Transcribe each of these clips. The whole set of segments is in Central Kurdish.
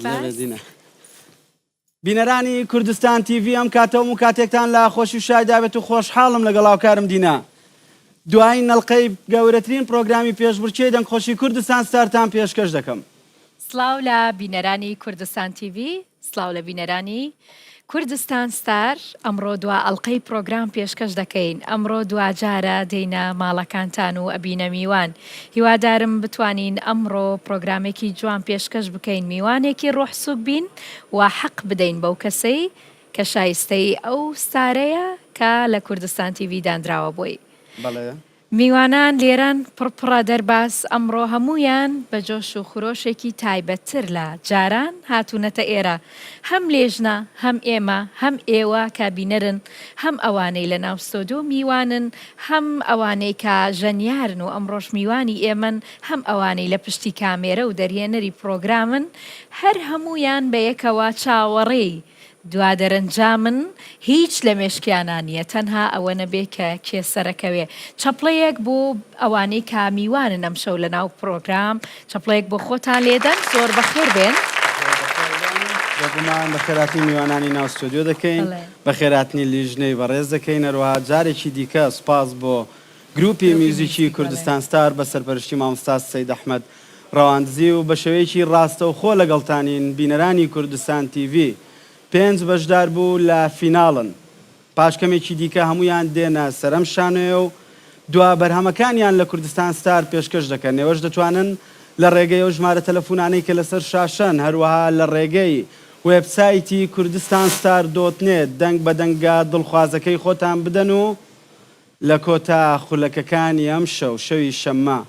دەرباز. بینەرانی کوردستان تیڤی ئەم کاتە و کاتێکتان لە خۆشی و شایدا بێت و خۆشحاڵم لەگەڵ هاوکارم دینا دوایین ئەڵقەی گەورەترین پرۆگرامی پێشبڕکێی دەنگخۆشی کوردستان ستارتان پێشکەش دەکەم. سڵاو لە بینەرانی کوردستان تیڤی، سڵاو لە بینەرانی کوردستان ستار، ئەمڕۆ دوا ئەڵقەی پرۆگرام پێشکەش دەکەین، ئەمڕۆ دواجارە دێینە ماڵەکانتان و ئەبینە میوان، هیوادارم بتوانین ئەمڕۆ پرۆگرامێکی جوان پێشکەش بکەین، میوانێکی ڕۆح سوک بین و حەق بدەین بەو کەسەی کە شایستەی ئەو ستارەیە کە لە کوردستان تیڤی دانراوە بۆی. بەڵێ. میوانان لێرەن پڕ پڕە دەرباز ئەمڕۆ هەموویان بە جۆش و خرۆشێکی تایبەتتر لە جاران هاتوونەتە ئێرە هەم لێژنە هەم ئێمە هەم ئێوە کە بینەرن هەم ئەوانەی لە ناو ستۆدیۆ میوانن هەم ئەوانەی کە ژەنیارن و ئەمڕۆش میوانی ئێمەن هەم ئەوانەی لە پشتی کامێرە و دەرهێنەری پڕۆگرامن هەر هەموویان بەیەکەوە چاوەڕێی دوا دەرەنجامن هیچ لە مێشکیانا نیە تەنها ئەوە نەبێ کە کێ سەرەکەوێ چەپڵەیەک بۆ ئەوانەی کە میوانن ئەمشەو لە ناو پرۆگرام چەپڵەیەک بۆ خۆتان لێدەن زۆر بەخێر بێن. زۆر بەخێر بێن بێگومان بەخێرهاتنی میوانانی ناو ستۆدیۆ دەکەین بەخێرهاتنی لیژنەی بەڕێز دەکەین هەروەها جارێکی دیکە سوپاس بۆ گروپی میوزیکی کوردستان ستار بە سەرپەرشتی مامۆستا سەید ئەحمەد ڕەواندزی و بە شێوەیەکی ڕاستەوخۆ لەگەڵتانین بینەرانی کوردستان تیڤی پێنج بەشداربوو لە فیناڵن پاش کەمێکی دیکە هەموویان دێنە سەر ئەم شانۆیە و دوا بەرهەمەکانیان لە کوردستان ستار پێشکەش دەکەن ئێوەش دەتوانن لە ڕێگەی ئەو ژمارە تەلەفونانەی کە لەسەر شاشەن هەروەها لە ڕێگەی وێبسایتی کوردستان ستار dot net دەنگ بە دەنگە دڵخوازەکەی خۆتان بدەن و لە کۆتا خولەکەکانی ئەمشەو شەوی شەممە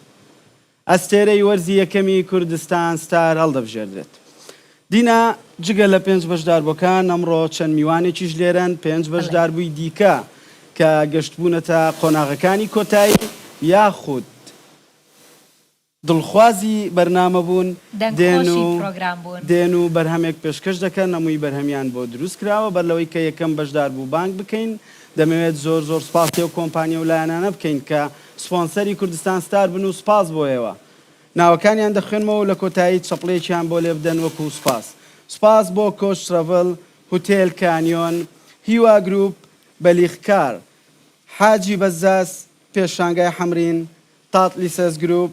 ئەستێرەی وەرزی یەکەمی کوردستان ستار هەڵدەبژێردرێت. دینا، جگە لە پێنج بەشداربووەکان، ئەمڕۆ چەند میوانێکیش لێرەن، پێنج بەشداربووی دیکە کە گەشتبوونەتە قۆناغەکانی کۆتایی یاخود دڵخوازی بەرنامە بوون، دێن و دێن و بەرهەمێک پێشکەش دەکەن، هەمووی بەرهەمیان بۆ دروست کراوە، بەر لەوەی کە یەکەم بەشداربوو بانگ بکەین، دەمەوێت زۆر زۆر سوپاسی ئەو کۆمپانیا و لایەنانە بکەین کە سپۆنسەری کوردستان ستار بن و سوپاس بۆ ئێوە. ناوەکانیان دەخوێنمەوە و لە کۆتایی چەپڵەیەکیان بۆ لێبدەن وەکو سوپاس. سوپاس بۆ کۆچ ترەڤل، هوتێل کانیۆن، هیوا گروپ، بەلیغ کار، حاجی بەزاز، پێشانگای حەمرین، تاتلیسەس گروپ،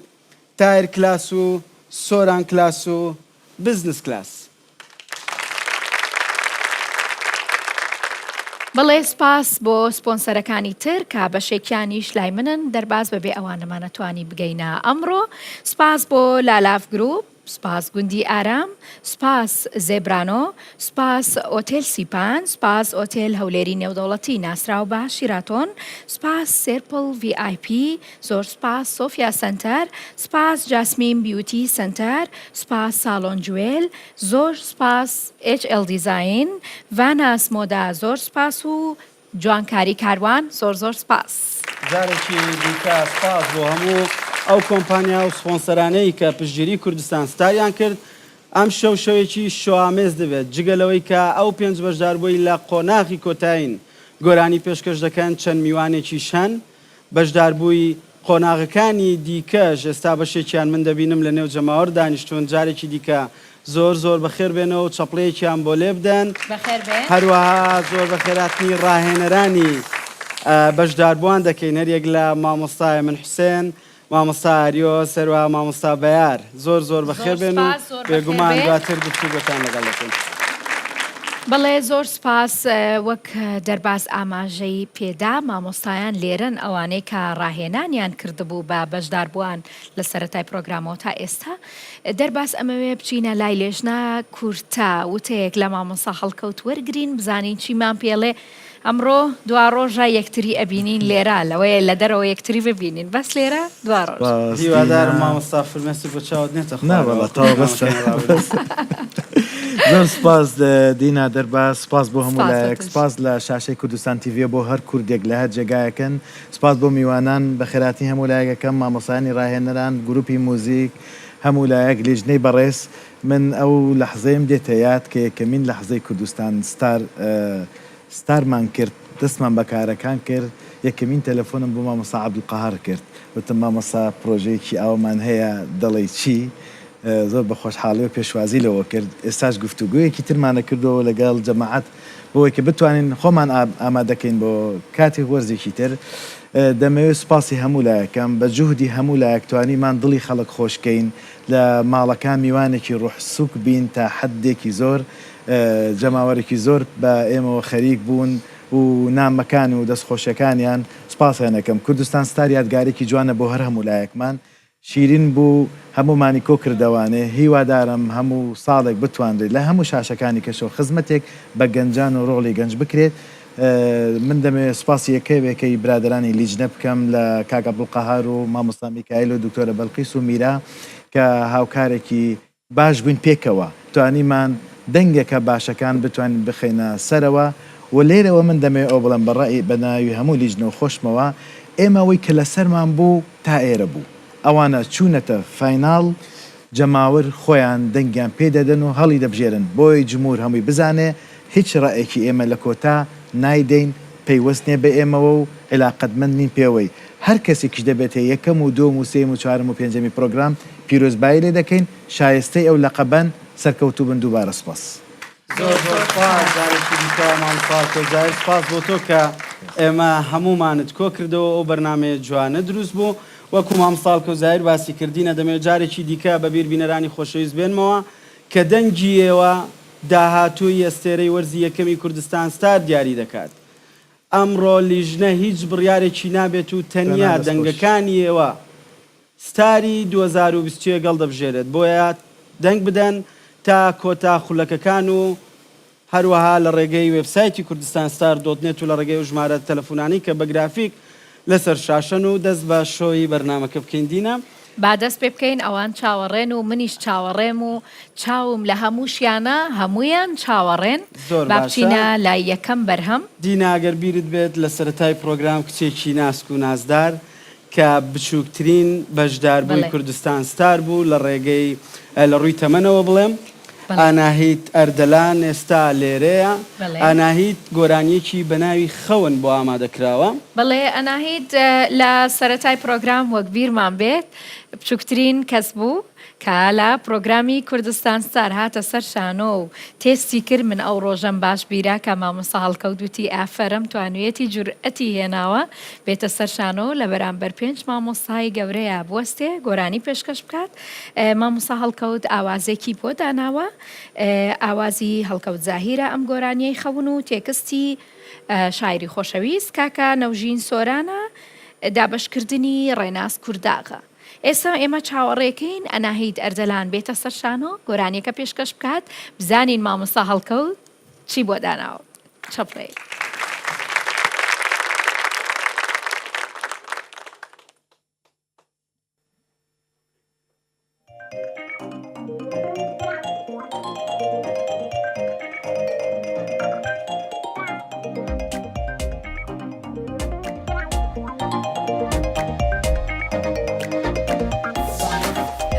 تایر کلاس و سۆران کلاس و بزنس کلاس. بەڵێ سپاس بۆ سپۆنسەرەکانی تر کە بەشێکیانیش لای منن دەرباز بەبێ ئەوان نەمانەتوانی بگەینە ئەمڕۆ سپاس بۆ لالاف گروپ سپاس گوندی ئارام سپاس زێبرانۆ سپاس ئۆتێل سیپان سپاس ئۆتێل هەولێری نێودەوڵەتی ناسراو بە شیراتۆن سپاس سێرپڵ ڤی ئای پی زۆر سپاس سۆفیا سەنتەر سپاس جاسمین بیوتی سەنتەر سپاس ساڵۆن جوێل زۆر سپاس ئێچ ئێڵ دیزاین ڤاناس مۆدا زۆر سپاس و جوانکاری کاروان زۆر زۆر سپاس. جارێکی دیکە سپاس بۆ هەموو ئەو کۆمپانیا و سپۆنسەرانەی کە پشتگیری کوردستان ستاریان کرد، ئەمشەو شەوێکی شۆئامێز دەبێت، جگە لەوەی کە ئەو پێنج بەشداربووەی لە قۆناغی کۆتایین گۆرانی پێشکەش دەکەن، چەند میوانێکیش هەن بەشداربووی قۆناغەکانی دیکەش ئێستا بەشێکیان من دەبینم لە نێو جەماوەر دانیشتوون جارێکی دیکە زۆر زۆر بەخێر بێنەوە و چەپڵەیەکیان بۆ لێ بدەن بەخێر بێن. هەروەها زۆر بەخێرهاتنی ڕاهێنەرانی بەشداربووان دەکەین هەریەک لە مامۆستا هێمن حوسێن، مامۆستا ئاریۆس هەروەها مامۆستا بەیار زۆر زۆر بەخێر زۆر بێن و سپاس زۆر بەخێر بێگومان بێن. دواتر گفتوگۆتان لەگەڵ دەکەین. بەڵێ زۆر سپاس وەک دەرباز ئاماژەی پێدا مامۆستایان لێرەن ئەوانەی کە ڕاهێنانیان کردبوو بە بەشداربووان لە سەرەتای پرۆگرامەوە تا ئێستا دەرباز ئەمەوێ بچینە لای لێژنە کورتە وتەیەک لە مامۆستا هەڵکەوت وەرگرین بزانین چیمان پێڵێ ئەمڕۆ دوا ڕۆژە یەکتری ئەبینین لێرە لەوەیە لە دەرەوە یەکتری ببینین بەس لێرە دوا ڕۆژ. سپاس هیوادارم دینا. مامۆستا فرمێسک بە چاوت نێتە نا خوارەوە وەڵا وەکو تەواو بەسە پرۆگرامەکانی ڕابردوو. بەسە زۆر سپاس دینا دەرباز سپاس بۆ هەموو سپاس بۆ لایەک تۆش. سپاس لە شاشەی کوردستان تیڤیە بۆ هەر کوردێک لە هەر جێگایەکن سپاس بۆ میوانان بەخێرهاتنی هەموو لایەک ئەکەم مامۆستایانی ڕاهێنەران گروپی موزیک هەموو لایەک لیژنەی بەڕێز من ئەو لەحزەیەم دێتە یاد کە یەکەمین لەحزەی کوردستان ستار ستارمان کرد دەستمان بە کارەکان کرد یەکەمین تەلەفۆنم بۆ مامۆستا عەبدولقەهار کرد وتم مامۆستا پرۆژەیەکی ئاوامان هەیە دەڵێی چی؟ زۆر بە خۆشحاڵیەوە پێشوازی لەوە کرد، ئێستاش گفتوگۆیەکی ترمانە کردەوە لەگەڵ جەماعەت بۆوەی کە بتوانین خۆمان ئامادەکەین بۆ کاتی وەرزێکی تر. دەمەوێت سوپاسی هەموو لایەک کەم، بە جوهدی هەموو لایەک توانیمان دڵی خەڵک خۆش کەین، لە ماڵەکان میوانێکی ڕوح سوک بین تا حەدێکی زۆر، جەماوەرێکی زۆر بە ئێمەوە خەریک بوون و نامەکان و دەستخۆشیەکانیان سوپاسیان ئەکەم. کوردستان ستار یادگارێکی جوانە بۆ هەر هەموو لایەکمان. شیرین بوو هەموومانی کۆ کردەوانێ هیوادارم هەموو ساڵێک بتوانرێت لە هەموو شاشەکانی کەشەوە خزمەتێک بە گەنجان و ڕۆڵی گەنج بکرێت من دەمەوێت سوپاسی یەکەوێکەی برادەرانی لیجنە بکەم لە کاک عەبدولقەهار و مامۆستا میکایل و دکتۆرە بەلقیس و میرا کە هاوکارێکی باش بووین پێکەوە توانیمان دەنگەکە باشەکان بتوانین بخەینە سەرەوە و لێرەوە من دەمەوێت ئەوە بڵێم بە ڕەئی بە ناوی هەموو لیژنە و خۆشمەوە ئێمە ئەوەی کە لەسەرمان بوو تا ئێرە بوو ئەوانە چوونەتە final جەماوەر خۆیان دەنگیان پێ دەدەن و هەڵی دەبژێرن بۆی جمهور هەمووی بزانێ هیچ ڕەئێکی ئێمە لە کۆتا نایدەین پەیوەست نیە بە ئێمەوە و عیلاقەتمەند نین پێوەی هەر کەسێکیش دەبێتە یەکەم و دووەم و سێیەم و چوارەم و پێنجەمی پرۆگرام پیرۆزبایی لێ دەکەین شایستەی ئەو لەقەبەن سەرکەوتوو بن دووبارە سوپاس. زۆر زۆر سوپاس جارێکی دیکە مامۆستا کۆزایەر سوپاس بۆ تۆ کە ئێمە هەموومانت کۆ کردەوە ئەو بەرنامەیە جوانە دروست بوو وەکو مامۆستا کۆزایەر باسی کردینە دەمەوێت جارێکی دیکە بە بیر بینەرانی خۆشەویست بێنمەوە کە دەنگی ئێوە داهاتووی ئەستێرەی وەرزی یەکەمی کوردستان ستار دیاری دەکات ئەمڕۆ لیژنە هیچ بڕیارێکی نابێت و تەنیا دەنگەکانی ئێوە ستاری 2021 هەڵدەبژێرێت، بۆیە دەنگ بدەن تا کۆتا خولەکەکان و هەروەها لە ڕێگەی وێبسایتی کوردستان ستار dot net و لە ڕێگەی ئەو ژمارە تەلەفونانەی کە بە گرافیک لەسەر شاشەن و دەست بە شۆی بەرنامەکە بکەین دینا. با دەست پێ بکەین ئەوان چاوەڕێن و منیش چاوەڕێم و چاوم لە هەمووشیانە هەموویان چاوەڕێن زۆر با باشە. بچینە لای یەکەم بەرهەم. دینا گەر بیرت بێت لە سەرەتای پڕۆگرام کچێکی ناسک و نازدار کە بچووکترین بەشداربووی بەڵێ. کوردستان ستار بوو لە ڕێگەی لە ڕووی تەمەنەوە بڵێم بەڵێ. ئاناهیت ئەردەلان ئێستا لێرەیە. بەڵێ. ئاناهیت گۆرانییەکی بە ناوی خەون بۆ ئامادە کراوە. بەڵێ ئەناهید لە سەرەتای پرۆگرام وەک بیرمان بێت بچوکترین کەس بوو کە لە پرۆگرامی کوردستان ستار هاتە سەر شانۆ و تێستی کرد من ئەو ڕۆژەم باش بیرە کە مامۆستا هەڵکەوت وتی ئافەرم توانویەتی جورئەتی هێناوە بێتە سەر شانۆ لە بەرامبەر پێنج مامۆستای گەورەیا بوەستێ گۆرانی پێشکەش بکات مامۆستا هەڵکەوت ئاوازێکی بۆ داناوە ئاوازی هەڵکەوت زاهیرە ئەم گۆرانیەی خەون و تێکستی شاعیری خۆشەویست کاکە نەوژین سۆرانە، دابەشکردنی ڕێناس کورداغە. ئێستا ئێمە چاوەڕێکەین ئەناهید ئەردەلان بێتە سەر شانۆ گۆرانیەکە پێشکەش بکات بزانین مامۆستا هەڵکەوت چی بۆ داناوە. چەپڵەیەک.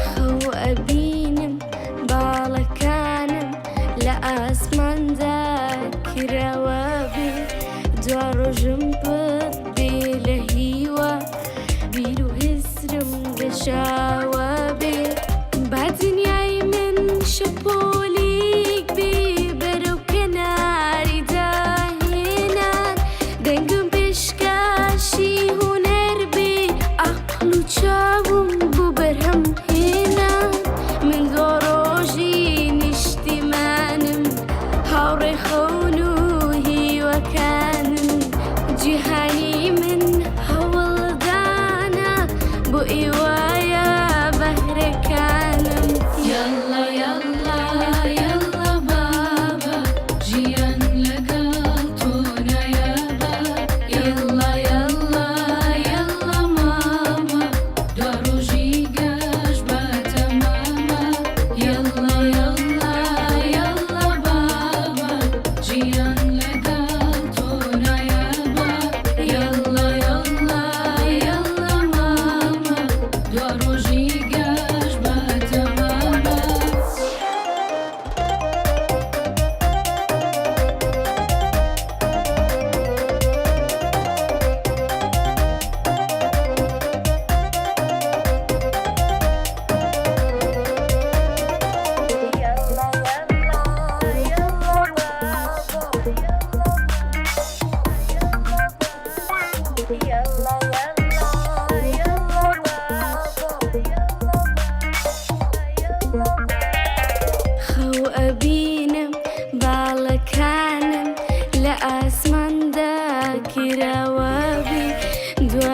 خەو ئەبینم باڵەکانم لە ئاسماندا کراوە بێ دوا ڕۆژم پڕ بێ لە هیوا بیر و هزرم گەشاوە بێ با دنیای من شەپۆلیک بێ بەرەو کەناری داهێنان دەنگم پێشکاشی هونەر بێ عەقڵ و چاوم بۆ بەرهەم هێنان من دواڕۆژی نیشتیمانم هاوڕێ خەون و هیواکانم جیهانی من هەوڵدانە بۆ ئێوە.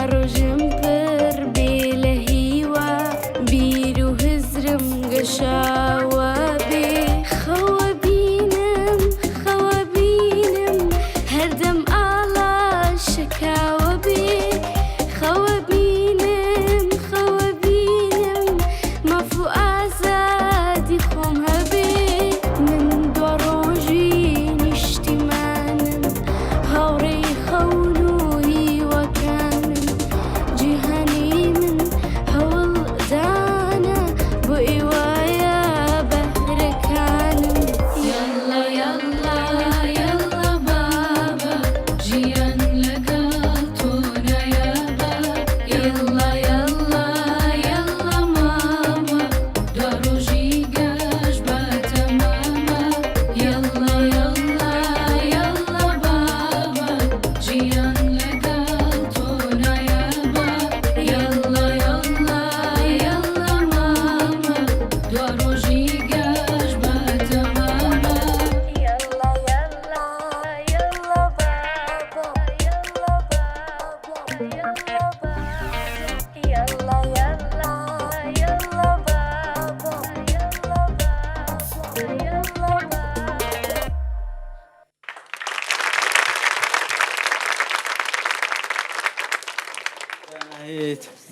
دواڕۆژم پڕ بێ لە هیوا، بیر و هزرم گەشاوە بێ. خەوە بینم، خەوە بینم، هەردەم ئاڵا شەکاوە بێ. خەوە بینم، خەوە بینم، ماف و ئازادی خۆم هەبێ. من دواڕۆژی نیشتیمانم، هاوڕێی خەون و هیواکانم، جیهانی من هەوڵدانە بۆ ئێوایە بەهرەکانم. یەڵڵا یەڵڵا یەڵڵا بابە ژیان لەگەڵ تۆ نایابە یەڵڵا یەڵڵا یەڵڵا مامە دواڕۆژی گەش بە تەمامە یەڵڵا یەڵڵا یەڵڵا بابە ژیان لەگەڵ تۆ نایابە یەڵڵا یەڵڵا یەڵڵا مامە دواڕۆژی گەش بە تەمامە. یەڵڵا یەڵڵا یەڵڵا بابە یەڵڵا بابە یەڵڵا بابە یەڵڵا یەڵڵا یەڵڵا بابە یەڵڵا بابە یەڵڵا بابە.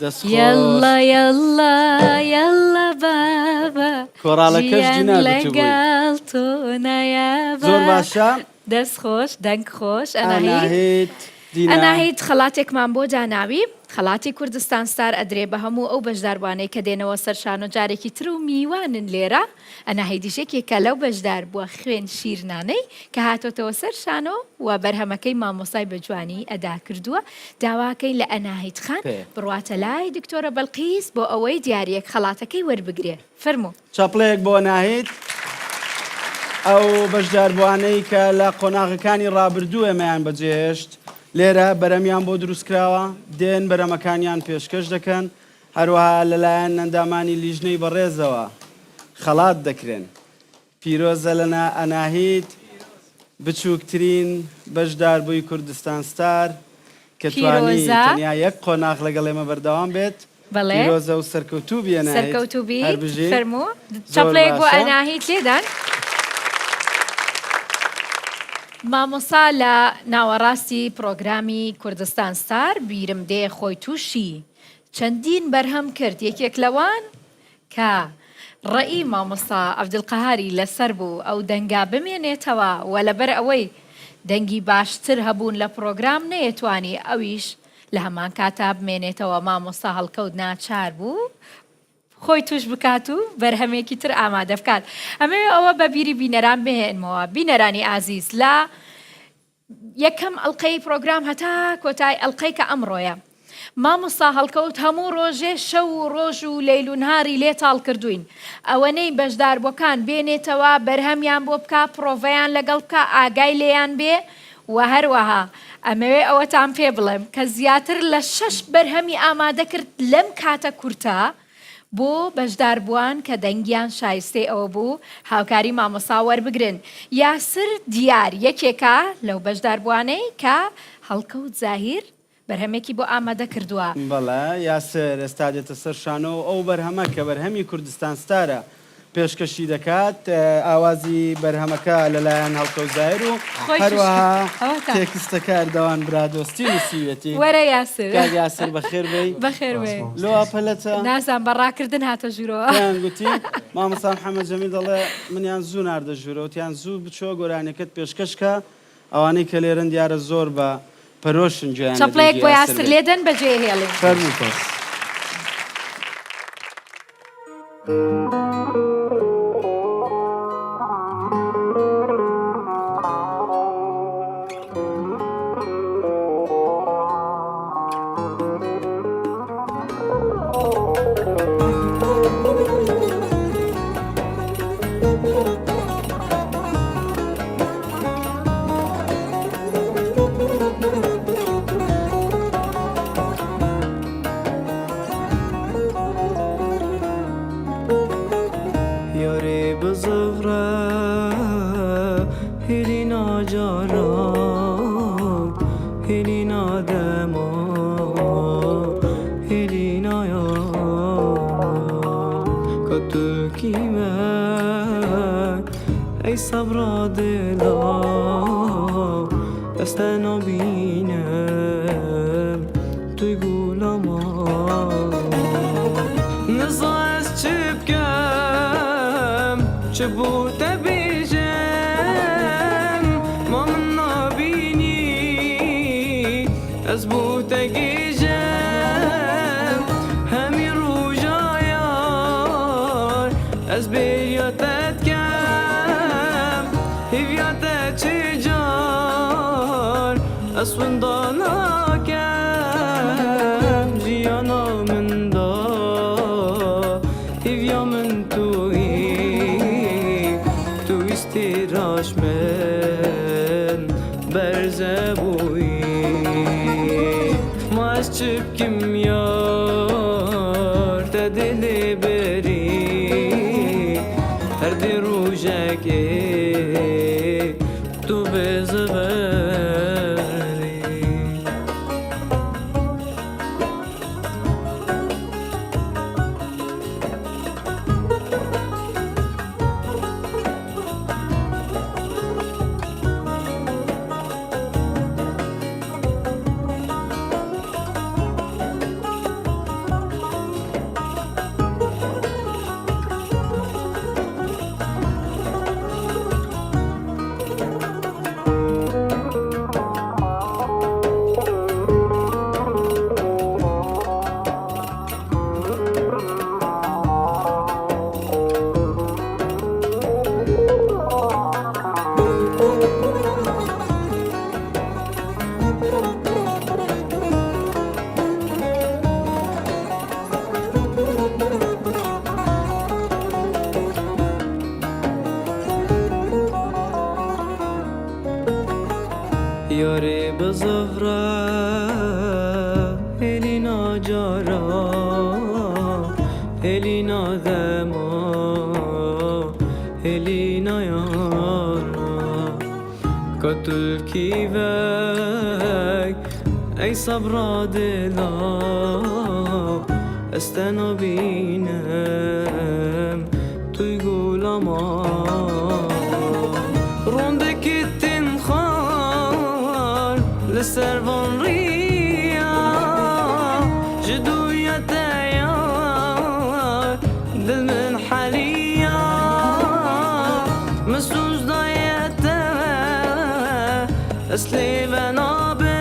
دەست خۆش. یەڵڵا یەڵڵا یەڵڵا بابە کۆراڵەکەش ژیان دینا گوتبووی. لەگەڵ تۆ نایابە. زۆر باشە. دەست خۆش دەنگ خۆش ئەناهید. ئاناهید دینا. ئەناهید خەڵاتێکمان بۆ داناوی خەڵاتی کوردستان ستار ئەدرێ بە هەموو ئەو بەشداربوانەی کە دێنەوە سەر شانۆ جارێکی تر و میوانن لێرە ئەناهیدیش یەکێکە لەو بەشداربووە خوێن شیرنانەی کە هاتۆتەوە سەر شانۆ و بەرهەمەکەی مامۆستای بە جوانی ئەدا کردووە داواکەین لە ئەناهید خان بڕواتە لای دکتۆرە بەلقیس بۆ ئەوەی دیاریەک خەڵاتەکەی وەربگرێ فەرموو. چەپڵەیەک بۆ ناهید. ئەو بەشداربووانەی کە لە قۆناغەکانی ڕابردوو ئێمەیان بەجێهێشت لێرە بەرەمیان بۆ دروستکراوە، دێن بەرەمەکانیان پێشکەش دەکەن، هەروەها لەلایەن ئەندامانی لیژنەی بەڕێزەوە خەڵات دەکرێن. پیرۆزە لە ئەناهید، بچووکترین بەشداربووی کوردستان ستار کە توانی پیرۆزە. تەنیا یەک قۆناغ لەگەڵ ئێمە بەردەوام بێت. بەڵێ. پیرۆزە و سەرکەوتوو بی ئەناهید. سەرکەوتوو بیت. هەر بژی. فەرموو. زۆر چەپڵەیەک بۆ باشە. ئەناهید لێدان. مامۆستا لە ناوەڕاستی پڕۆگرامی کوردستان ستار بیرم دێ خۆی تووشی چەندین بەرهەم کرد یەکێک لەوان کە ڕەئی مامۆستا عەبدولقەهاری لەسەر بوو ئەو دەنگە بمێنێتەوە و لەبەر ئەوەی دەنگی باشتر هەبوون لە پڕۆگرام نەیەتوانی ئەویش لە هەمان کاتا بمێنێتەوە مامۆستا هەڵکەوت ناچار بوو خۆی توش بکات و بەرهەمێکی تر ئامادە بکات ئەمەوێ ئەوە بە بیری بینەران بهێنمەوە بینەرانی ئازیز لە یەکەم ئەڵقەی پڕۆگرام هەتا کۆتای ئەڵقەی کە ئەمڕۆیە مامۆستا هەڵکەوت هەموو ڕۆژێ شەو و ڕۆژ و لەیل و نهاری لێ تاڵ کردووین ئەوەنەی بەشداربووەکان بێنێتەوە بەرهەمیان بۆ بکا پڕۆڤەیان لەگەڵ بکا ئاگای لێیان بێ و هەروەها ئەمەوێ ئەوەتان پێ بڵێم کە زیاتر لە شەش بەرهەمی ئامادە کرد لەم کاتە کورتە بۆ بەشداربووان کە دەنگیان شایستەی ئەوە بوو هاوکاری مامۆستا وەربگرن. یاسر دیار یەکێکە لەو بەشداربووانەی کە هەڵکەوت زاهیر بەرهەمێکی بۆ ئامادە کردووە. بەڵێ یاسر ئێستا دێتە سەر شانۆ و ئەو بەرهەمە کە بەرهەمی کوردستان ستارە پێشکەشی دەکات، ئاوازی بەرهەمەکە لەلایەن هەڵکەوت زاهیر و خۆی تووش هەروەها کرد. ئەوەتا. تێکستەکە ئەردەوان برادۆستی نووسیویەتی. وەرە یاسر. کاک یاسر بەخێر بێی. بەخێر بێی. لۆ وا پەلەتە؟ نازانم بە ڕاکردن هاتە ژوورەوە. پێیان گوتی، مامۆستا محەمەد جەمیل دەڵێ منیان زوو ناردە ژوورەوە، وتیان زوو بچۆ گۆرانیەکەت پێشکەش کە، ئەوانەی کە لێرەن دیارە زۆر بە پەرۆشن گوێیان لە چەپڵەیەک دەنگی بۆ یاسر یاسر بێت. لێدەن بەجێ هێڵین. فەرموو سپاس. یارێ بزغرە هێلینا جاران هێلینا دەمان. ئەی سەبرا دلا ez te nabînim tu gulama Niza ez çi bikim çi bo te bêjim ma min nabînî ez bo te gêjim hemî roja yar ez bêriya te dikem hêviya te çi car ez winda nakem jiyana min da hêviya min tu yî tu wîstîraş min berze bûyî ma ez çi bikim yar te dilê berî her dê rojekê tu bizivirî. یارێ بزڤرە هێلینا جارا هێلینا دەما هێلینا یارا کە تو li kî vey ئەی سەبرا دلا ez te nabînim tu gulama Rondekî tên xar li ser van riya ji dûya te yar dil min heliya min soz daye te ez lê venabim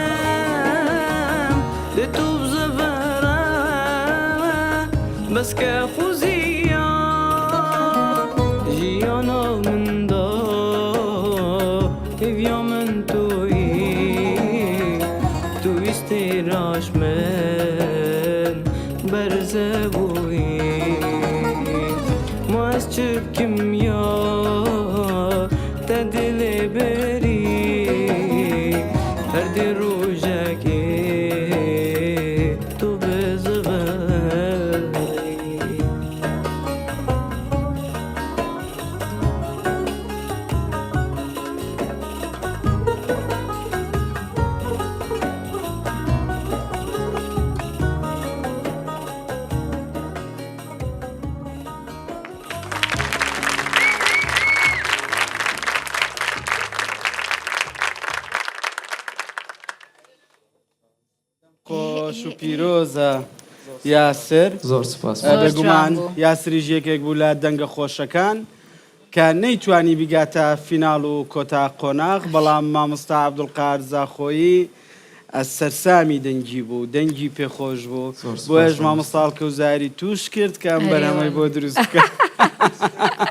lê tu bizivire bes ke xweziya jiyana min da hêviya min tu yî tu wîstîraş min berze bûyî ma ez çi bikim yar te dilê berî her dê rojekê tu bizivirî. خۆش و پیرۆزە یاسر. زۆر سوپاس. زۆر بێگومان جوان بوو. یاسریش یەکێک بوو لە دەنگە خۆشەکان کە نەیتوانی بگاتە فیناڵ و کۆتا قۆناغ، بەڵام مامۆستا عەبدولقادر زاخۆیی سەرسامی دەنگی بوو، دەنگی پێخۆش بوو. زۆر سوپاس بۆیەش مامۆستا. مامۆستا هەڵکەوزاری توش کرد کە ئەم ئەرێ بەرهەمەی وەڵا. بۆ دروست بکە.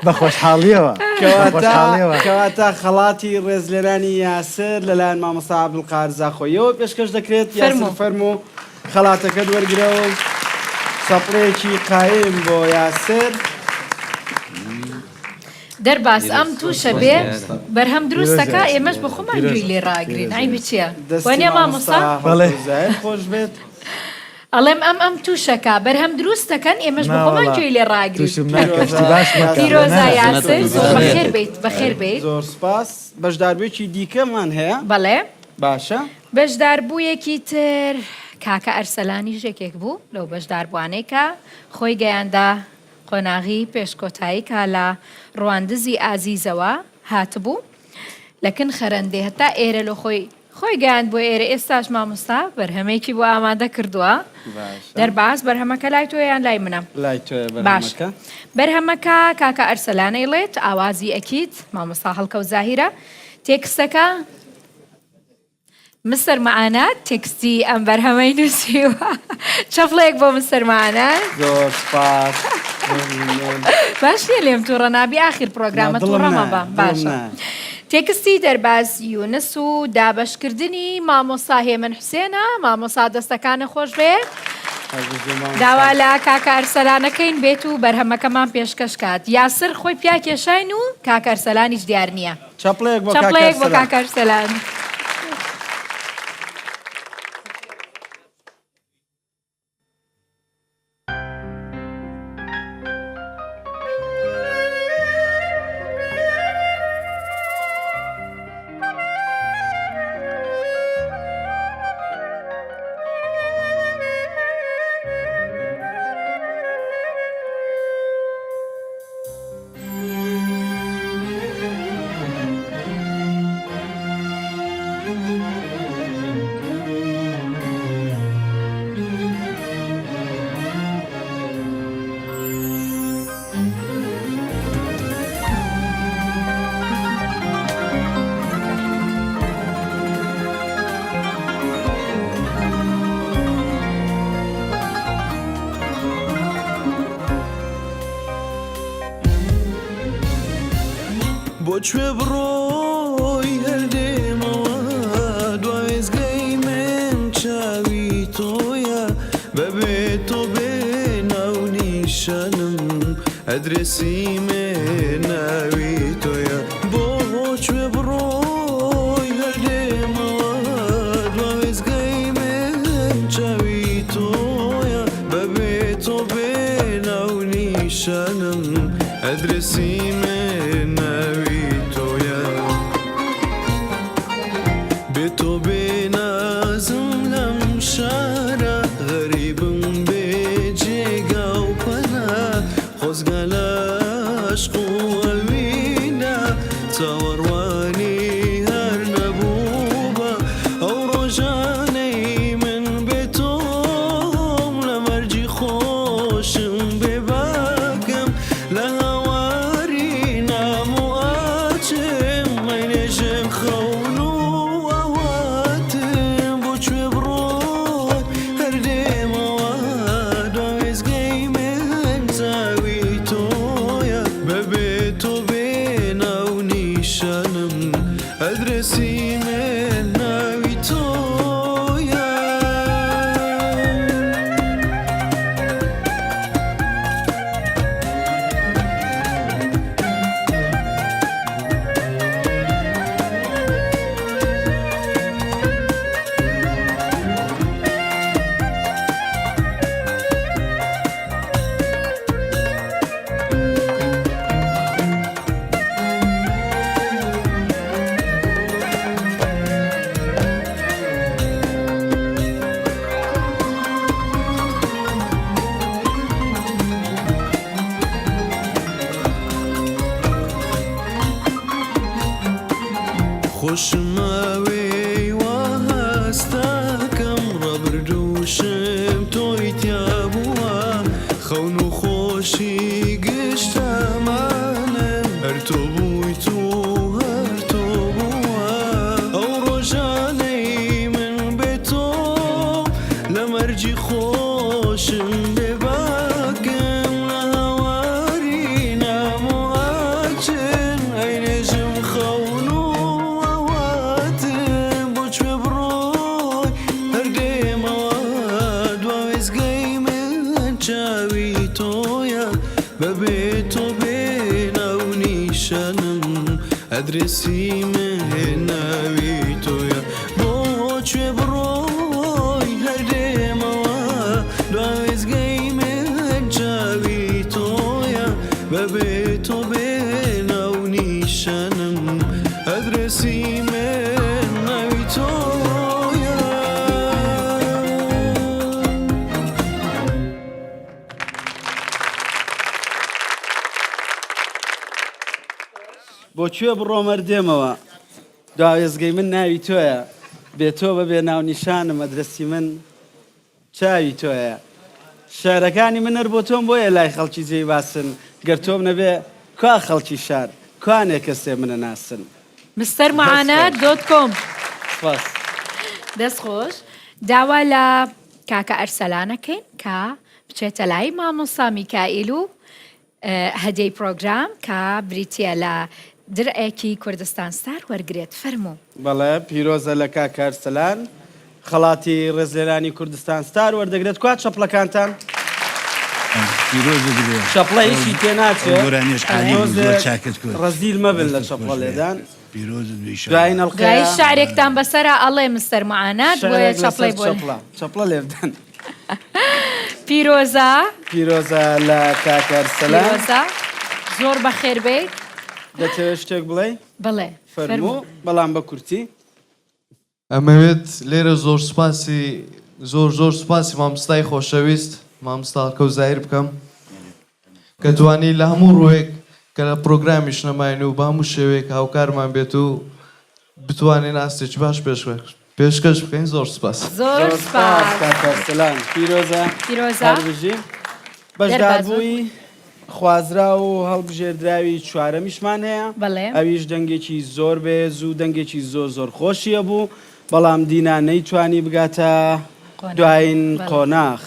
بە خۆشحاڵیەوە. بە خۆشحاڵیەوە. کەواتە خەڵاتی ڕێزلێنانی یاسر لەلایەن مامۆستا عەبدولقادر زاخۆیەوە پێشکەش دەکرێت. یاسر فەرموو. فەرموو خەڵاتەکەت وەرگرەوە. سەپڵێکی قایم بۆ یاسر. دەرباز ئەم تووشە بێ بەرهەم دروستەکە ئێمەش بە خۆمان گوێی لێ ڕاگرین. عیبی چییە؟ دەستی وانییە مامۆستا؟ مامۆستا بەڵێ. هەڵکەوزایەر خۆش بێت. ئەڵێم ئەم ئەم تووشەکە بەرهەم دروست دەکەن ئێمەش بە خۆمان ناوەڵا. گوێی لێ ڕاگرین. تووشم ناکە، شتی باش مەکە. پیرۆزە نە. یاسر، زۆر زۆر. بەخێر بیت، بەخێر بیت. زۆر سوپاس. بەشداربوویەکی دیکەمان هەیە؟ بەڵێ. باشە. بەشداربوویەکی تر کاکە ئەرسەلانیش یەکێک بوو لەو بەشداربووانەی کە خۆی گەیاندە قۆناغی پێشکۆتایی کە لە ڕواندزی ئازیزەوە. هاتبوو لە کن خەرەندێ هەتا ئێرە لۆ خۆی خۆی گەیاند بۆ ئێرە ئێستاش مامۆستا بەرهەمێکی بۆ ئامادە کردووە دەرباز بەرهەمەکە لای تۆ یان لای منە لای تۆیە بەرهەمەکە بەرهەمەکە کاکە ئەرسەلان ئەیڵێت ئاوازی ئەکید مامۆستا هەڵکەوت زاهیرە تێکستەکە مستەر مەعانات تێکستی ئەم بەرهەمەی نووسیوە چەپڵەیەک بۆ مستەر مەعانات زۆر سپاس زۆر ممنون. باش نییە لێم تووڕە نابی ئاخیر پرۆگرامە نا، دڵم تووڕە نایە، مەبە دڵم باشە نایە. تێکستی دەرباز یونس و دابەشکردنی مامۆستا هێمن حوسێنە مامۆستا دەستەکانە خۆش بێ هەر بژی مامۆستا. داوا لە کاکە ئەرسەلانەکەین بێت و بەرهەمەکەمان پێشکەش کات یاسر خۆی پیا کێشاین و کاکە ئەرسەلانیش دیار نییە. چەپڵەیەک بۆ کاکە چەپڵەیەک بۆ ئەرسەلان. کاکە ئەرسەلان. بۆ کوێ بڕۆی هەر دێمەوە دوا وێستگەی من چاوی تۆیە بەبێ تۆ بێ ناونیشانم ئەدرێسی من ناوی تۆیە بۆ کوێ بڕۆی هەر دێمەوە دوا وێستگەی من چاوی تۆیە بەبێ تۆ بێ ناونیشانم ئەدرێسی من ناوی تۆیە بێ تۆ بێ نازم لەم شارە غەریبم بێ جێگا و پەنا خۆزگە لە عەشق و ئەوینە چاوەڕوانی هەر نەبووبا ئەو ڕۆژانەی من بێ تۆم لە مەرگی خۆشم بێ باکم لە هاواری نام و ئاچم ئەینێژم خەون و ئاواتم بۆ کوێ بڕۆی هەر دێمەوە دوا وێستگەی من چاوی تۆیە بەبێ تۆ بێ ناونیشانم ئەدرەسی من ناوی تۆیە. خۆشماوێی وا هەستەکەم ڕابردووشم تۆی تیا بووە خەون و خۆشی گشتەمانم هەر تۆ بوویت و هەر تۆ بووە ئەو ڕۆژانەی من بێ تۆ لە مەرگی خۆشم بێ باکم لە هاواری نامۆ ئەچن ئەینێژم خەون و ئاواتم بۆ کوێ بڕۆی هەر دێمەوە دوا وێستگەی من چاوی تۆیە بەبێ تۆ بێ ناونیشانم ئەدرێسی من ناوی تۆیە بۆ کوێ بڕۆی هەر دێمەوە دوا وێستگەی من چاوی تۆیە بەبێ تۆ بێ ناونیشانم ئەدرێسی من ناوی تۆیە. بۆ بۆ کوێ بڕۆم هەر دێمەوە. دوا وێستگەی من ناوی تۆیە. بێ تۆ بەبێ ناونیشانم ئەدرەسی من چاوی تۆیە. شعرەکانی من هەر بۆ تۆن بۆیە لای خەڵکی جێی باسن. گەر تۆم نەبێ کوا خەڵکی شار کوانێ کەسێ منە ناسن. مستەر معانات dot com. سپاس. دەست خۆش. داوا لە کاکە ئەرسەلان ئەکەین کە بچێتە لای مامۆستا میکائیل و هەدیەی پرۆگرام کە بریتیە لە درعێکی کوردستان ستار وەرگرێت فەرموو. بەڵێ پیرۆزە لە کاک ئەرسەلان خەڵاتی ڕێزلێنانی کوردستان ستار وەردەگرێت کوا چەپڵەکانتان؟ پیرۆزت بێ. چەپڵە هیچی تێ ناچێ ئەو گۆرانیەش عالی بوو زۆر تۆزێک چاکت کرد. ڕەزیل مەبن لە دەستت چەپڵە خۆش بێ. لێدان. پیرۆزت بێ دوایین ئیشەڵا. ئەڵقەیە. دوایی شعرێکتان بەسەرا ئەڵێ مستەر معانات بۆیە شعرێک لەسەر چەپڵەی بۆ چەپڵە چەپڵە لێبدەن. پیرۆزە. پیرۆزە لە کاک ئەرسەلان. پیرۆزە زۆر بەخێر بێیت. دەتەوێت شتێک بڵێی؟ بەڵێ فەرموو بەڵام بە کورتی. ئەمەوێت لێرە زۆر سوپاسی زۆر زۆر سوپاسی مامۆستای خۆشەویست مامۆستا هەڵکەوت زاهیر بکەم کە توانی لە هەموو ڕووێک کە لە پرۆگرامیش نەماین و بە هەموو شێوەیەک هاوکارمان بێت و بتوانین ئاستێکی باش پێشکەش بکەین زۆر سوپاس. زۆر زۆر سوپاس سوپاس. کاک ئەرسەلان پیرۆزە پیرۆزە. هەر بژی. بەشداربووی خوازراو و هەڵبژێردراوی چوارەمیشمان هەیە بەڵێ. ئەویش دەنگێکی زۆر بەهێز و دەنگێکی زۆر زۆر خۆشی هەبوو بەڵام دینا نەیتوانی بگاتە قۆناغ. دوایین بەڵێ. قۆناغ.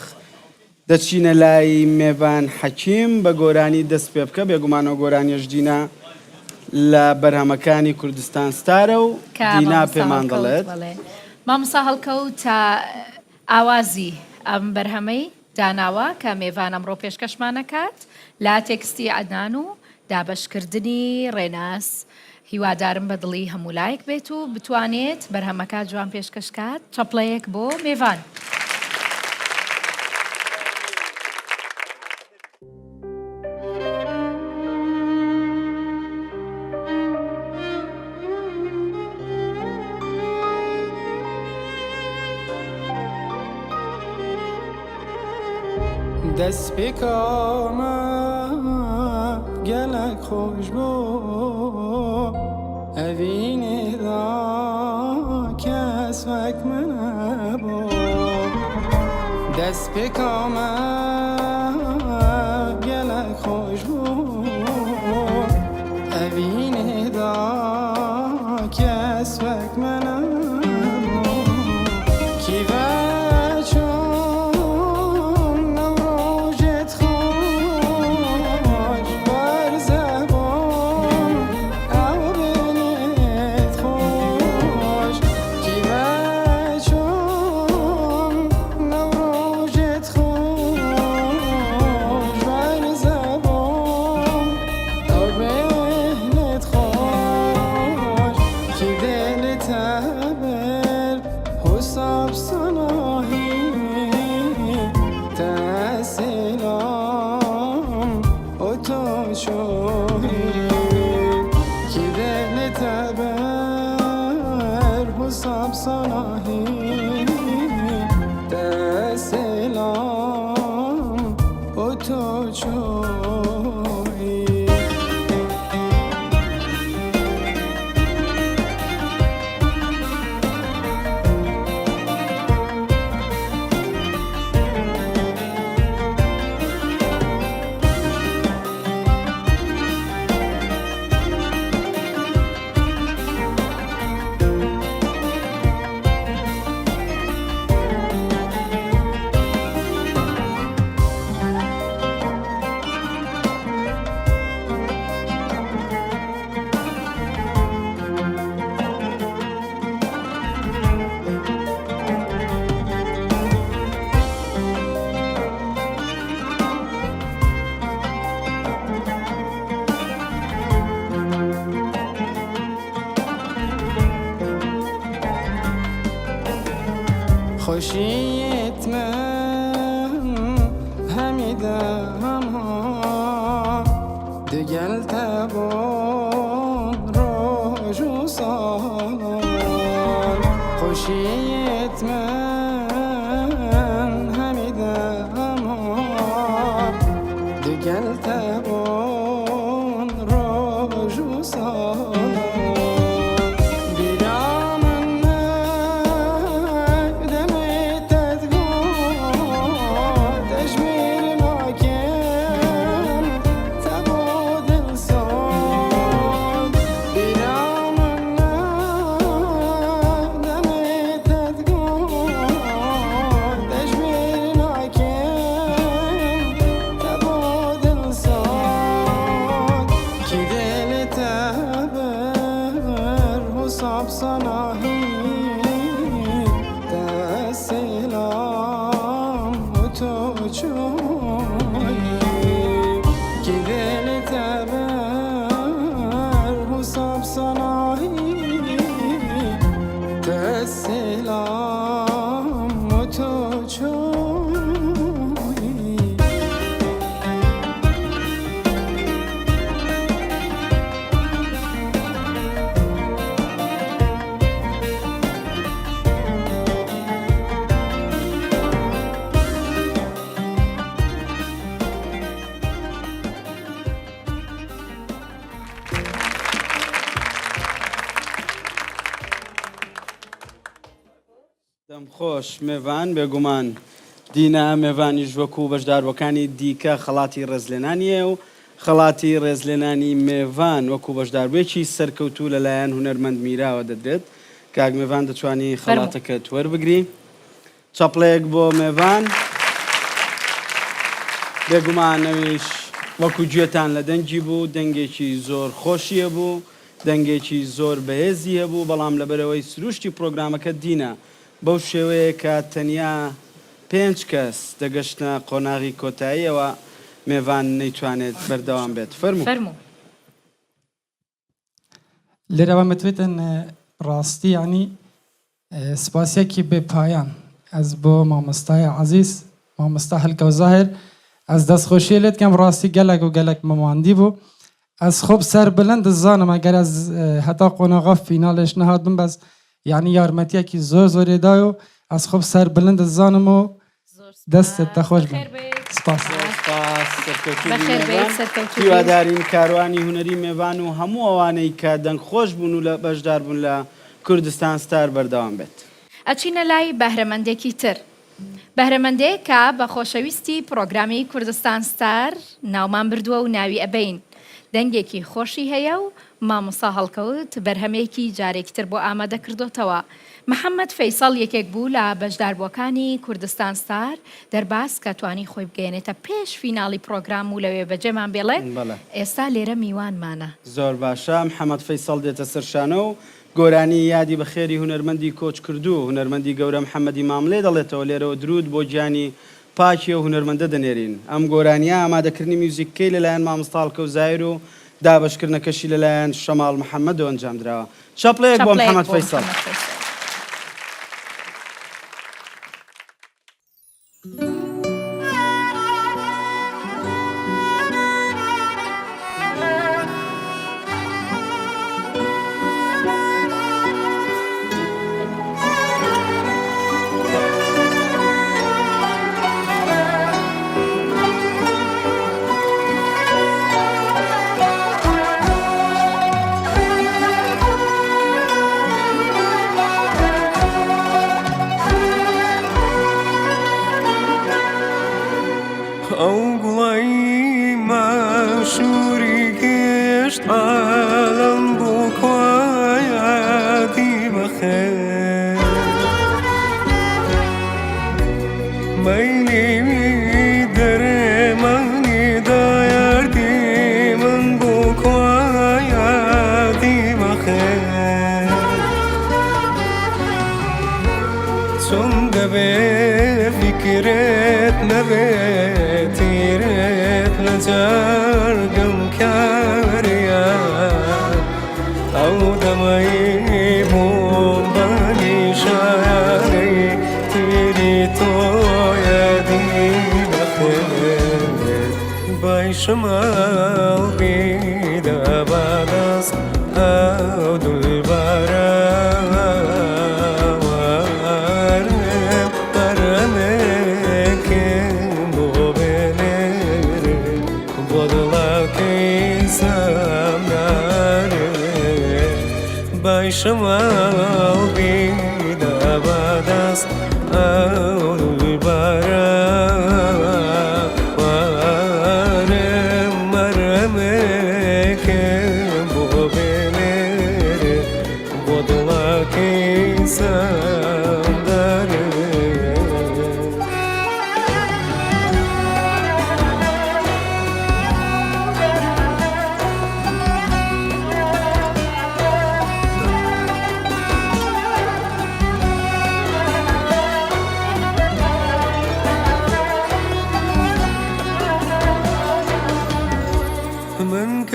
دەچینە لای مێڤان حەکیم بە گۆرانی دەست پێ بکە بێگومان ئەو گۆرانیەش دینا لە بەرهەمەکانی کوردستان ستارە و کە دینا مامۆستا پێمان هەڵکەوت دەڵێت. بەڵێ مامۆستا هەڵکەوت ئاوازی ئەم بەرهەمەی داناوە کە مێڤان ئەمڕۆ پێشکەشمان ئەکات لە تێکستی عەدنان و دابەشکردنی ڕێناس هیوادارم بە دڵی هەموو لایەک بێت و بتوانێت بەرهەمەکە جوان پێشکەش کات چەپڵەیەک بۆ مێڤان. Destpêka me gelek xweş bû Evînê da kes wek min nebû Destpêka me gelek xweş bû Evînê da kes wek me nebû Kî veçûn ew rojê dixweş Ber zebûn ew bêhnê dixweş Kî veçûn ew rojê dixweş Ber zebûn ew bêhnê dixweş Kî dêlê te bir husab sanahî Te selam û tu çûyî Kî dêlê te bir husab sanahî Te selam û tu çûyî. خۆشیت من هەمی دەما دگەل تەبوون ڕۆژ و ساڵان خۆشیت من هەمی دەما دگەل تەبوون ڕۆژ و ساڵان. چۆی کی دل تبر حساب سنایی تسلام تو چۆی. دەم خۆش مێڤان، بێگومان دینا مێڤانیش وەکو بەشداربووەکانی دیکە خەڵاتی ڕێزلێنانی هەیە و خەڵاتی ڕێزلێنانی مێڤان وەکو بەشداربوویەکی سەرکەوتوو لەلایەن هونەرمەند میراوە دەدرێت. کاک مێڤان دەتوانی فەرموو. خەڵاتەکەت وەربگری. چەپڵەیەک بۆ مێڤان. بێگومان ئەویش وەکو گوێتان لە دەنگی بوو، دەنگێکی زۆر خۆشی هەبوو، دەنگێکی زۆر بەهێزی هەبوو، بەڵام لەبەرئەوەی سروشتی پرۆگرامەکە دینە بەو شێوەیە کە تەنیا پێنج کەس دەگەشتنە قۆناغی کۆتاییەوە، مێڤان نەیتوانێت بەردەوام بێت. فەرموو. فەرموو. لێرەوە متوێتن ڕاستی یانی سپاسیەکی بێ پایان ئەز بۆ مامۆستای عەزیز مامۆستا هەلکەو زاهر ئەز دەستخۆشیە لێت کەم ڕاستی گەلەک و گەلەک مماندی بوو ئەز خۆب سەر بلند دزانم ئەگەر ئەز هەتا قۆناغا فینالێش نەهات بم بەس یعنی یارمەتیەکی زۆر زۆرێ دای و ئەز خۆب سەر بلند دزانم و زۆر دەستت سپاس. تەخۆش بن بەخێر بێیت. سپاس. زۆر سپاس، سەرکەوتوو بی بەخێر بێیت، مێڤان. سەرکەوتوو بی. هیوادارین کاروانی هونەری مێڤان و هەموو ئەوانەی کە دەنگخۆش بوون و لە بەشدار بوون لە کوردستان ستار بەردەوام بێت. ئەچینە لای بەهرەمەندێکی تر. بەهرەمەندێک کە بە خۆشەویستی پڕۆگرامی کوردستان ستار ناومان بردووە و ناوی ئەبەین. دەنگێکی خۆشی هەیە و مامۆستا هەڵکەوت بەرهەمێکی جارێکی تر بۆ ئامادە کردۆتەوە. محەمەد فەیسەڵ یەکێک بوو لە بەشداربووەکانی کوردستان ستار دەرباز کە توانی خۆی بگەیەنێتە پێش فیناڵی پڕۆگرام و لەوێ بەجێمان بێڵێت، بەڵێ. ئێستا لێرە میوانمانە. زۆر باشە محەمەد فەیسەڵ دێتە سەر شانۆ و گۆرانی یادی بەخێری هونەرمەندی کۆچکردوو هونەرمەندی گەورە محەمەدی ماملێ دەڵێتەوە لێرەوە دروود بۆ گیانی پاکی ئەو هونەرمەندە دەنێرین ئەم گۆرانیە ئامادەکردنی میوزیککەی لەلایەن مامۆستا هەڵکەوت زاهیر و دابەشکردنەکەشی لەلایەن شەماڵ محەمەدەوە ئەنجامدراوە چەپڵەیەک بۆ چەپڵەیەک محەمەد بۆ فەیسەڵ. محەمەد فەیسەڵ. ئەو گوڵەی مەشووری گشت عالەم بوو کوایەتی بەخێر مەیلی دەرێمانی دایاردی من بوو کوایەتی بەخێر چۆن دەبێ فیکرت نەبێ تیرت لە جەرگم کاریە ئەو دەمەی بووم بە نیشانەی تیری تۆیە دی بەخێر بای شەماڵ بیدە بەدەست ئەو دولبارە وەرم بەرەمێکم بۆ بنێرێ بۆ دڵەکەی سامدارێ بای شەماڵ بیدە بەدەست ئەو دولبارە وەرم مەرەمێکم بۆ بنێرێ بۆ دڵەکەی سامدارێ.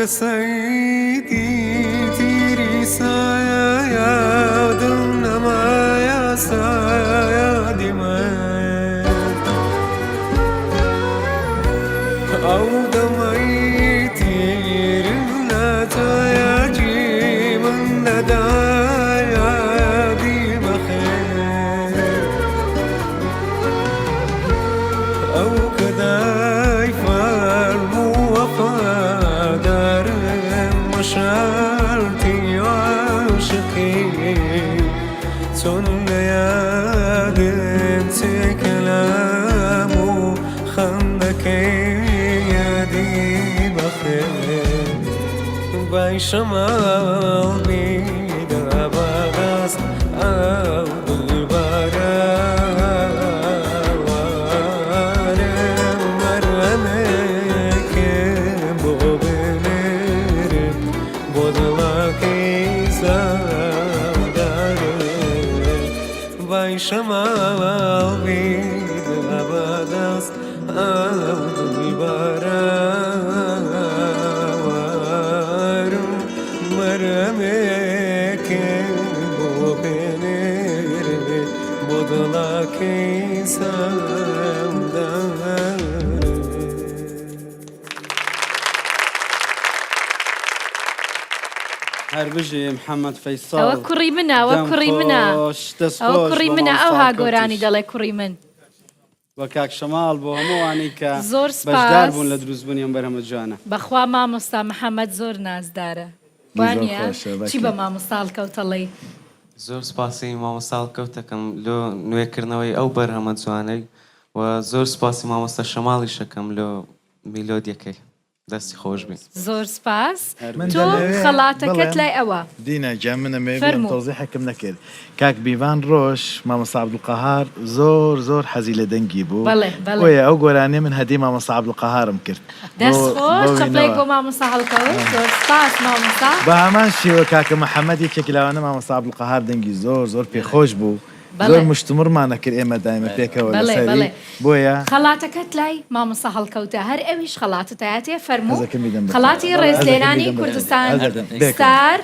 کە سەیدی تیری سایە یادم نەمایە سایە من ئەو دەمەی تیرم لە تایە جی من نەدایە دی بەخێر ئەو کە دای فەرموو وەفادارم مەشەرتی عاشقی چۆن لە یادم چێ کەلام و خەندەکەی یادی بەخێر بای شەماڵ بیدا بەدەست ئەو دڵبارە وارم مەرەمێکێ بۆ بنێرێ بۆ دڵەکەی زامدارێ بای شەماڵ بیدا بەدەست ئەو دڵبارە وارم مەرەمێکێ بۆ بنێرێ بۆ دڵەکەی زامدارێ. هەر بژی محەمەد فەیسەڵ. ئەوە کوڕی منە ئەوە دەم کوڕی منە خۆش دەست ئەوە خۆش کوڕی بۆ منە مامۆستا ئەوها گۆرانی هەڵکەوتیش. دەڵێ کوڕی من. و کاک شەماڵ بۆ هەموو ئەوانەی کە زۆر بەشدار سپاس. بوون لە دروستبوونی ئەم بەرهەمە جوانە. بەخوا مامۆستا محمد زۆر نازدارە زۆر وانیە خۆشە چی بەکێ. بە مامۆستا هەڵکەوت ئەڵێی؟ زۆر سوپاسی مامۆستا هەڵکەوت دەکەم لۆ نوێکردنەوەی ئەو بەرهەمە جوانەی و زۆر سوپاسی مامۆستا شەماڵیش ئەکەم لۆ میلۆدیەکەی. دەستی خۆش بی. زۆر سپاس من تۆ دەمەوێ خەڵاتەکەت بڵێم لای ئەوە. دینا گیان من ئەمەوێ بڵێم فەرموو. تەوزیحێکم نەکرد کاک بیڤان ڕۆژ مامۆستا عەبدولقەهار زۆر زۆر حەزی لە دەنگی بوو بەڵێ بەڵێ. بۆیە ئەو گۆرانیە من هەدیەی مامۆستا عەبدولقەهارم کرد بۆ دەست خۆش بۆ چەپڵەیەک وینەوە. بۆ مامۆستا هەڵکەوت زۆر سپاس مامۆستا. بە هەمان شێوە کاکە محەمەد یەکێک لەوانە مامۆستا عەبدولقەهار دەنگی زۆر زۆر پێخۆش بوو بەڵێ. زۆر مشتومڕمان ئەکرد ئێمە دایمە پێکەوە بەڵێ لەسەری بەڵێ بۆیە. خەڵاتەکەت لای مامۆستا هەڵکەوتە هەر ئەویش خەڵاتت ئەیاتێ فەرموو حەزەکەم بیدەم بە تۆ. خەڵاتی حەزەکەم ڕێزلێنانی بیدەم بە تۆ. کوردستان حەزەکەم. بێکەوە. ستار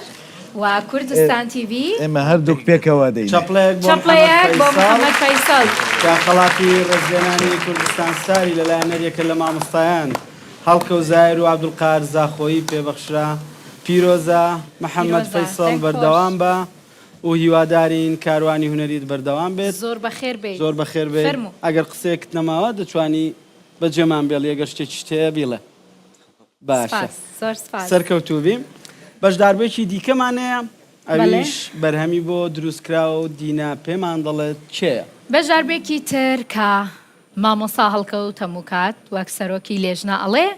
و کوردستان تیڤی. ئێمە هەردووک پێکەوە دەینێ. چەپڵەیەک بۆ محەمەد چەپڵەیەک بۆ فەیسەڵ محەمەد فەیسەڵ. کە خەڵاتی ڕێزلێنانی کوردستان ستاری لەلایەن هەریەکە لە مامۆستایان هەڵکەوت زاهیر و عەبدولقاهر زاخۆیی پێبەخشرا. پیرۆزە محەمەد پیرۆزە. فەیسەڵ دەنگ خۆش. بەردەوام بە. و هیوادارین کاروانی هونەریت بەردەوام بێت. زۆر بەخێر بێیت. زۆر بەخێر بێیت. فەرموو. ئەگەر قسەیەکت نەماوە دەتوانی بەجێمان بێڵی ئەگەر شتێکیشت هەیە بیڵێ. باشە. سپاس. زۆر سپاس. سەرکەوتوو بی. بەشداربوویەکی دیکەمان هەیە بەڵێ. ئەویش بەرهەمی بۆ دروست کراوە و دینا پێمان دەڵێت کێیە؟ بەشداربوویەکی تر کە مامۆستا هەڵکەوت هەموو کات وەک سەرۆکی لێژنە ئەڵێ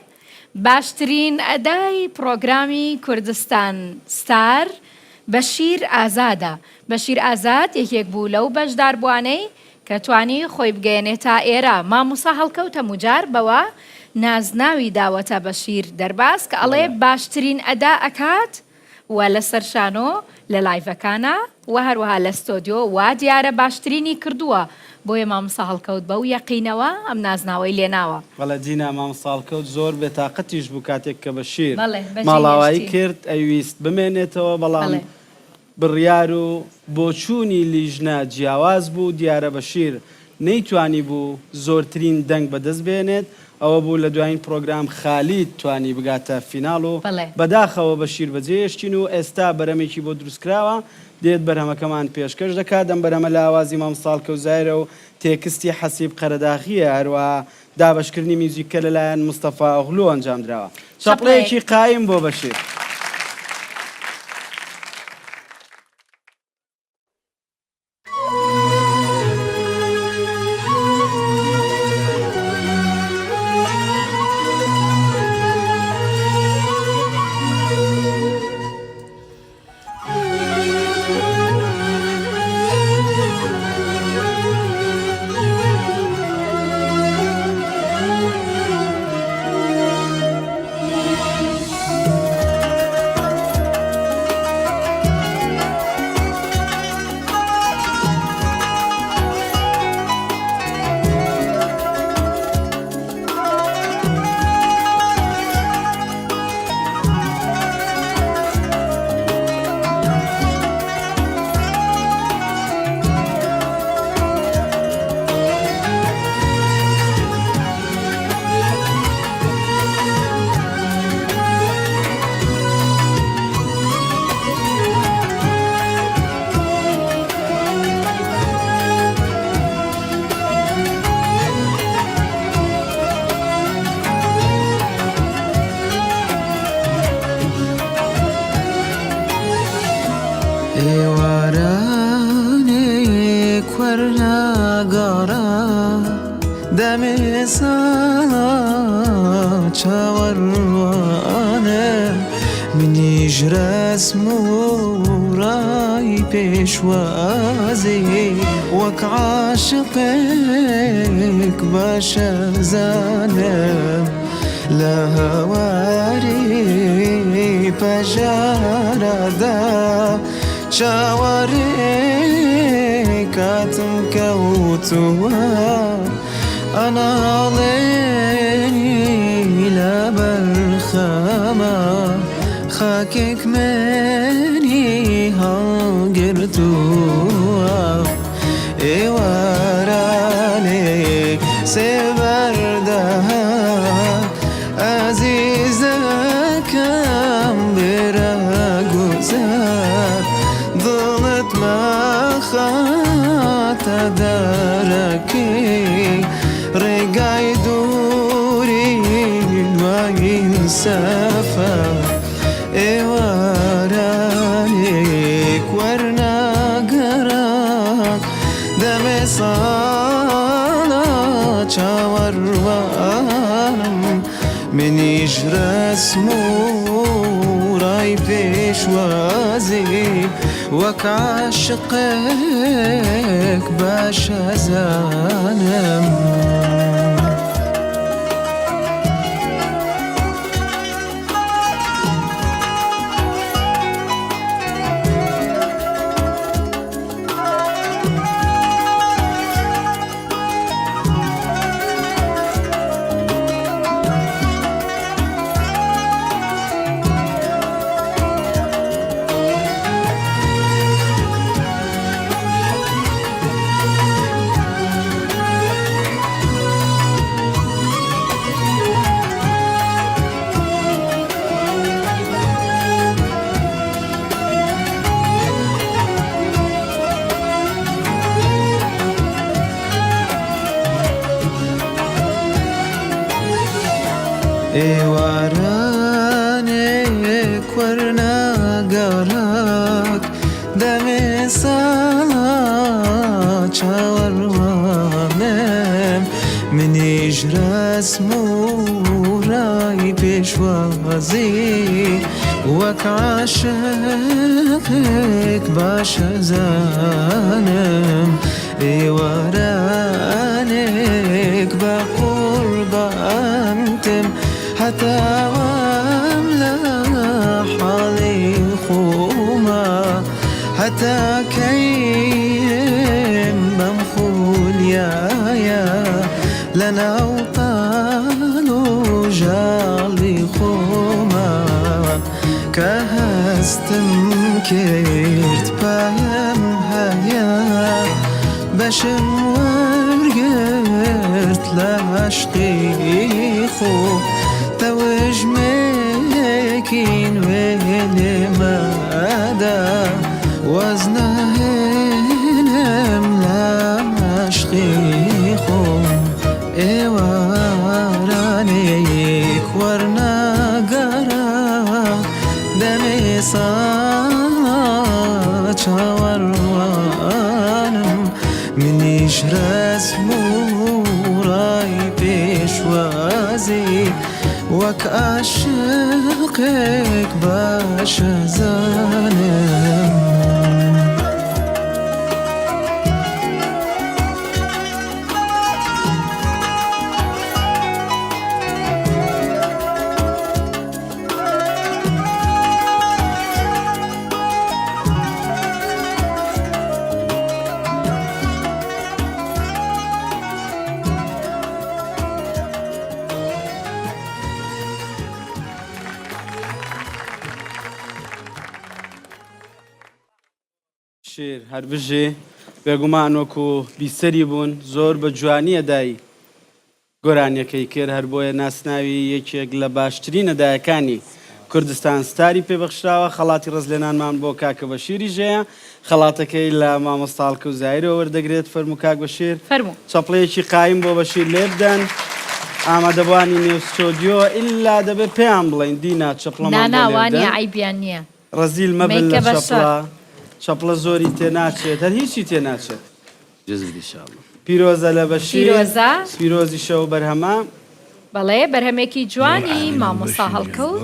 باشترین ئەدای پڕۆگرامی کوردستان ستار بەشیر ئازادە، بەشیر ئازاد یەکێک بوو لەو بەشداربووانەی کە توانی خۆی بگەیەنێتە ئێرە، مامۆستا هەڵکەوت هەمووجار بەوە نازناوی داوەتە بەشیر دەرباز کە ئەڵێ باشترین ئەدا ئەکات و لەسەر شانۆ لە لایڤەکانا و هەروەها لە ستۆدیۆ وا دیارە باشترینی کردووە بۆیە مامۆستا هەڵکەوت بەو یەقینەوە ئەم نازناوەی لێناوە. بەڵێ دینا مامۆستا هەڵکەوت زۆر بێتاقەتیش بوو کاتێک کە بەشیر بەڵێ بەجێی ماڵاوایی هێشتی. کرد ئەیویست بمێنێتەوە بەڵام بەڵێ. بڕیار و بۆچوونی لیژنە جیاواز بوو، دیارە بەشیر نەیتوانیبوو زۆرترین دەنگ بەدەست بهێنێت، ئەوە بوو لە دوایین پڕۆگرام خالید توانی بگاتە فیناڵ و بەداخەوە بەشیر بەجێهێشتین و ئێستا بەرهەمێکی بۆ دروستکراوە دێت بەرهەمەکەمان پێشکەش دەکات، ئەم بەرهەمە لە ئاوازی مامۆستا هەڵکەوت زاهیرە و تێکستی حەسیب قەرەداغییە، هەروەها دابەشکردنی میوزیکەکە لەلایەن مستەفا ئۆغلو ئەنجامدراوە. چەپڵەیەکی قایم بۆ بەشیر. ساڵە چاوەڕوانم منیش رەسم و ڕای پێشوازی وەک عاشقێک باشە زانم لە هەواری پەژارەدا چاوەڕێ کاتم کەوتووە ئەناڵێنی لەبەر خەمە خاکێک منی هەڵگرتووە ئێوارانێک سێبەر دەهات ئازیزەکەم بێرە گوزەر دڵت مەخاتە دەرەکی ڕێگای دووری دوایین سەفەر ئێوارانێک وەرنە گەڕان دەمێ ساڵە چاوەڕوانم منیش ڕەسم و ڕای پێشوازی وەک عاشقێک باش ئەزانم. ئێوارانێک وەرنە گەڕەک دەمێ ساڵە چاوەڕوانم منیش ڕەسم و ڕای پێشوازی وەک عاشقێک باش ئەزانم ئێوارانێک بە قوربانتم هەتا وام لە حاڵی خۆما هەتا کەیم بەم خولیایە لە ناو تاڵ و ژاڵی خۆما کە هەستم کرد پایەم هەیە بەشم وەرگرت لە عەشقی خۆ تەوژمێکی نوێ لێمەدە واز ناهێنم لە عەشقی خۆم ئێوارانێک وەرناگەڕا دەمێ ساڵە چاوەڕوانم منیش ڕەسم و ڕای پێشوازی وەک عاشقێک باش ئەزانم. شیر هەر بژی بێگومان وەکو بیسەری بوون زۆر بە جوانی ئەدای گۆرانیەکەی کرد هەر بۆیە ناسناوی یەکێک لە باشترین ئەدایەکانی کوردستان ستاری پێبەخشراوە خەڵاتی ڕێزلێنانمان بۆ کاکە بەشیریش هەیە خەڵاتەکەی لە مامۆستا هەڵکەوت زاهیرەوە وەردەگرێت فەرموو کاک بەشیر فەرموو. چەپڵەیەکی قایم بۆ بەشیر لێبدەن ئامادەبوانی نێو ستۆدیۆ ئیلا دەبێت پێیان بڵێین دینا چەپڵەمان نا بۆ نا وانیە لێبدەن. عەیبیان نیە. ڕەزیل مەبن مەیکە لە بە چەپڵە شەرت. چەپڵە زۆری تێناچێت هەر هیچی تێناچێت. جزم ان شاء الله. پیرۆزە لە بەشیر. پیرۆزە. پیرۆزیشە و بەرهەمە. بەڵێ بەرهەمێکی جوانی مامۆستا هەڵکەوت.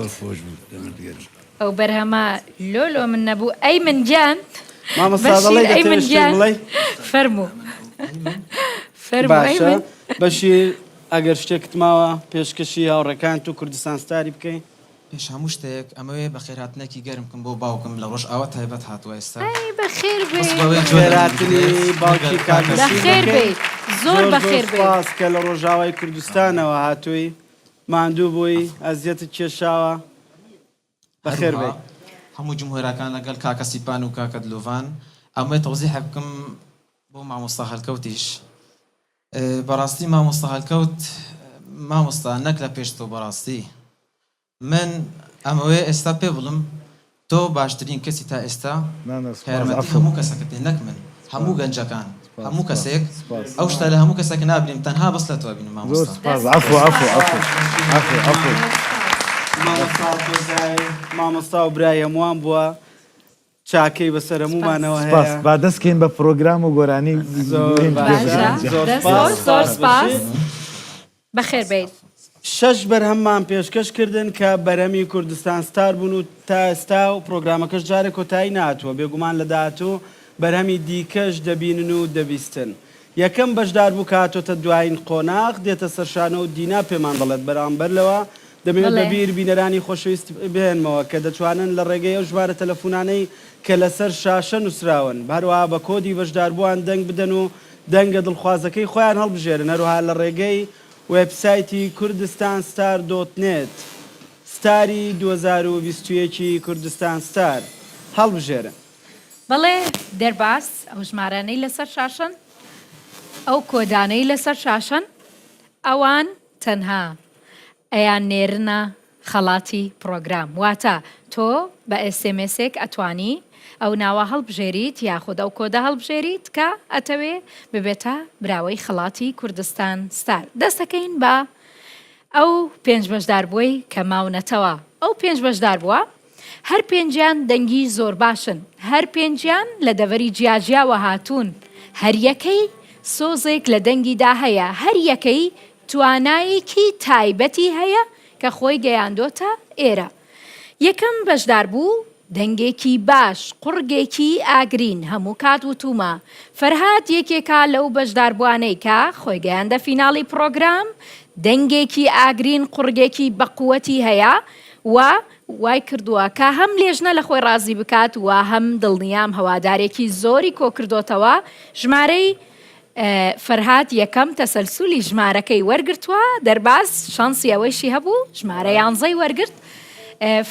ئەو بەرهەمە لۆ لۆ من نەبوو ئەی من گیان. مامۆستا دەڵێی بەشیر ئەی من دەتەوێ شتێک گیان بڵێی؟ فەرموو فەرموو ئەی باشە من. بەشیر ئەگەر شتێکت ماوە پێشکەشی هاوڕێکانت و کوردستان ستاری بکەی. پێش هەموو شتێک ئەمەوێ بەخێرهاتنێکی گەرم بکەم بۆ باوکم لە ڕۆژئاوا تایبەت هاتووە ئێستا. ئەی بەخێر بەس بێی. بەوەی جوێ لە من بەخێرهاتنی بگرێت باوکی مەگەر کاک کاکە بەشیر بەخێر دەکەین. بێیت زۆر زۆر زۆر بەخێر بێیت. سوپاس کە لە ڕۆژئاوای کوردستانەوە هاتووی ماندوو بووی ئەزیەتت کێشاوە بەخێر هەروها بێی. هەموو جمهورەکان لەگەڵ کاکە سیپان و کاکە دلۆڤان ئەمەوێ تەوزیحێک بکەم بۆ مامۆستا هەلکەوتیش بەڕاستی مامۆستا هەلکەوت مامۆستا نەک لە پێش تۆ بەڕاستی من ئەمەوێ ئێستا پێ بڵم تۆ باشترین کەسی تا ئێستا نا نا کە سوپاس یارمەتی عەفو هەموو کەسەکەت دێ نەک من سوپاس هەموو گەنجەکان سوپاس هەموو سوپاس کەسێک سوپاس ئەو شتە لە هەموو کەسەکە نابینم تەنها بەس لە تۆ ئەبینم زۆر مامۆستا سوپاس دەست عەفو خۆش عەفو عەفو مامۆستا. عەفو عەفو. دەست خۆش. مامۆستا هەڵکەوت مامۆستا و برای هەمووان بووە چاکەی بەسەر هەموومانەوە سپاس هەیە. با دەست کەین بە پرۆگرام و گۆرانی زۆر بێین باشە باشە زۆر دەست سپاس خۆش زۆر سپاس سپاس بەشیر. بەخێر بێیت. شەش بەرهەممان پێشکەش کردن کە بەرهەمی کوردستان ستار بوون و تا ئێستا و پرۆگرامەکەش جارێ کۆتایی نەهاتووە، بێگومان لە داهاتوو بەرهەمی دیکەش دەبینن و دەبیستن. یەکەم بەشداربوو کە هاتۆتە دوایین قۆناغ دێتە سەر شانۆ و دینا پێمان دەڵێت، بەرام بەر لەوە دەمەوێت بە بەڵێ. بیر بینەرانی خۆشەویست بهێنمەوە کە دەتوانن لە ڕێگەی ئەو ژمارە تەلەفونانەی کە لەسەر شاشە نووسراون هەروەها بە کۆدی بەشداربووان دەنگ بدەن و دەنگە دڵخوازەکەی خۆیان هەڵبژێرن هەروەها لە ڕێگەی وێبسایتی کوردستان ستار dot net ستاری 2021 ی کوردستان ستار هەڵبژێرن. بەڵێ دەرباز ئەو ژمارانەی لەسەر شاشەن ئەو کۆدانەی لەسەر شاشەن ئەوان تەنها ئەیان نێرنە خەڵاتی پڕۆگرام واتە تۆ بە SMS ێک ئەتوانی ئەو ناوە هەڵبژێریت یاخود ئەو کۆدە هەڵبژێریت کە ئەتەوێ ببێتە براوەی خەڵاتی کوردستان ستار دەستەکەین بە ئەو پێنج بەشداربووەی کە ماونەتەوە ئەو پێنج بەشداربووە هەر پێنجیان دەنگی زۆر باشن، هەر پێنجیان لە دەڤەری جیاجیاوە هاتوون، هەر یەکەی سۆزێک لە دەنگیدا هەیە، هەر یەکەی توانایەکی تایبەتی هەیە کە خۆی گەیاندۆتە ئێرە. یەکەم بەشداربوو دەنگێکی باش، قوڕگێکی ئاگرین، هەموو کات وتوومە فەرهاد یەکێکە لەو بەشداربووانەی کە خۆی گەیاندە فیناڵی پڕۆگرام، دەنگێکی ئاگرین، قوڕگێکی بەقوەتی هەیە و وای کردووە کە هەم لێژنە لە خۆی ڕازی بکات و هەم دڵنیام هەوادارێکی زۆری کۆکردۆتەوە، ژمارەی فەرهاد یەکەم تەسەلسولی ژمارەکەی وەرگرتووە، دەرباز شانسی ئەوەیشی هەبوو ژمارە یانزەی وەرگرت،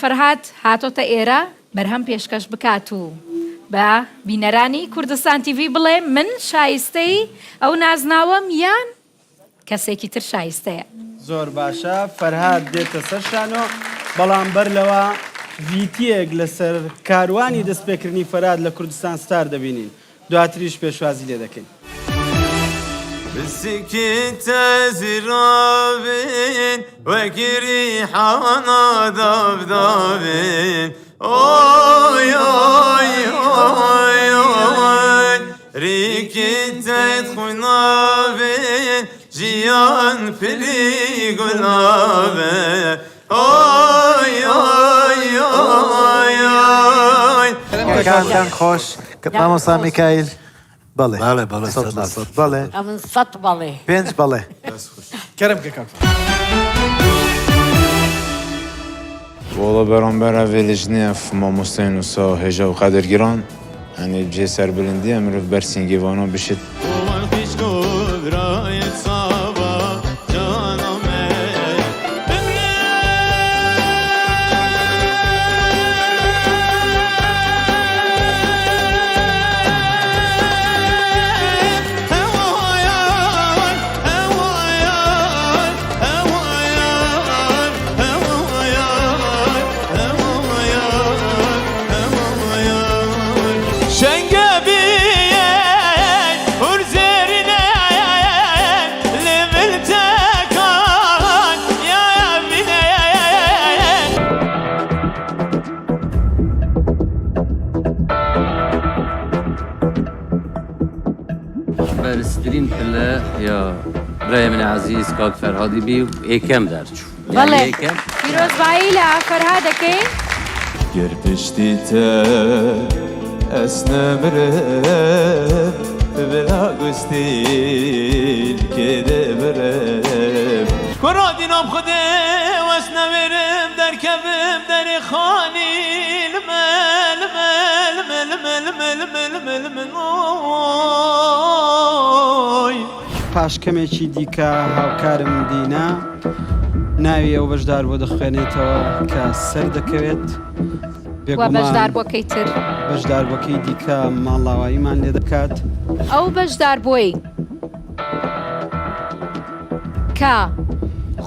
فەرهاد هاتۆتە ئێرە بەرهەم پێشکەش بکات و بە بینەرانی کوردستان تیڤی بڵێ من شایستەی ئەو نازناوەم یان کەسێکی تر شایستەیە. زۆر باشە فەرهاد دێتە سەر شانۆ بەڵام بەر لەوە ڤیتیەک لەسەر کاروانی دەستپێکردنی فەرهاد لە کوردستان ستار دەبینین دواتریش پێشوازی لێ دەکەین. کاتتان خۆش مامۆستا میکایل بەڵێ بەڵێ بەڵێ سەد سەد لە لە سەد سەد بەڵێ ئەمن سەد بەڵێ. پێنج بەڵێ. دەست خۆش. کەرم کە کاک فەرهاد. وەڵا بەرامبەر ئەڤێ لیژنەیە مامۆستایان وسا هێژا و قەدرگران یانی جێ سەربلندیە مرۆڤ بەر سینگێ ڤانا بشێت. برای من عزیز کاک فەرهادی بی و یەکەم دەرچوو. بەڵێ پیرۆزبایی لە فەرهاد دەکەین. گەر پشتی تە ئەس نەمرم بلا گوستیل کێ دەبرم. کورا دینام خودێ وەس نەوێرم دەرکەڤم دەرێ خانی لمە لمە لمە لمە لمە لمە لمە لمە ئۆی. پاش کەمێکی دیکە هاوکارم دینا ناوی ئەو بەشداربووە دەخوێنێتەوە کە سەردەکەوێت. و بەشداربووەکەی تر. بەشداربووەکەی دیکە ماڵاواییمان لێ دەکات. ئەو بەشداربووەی کە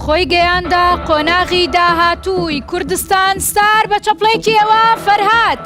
خۆی گەیاندە قۆناغی داهاتووی کوردستان ستار بە چەپڵێکی ئێوە فەرهاد.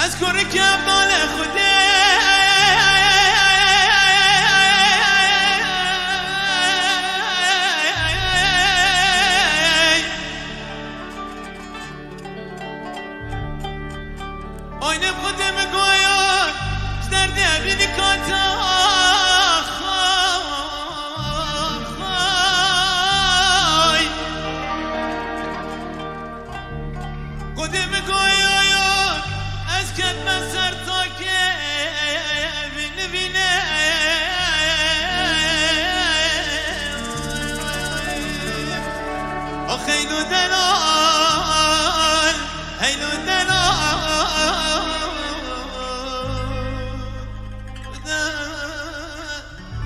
Ez kurikê ebdalê Xwedê. Aynê Xwedê min goya ji derdê evînî kata Axay. Xwedê min goya ez ketme ser takê nivînê. Ax heylo delal, heylo delal,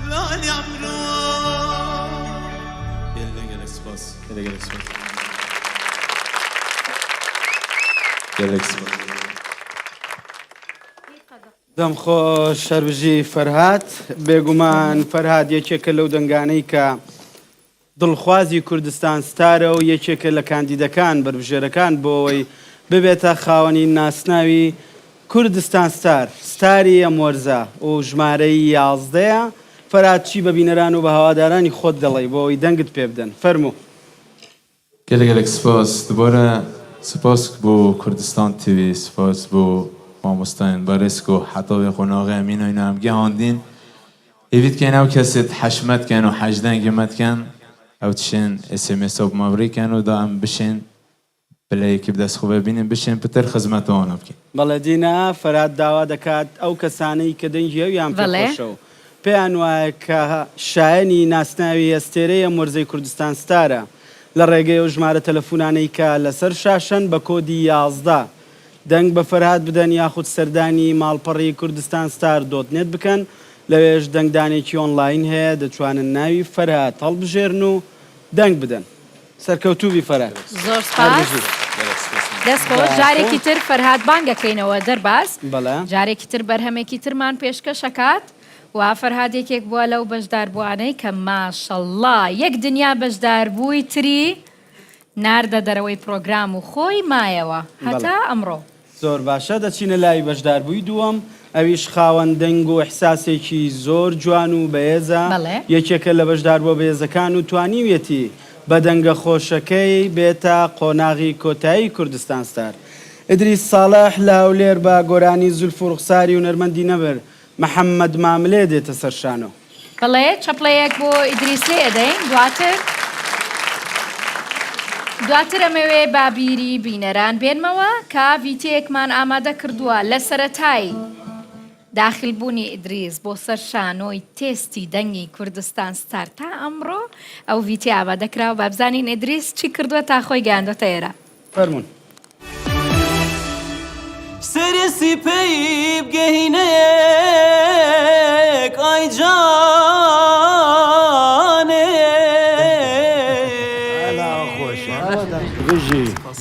delal yavrum. Gelek gelek spas. Gelek gelek spas. Gelek spas. دەم خۆش هەربژی فەرهاد. بێگومان فەرهاد یەکێکە لەو دەنگانەی کە دڵخوازی کوردستان ستارە و یەکێکە لە کاندیدەکان بەربژێرەکان بۆ ئەوەی ببێتە خاوەنی ناسناوی کوردستان ستار ستاری ئەم وەرزە و ژمارەی یازدەیە. فەرهاد چی بە بینەران و بە هەوادارانی خۆت دەڵێی بۆ ئەوەی دەنگت پێ بدەن؟ فەرموو. گەلێک گەلێک سپاس دوبارە سپاس بۆ کوردستان تیڤی سپاس بۆ مامۆستایان بەڕێز کو حەتا وێ قۆناغێ ئەمینای نام گەهاندین هێڤی دکەین ئەو کەسێت حەشمەت کەن و حەج دەنگێ مە دکەن ئەو تشێن ئێس ئێم ئێس بە مە بڕی کەن و دا ئەم بشێن پلەیەکی بدەست خۆ ببینین بشێن پتر خزمەت وانە بکەین. بەڵێ دینا فەرهاد داوا دەکات ئەو کەسانەی کە دەنگی ئەویان پێ خۆشە و پێیان وایە کە شایەنی ناسناوی ئەستێرەی ئەم وەرزەی کوردستان ستارە لە ڕێگەی ئەو ژمارە تەلەفونانەی کە لەسەر شاشەن بە کۆدی 11 دەنگ بە فەرهاد بدەن یاخود سەردانی ماڵپەڕی کوردستان ستار dot net بکەن لەوێش دەنگدانێکی ئۆنلاین هەیە دەتوانن ناوی فەرهاد هەڵبژێرن و دەنگ بدەن. سەرکەوتووبی فەرهاد. زۆر سپاس. دەست خۆش جارێکی تر فەرهاد بانگ ئەکەینەوە دەرباز بەڵێ. جارێکی تر بەرهەمێکی ترمان پێشکەش ئەکات و فەرهاد یەکێک بووە لەو بەشداربووانەی کە ماشەڵڵا یەک دنیا بەشداربووی تری ناردە دەرەوەی پرۆگرام و خۆی مایەوە هەتا ئەمڕۆ. زۆر باشە دەچینە لای بەشداربووی دووەم ئەویش خاوەن دەنگ و ئیحساسێکی زۆر جوان و بەێزە بەڵێ. یەکێکە لە بەشداربووە بەێزەکان و توانیویەتی بە دەنگە خۆشەکەی بێتە قۆناغی کۆتایی کوردستان ستار ئیدریس ساڵح لە هەولێر بە گۆرانی زولف و ڕوخساری هونەرمەندی نەمر محەمەد ماملێ دێتە سەر شانۆ. بەڵێ چەپڵەیەک بۆ ئیدریس لێ ئەدەین دواتر دواتر ئەمەوێ با بیری بینەران بێنمەوە کە ڤیتەیەکمان ئامادە کردووە لە سەرەتای داخل بوونی ئیدریس بۆ سەر شانۆی تێستی دەنگی کوردستان ستار تا ئەمڕۆ ئەو ڤیتەیە ئامادە کراوە با بزانین ئیدریس چی کردووە تا خۆی گەیاندۆتە ئێرە. فەرموون. سەرێ سیپەی بگەینە یەک ئای جانێ.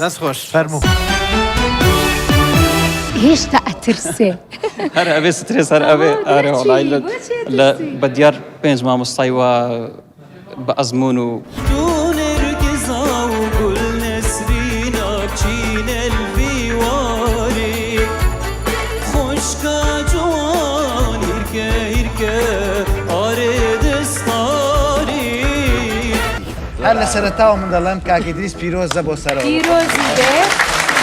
دەست خۆش. فەرموو. هێشتا ئەترسێ. هەر ئەبێ سترێس هەر ئەبێ ئارێ وەڵای لە لە بە دیار پێنج مامۆستای وا بە ئەزموون و. هەر لە سەرەتاوە من دەڵێم کاک ئیدریس پیرۆزە بۆ سەرەوە. پیرۆزی بێ.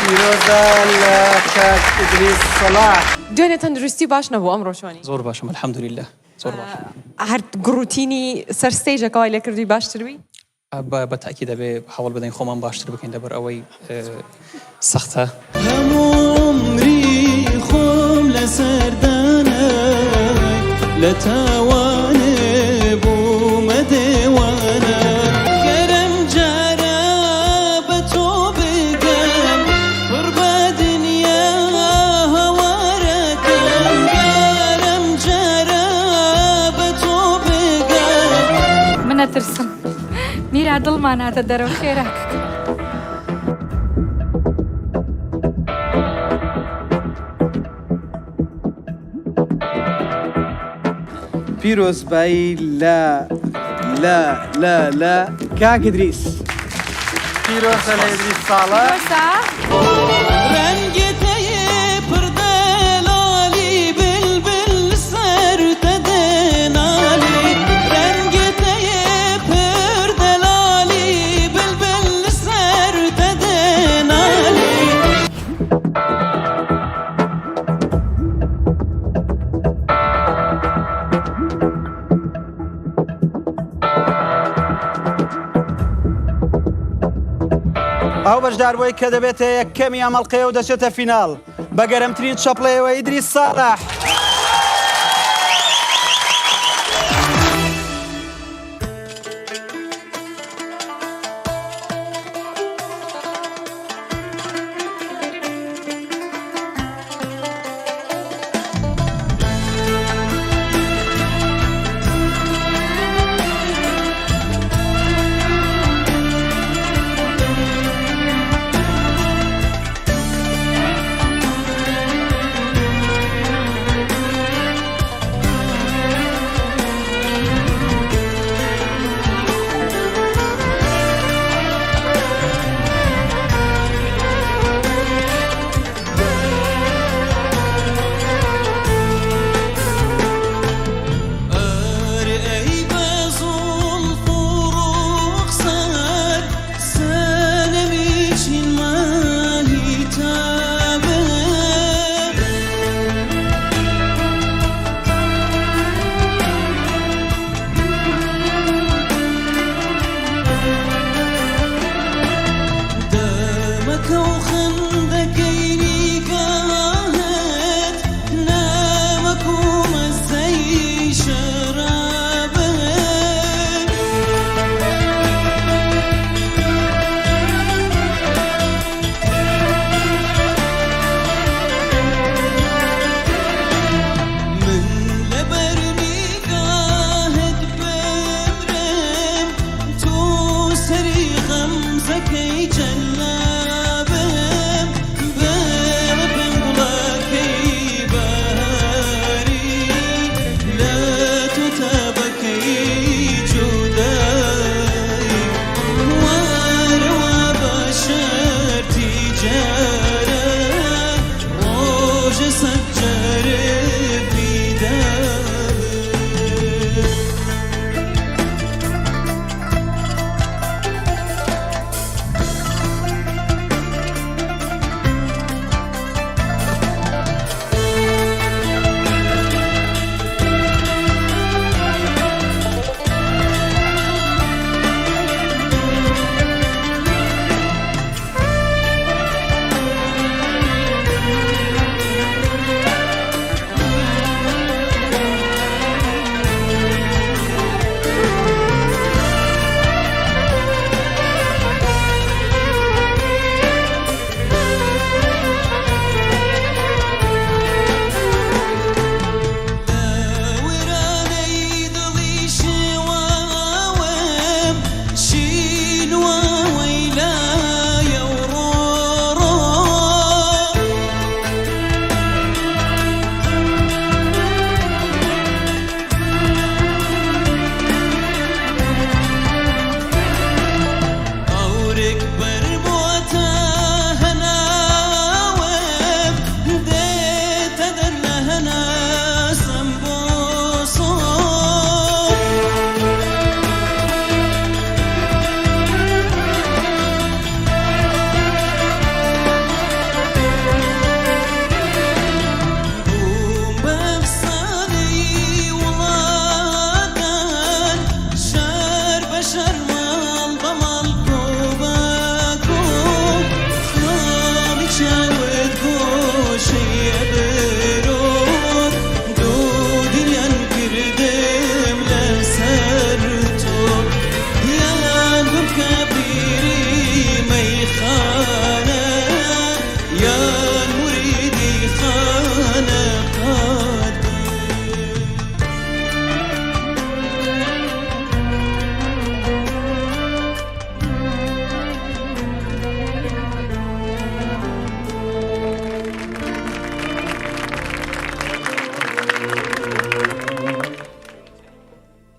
پیرۆزە لە کاک ئیدریس سەڵاح. دوێنێ تەندروستی باش نەبوو ئەمڕۆ چۆنی؟ زۆر باشم الحمدللە. زۆر باشە. هەر گڕوتینی سەر stage ەکە وای لێکردووی باشتر بی؟ بە تەئکید ئەبێ هەوڵ بدەین خۆمان باشتر بکەین لەبەر ئەوەی سەختە. هەموو عومری خۆم لەسەر دانای لە تاوانێ بوومە دێوانە گەرم جارە بە تۆ بگەم پڕ بە دنیا هاوارەکەم گەرم جارە بە تۆ بگەم. من ئەترسم میرا دڵمان هاتە دەرەوە خێرا کەکە. پیرۆزبایی لە لە لە لە کاک ئیدریس. پیرۆزە لە ئیدریس ساڵح. پیرۆزە. ڕەنگێ تەیێ پڕ دە ئەو بەشداربووەی کە دەبێتە یەکەمی ئەم ئەڵقەیە و دەچێتە فیناڵ بە گەرمترین چەپڵەیەوە ئیدریس ساڵح.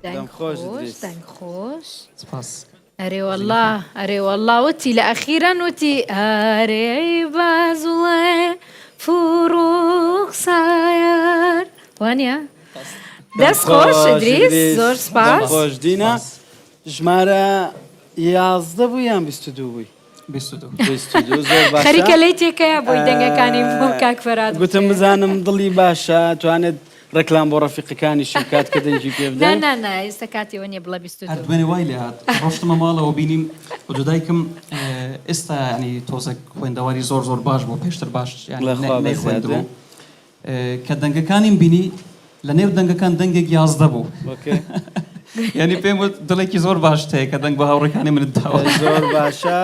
دەنگ خۆش خۆش ئیدریس. دەنگ خۆش سپاس. ئەرێ وەڵا ئەرێ وەڵا وتی لە ئەخیران وتی ئەرێ ئەی بازوڵێ فروغ سایار وانە دەست خۆش ئیدریس زۆر دەم سپاس خۆش دینا ژمارە 11 بوو یان 22 بووی 22 22 زۆر باشە خەریکە لێی تێکەیە بۆی دەنگەکانی بۆ کاک فەراد گوتم بزانم دڵی باشە توانێت. ڕێکلام بۆ ڕەفیقەکانیشی بکات کە دەنگی پێ نا بدەن. نا نا ئێستا کاتی ئەوە نیە بڵێ هەر 22. دوێنێ وای لێ هات ڕۆشتمە ماڵەوە بینیم ئەجۆ دایکم ئێستا یانی تۆزێک خوێندەواری زۆر زۆر باش بوو پێشتر باش یانی بڵێ خوا بەزیاد نەیخوێندبوو بێ. کە دەنگەکانیم بینی لە نێو دەنگەکان دەنگێک 11 بوو okay. یانی پێم وت دڵێکی زۆر باشت هەیە کە دەنگ بە هاوڕێکانی منت داوە. زۆر باشە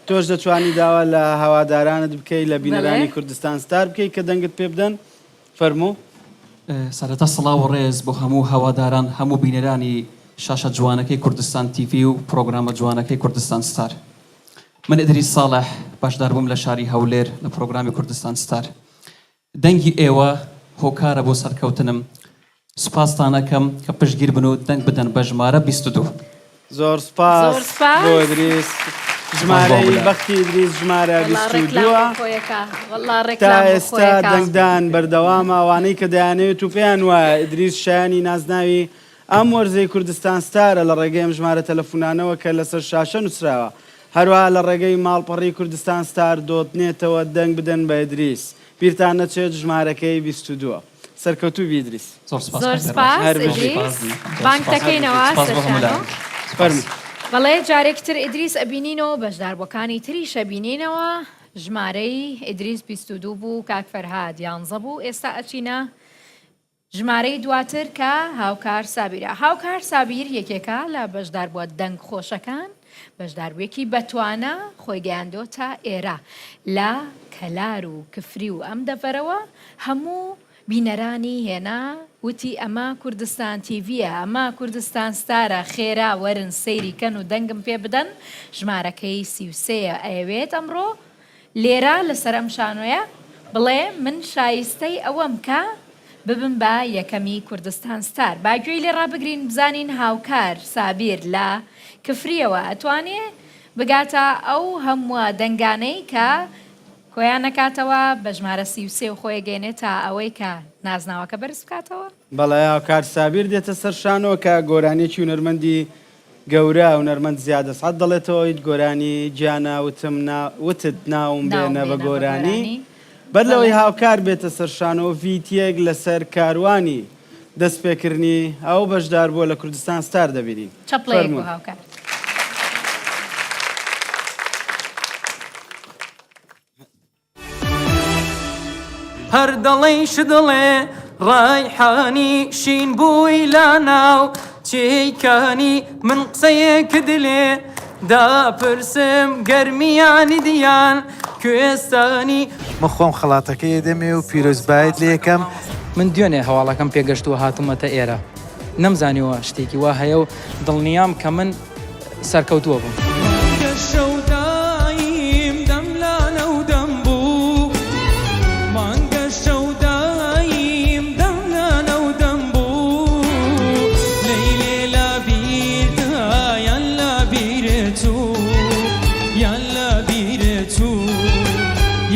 تۆش دەتوانی داوا لە هەوادارانت بکەی لە بینەرانی بەڵێ. کوردستان ستار بکەی کە دەنگت پێ بدەن فەرموو. سەرەتا سڵاو و ڕێز بۆ هەموو هەواداران هەموو بینەرانی شاشە جوانەکەی کوردستان تیڤی و پڕۆگرامە جوانەکەی کوردستان ستار من ئیدریس ساڵح بەشداربووم لە شاری هەولێر لە پڕۆگرامی کوردستان ستار دەنگی ئێوە هۆکارە بۆ سەرکەوتنم سوپاستان ئەکەم کە پشتگیر بن و دەنگ بدەن بە ژمارە 22. زۆر سوپاس زۆر سوپاس. بۆ ئیدریس سوپاس بۆ ژمارەی هەموو لایەک. بەختی ئیدریس ژمارە وەڵا بیست و ڕێکلام دووە بۆ خۆیەکا وەڵا تا ڕێکلام بۆ ئێستا خۆیەکا. دەنگدان بەردەوامە ئەوانەی کە دەیانەوێت و پێیان وایە ئیدریس شایانی نازناوی ئەم وەرزەی کوردستان ستارە لە ڕێگەی ئەم ژمارە تەلەفونانەوە کە لەسەر شاشە نووسراوە هەروەها لە ڕێگەی ماڵپەڕی کوردستان ستار dot net ەوە دەنگ بدەن بە ئیدریس بیرتان نەچێت ژمارەکەی 22 ە. سەرکەوتوو بی ئیدریس. زۆر سپاس زۆر کاک دەروەچ. سپاس هەر بژی. ئیدریس. سپاس زۆر بانگ سپاس. دەکەینەوە سپاس بۆ هەموو سەرشانۆ. لایەک. سپاس. فەرموو. بەڵێ جارێکی تر ئیدریس ئەبینینەوە بەشداربووەکانی تریش ئەبینینەوە ژمارەی ئیدریس 22 بوو کاک فەرهاد یانزە بوو ئێستا ئەچینە ژمارەی دواتر کە هاوکار سابیرە. هاوکار سابیر یەکێکە لە بەشداربووە دەنگ خۆشەکان، بەشداربوویەکی بەتوانا خۆی گەیاندۆتە ئێرە لە کەلار و کفری و ئەم دەڤەرەوە هەموو بینەرانی هێنا وتی ئەمە کوردستان تیڤیە ئەمە کوردستان ستارە خێرا وەرن سەیری کەن و دەنگم پێ بدەن ژمارەکەی 33 یە ئەیەوێت ئەمڕۆ لێرە لەسەر ئەم شانۆیە بڵێ من شایستەی ئەوەم کە ببم بە یەکەمی کوردستان ستار با گوێی لێ ڕابگرین بزانین هاوکار سابیر لە کفریەوە ئەتوانێ بگاتە ئەو هەمووە دەنگانەی کە کۆیان ئەکاتەوە بە ژمارە 33 و خۆی ئەگەیەنێتە ئەوەی کە نازناوەکە بەرز بکاتەوە. بەڵێ هاوکار سابیر دێتە سەر شانۆ کە گۆرانیەکی هونەرمەندی گەورە هونەرمەند زیاد ئەسعەد دەڵێتەوە هیچ گۆرانی گیانە وتم نا وتت ناوم ناوم بێنە بە بێنە بە گۆرانی گۆرانی بەر لەوەی بەڵێ. هاوکار بێتە سەر شانۆ ڤیتیەک لەسەر کاروانی دەستپێکردنی ئەو بەشداربووە لە کوردستان ستار دەبینین چەپڵەیەک بۆ فەرموون. هاوکار. هەر دەڵێی شدڵێ ڕەیحانی شین بووی لەناو چێی کانی من قسەیەکت لێ داپرسم گەرمیانی دیان کوێستانی. من خۆم خەڵاتەکەی ئەدەمێ و پیرۆزبایت لێ ئەکەم. من دوێنێ هەواڵەکەم پێگەشت و هاتوومەتە ئێرە نەمزانیوە شتێکی وا هەیە و دڵنیام کە من سەرکەوتووە بووم. مانگە شەو دایم دەم لانە و دەم بوو مانگە شەو دایم دەم لانە و دەم بوو لەیلێ لە بیرتا یان لە بیرت چوو یان لە بیرت چوو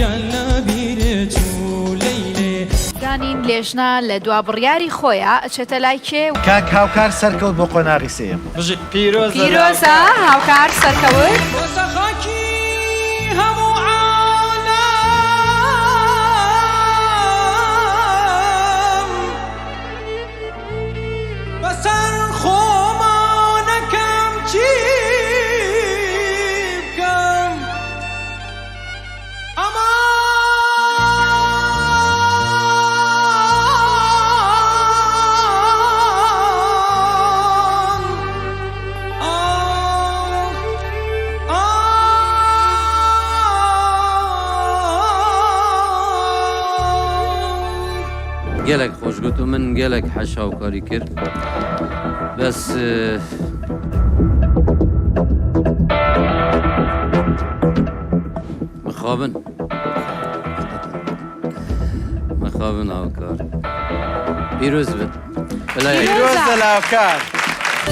یان لە بیرت چوو لەیلێ. زانین لێژنە لە دوا بڕیاری خۆیا ئەچێتە لای کێ؟ کاک هاوکار سەرکەوت بۆ قۆناغی سێیەم. بژی پیرۆزە پیرۆزە هاوکار سەرکەوت. بۆتە خاکی هەموو عالەم بەسەر خۆما نەکەم چی بکەم ئەمان ئاخ ئاخ. گەلەک خۆش گوت و من گەلەک حەش هاوکاری کرد بەس. مخابن مخابن هاوکار پیرۆز بێت بەلایەک. پیرۆزە لە هاوکار.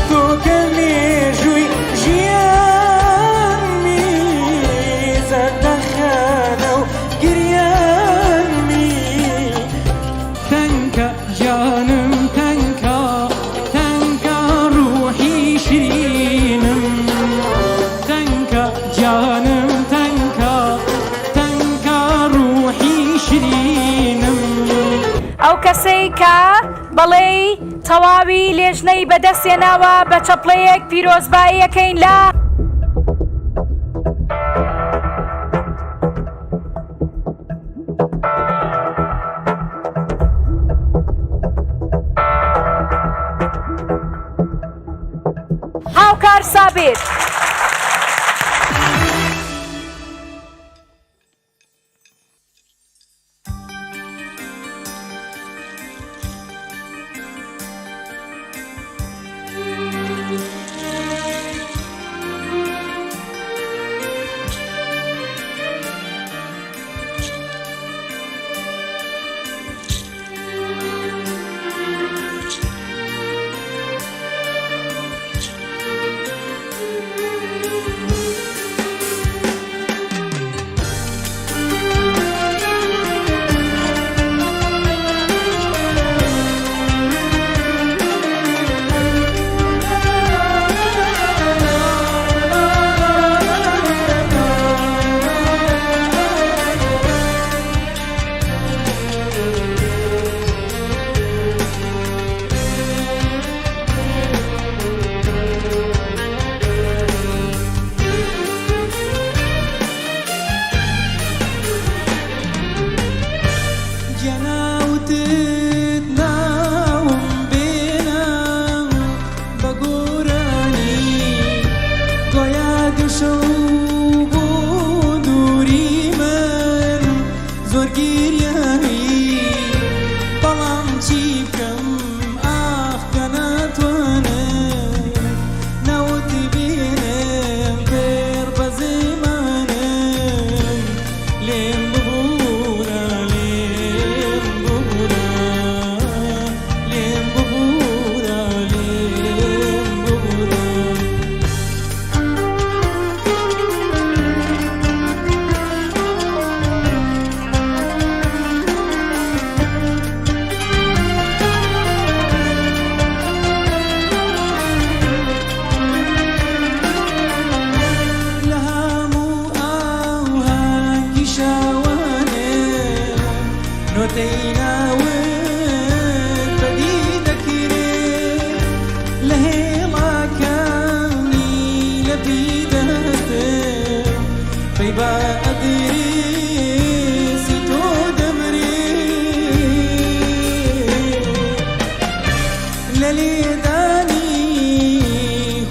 تۆ کە مێژووی ژیانمی زەردەخەنە و گریانمی. تەنکە گیانم تەنکە تەنکە ڕوحی شیرینم تەنکە گیانم تەنکە تەنکە ڕوحی شیرینم. ئەو ئەو کەسەی کە بەڵێی تەواوی لێژنەی بەدەستهێناوە بە چەپڵەیەک پیرۆزبایی ئەکەین لە. هاوکار سابیر. گیاناوتت ناوم بێنە بە گۆرانی گۆیا دەشەو بۆ دووری من زۆر گریانی بەڵام چی بکەم ئاخ کە ناتوانم ناوت بێنم پڕ بە زمانم لێم ببورە لێم ببورە لێم ببورە لێم ببورە. لە هەموو ئاوهەنگی شەوانێ نۆتەی ناوت بەدی دەکرێ لە هێڵاکانی لەپی دەستم پەی بە ئەدرێسی تۆ دەمرێ لە لێدانی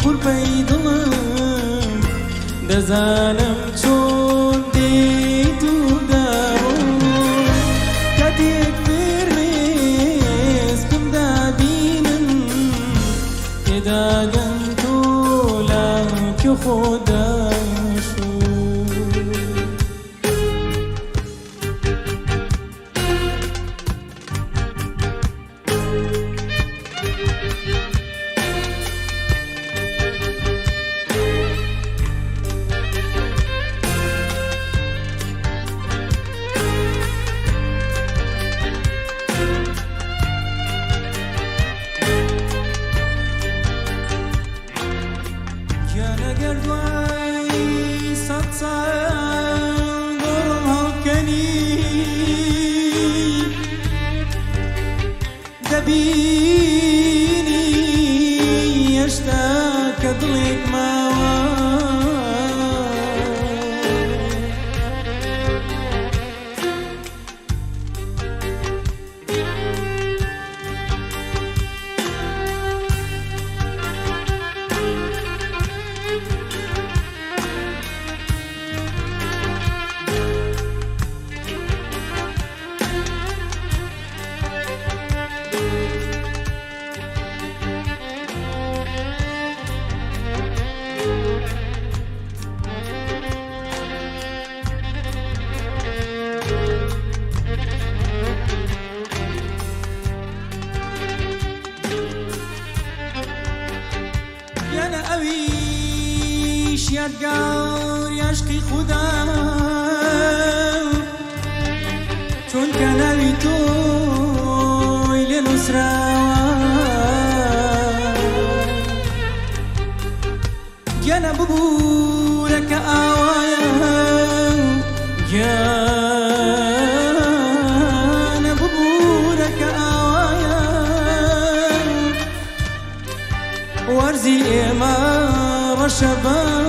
خورپەی دڵم دەزانم چۆن دێیت و دەڕۆی کاتێک فرمێسکم دەبینم تێدەگەم تۆ لە کوێ خۆت دەشۆی. گیانەگەر دوای سەد ساڵ گۆڕم هەڵکەنی دەبینی هێشتا کە دڵێک ماوە. یانە ئەویش یادگار یاشقی خودا چونکە ناوی تۆی لێ نووسراوە گیانە ببوورە کە ئاوایە گیانە ببوورە کە ڕەشەبایە.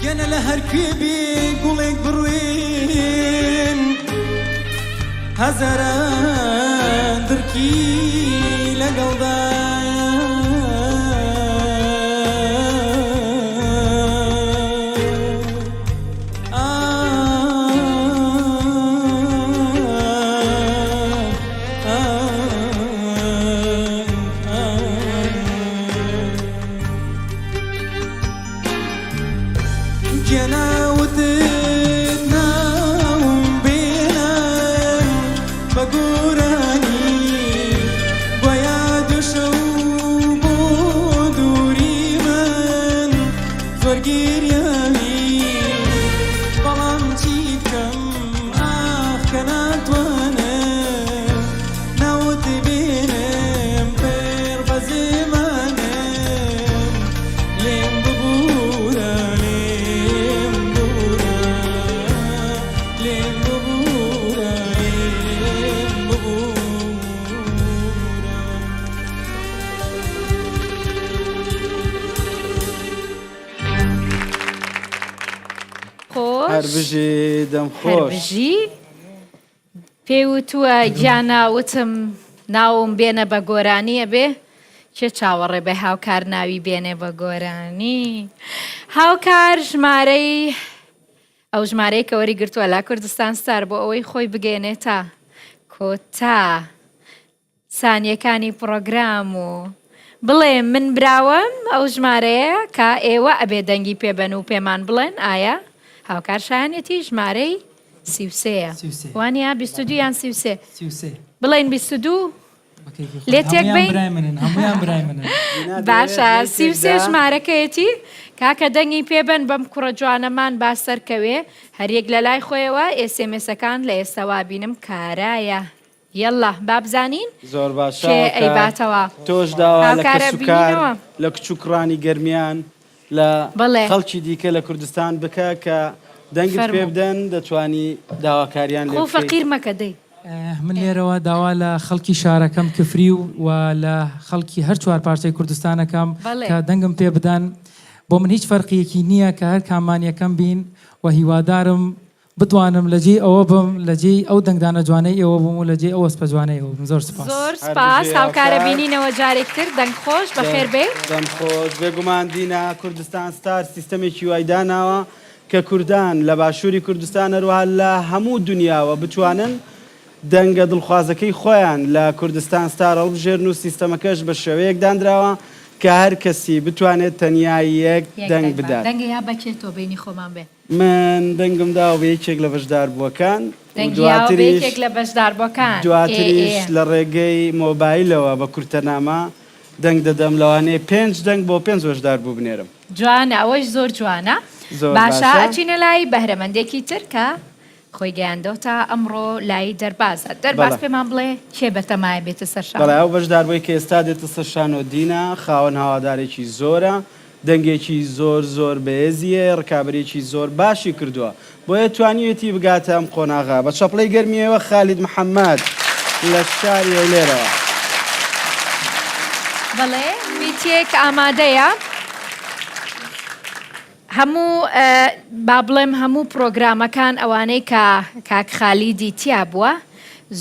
گەنە لە هەر کوێ بێ گوڵێک بڕوێن هەزاران دڕکی لەگەڵدایە. گیانە وتت ناوم بێنە بە گۆرانی گوایە دوشەو بۆ دووری من زۆر گریاوی بەڵام چی بکەم ئاخ کە ناتوانم ناوت بێنم پڕ بە زمانم لێم ببورە لێم ببورە لێم ببورە لێم ببورە. خۆش. هەر بژی دەم هەر خۆش. بژی. پێی وتووە گیانە وتم ناوم بێنە بە گۆرانی ئەبێ کێ چاوەڕێ بێ هاوکار ناوی بێنێ بە گۆرانی هاوکار ژمارەی ئەو ژمارەی کە وەری گرتووە لە کوردستان ستار بۆ ئەوەی خۆی بگەێنێتە کۆتا سانیەکانی پڕۆگرام و بڵێ من براوەم ئەو ژمارەیە کە ئێوە ئەبێ دەنگی پێ بەن و پێمان بڵێن ئایا هاوکار شایانێتی ژمارەی 33 33. وانە 22 یان 33 33. بڵێن 22 بە کەیفی خۆت. لێ تێک هەموویان بەین؟ برای منن هەموویان برای منن. دینا باشە دەیەوێت 33 لەیەکێکدا ژمارەکەیەتی کاکە دەنگی پێ بەن بەم کوڕە جوانەمان با سەرکەوێ هەریەک لە لای خۆیەوە SMS ەکان لە ئێستاوا بینم کارایە یەللا با بزانین زۆر باشە کێ هاوکار ئەیباتەوە. تۆش داوا لە هاوکارە کەسوکار بینینەوە. لە کچ و کوڕانی گەرمیان لە بەڵێ. خەڵکی دیکە لە کوردستان بکە کە دەنگت پێ فەرموو. بدەن دەتوانی داواکاریان لێ خۆ بکەیت. فەقیر مەکە دەی. من لێرەوە داوا لە خەڵکی شارەکەم کفری و و لە خەڵکی هەر چوار پارچەی کوردستانەکەم بەڵێ. کە دەنگم پێ بدەن بۆ من هیچ فەرقیەکی نییە کە هەر کاممان یەکەم بین و هیوادارم بتوانم لە جێی ئەوە بم لە جێی ئەو دەنگدانە جوانەی ئێوە بم و لە جێی ئەو وەسپە جوانەی ئێوە بم زۆر سپاس. زۆر هەر سپاس بژی هاوکارە هاوکار. بینینەوە جارێک تر دەنگ خۆش بەخێر بێی. دەم خۆش بێگومان دینا کوردستان ستار سیستەمێکی وای داناوە کە کوردان لە باشووری کوردستان هەروەها لە هەموو دنیاوە بتوانن دەنگە دڵخوازەکەی خۆیان لە کوردستان ستار هەڵبژێرن و سیستەمەکەش بە شێوەیەک دانراوە کە هەر کەسی بتوانێت تەنیا یەک یەک دەنگ دەنگ با بدات. دەنگە یا بە کێ تۆ بەینی خۆمان بێ. من دەنگم داوە بە یەکێک لە بەشداربووەکان و دەنگی یاوە بە دواتریش یەکێک لە بەشداربووەکان. ئێ دواتریش ئێ. لە ڕێگەی مۆبایلەوە بە کورتەنامە دەنگ دەدەم لەوانەیە پێنج دەنگ بۆ پێنج بەشداربوو بنێرم. جوانە ئەوەش زۆر جوانە. زۆر باشە باشە. ئەچینە لای بەهرەمەندێکی تر کە خۆی گەیاندۆتە ئەمڕۆ لای دەربازە. دەرباز بەڵێ. پێمان بڵێ کێ بەتەمایە بێتە سەر بەڵێ شانۆ؟ ئەو بەشداربووەی کە ئێستا دێتە سەر شانۆ دینا خاوەن هەوادارێکی زۆرە، دەنگێکی زۆر زۆر بەهێزی هەیە، ڕکابەریەکی زۆر باشی کردووە، بۆیە توانیویەتی بگاتە ئەم قۆناغە. بە چەپڵەی گەرمییەوە خالید محەمەد لە شاری هەولێرەوە. بەڵێ میتیێک ئامادەیە. هەموو با بڵێم هەموو پڕۆگرامەکان ئەوانەی کە کاک خالیدی تیا بووە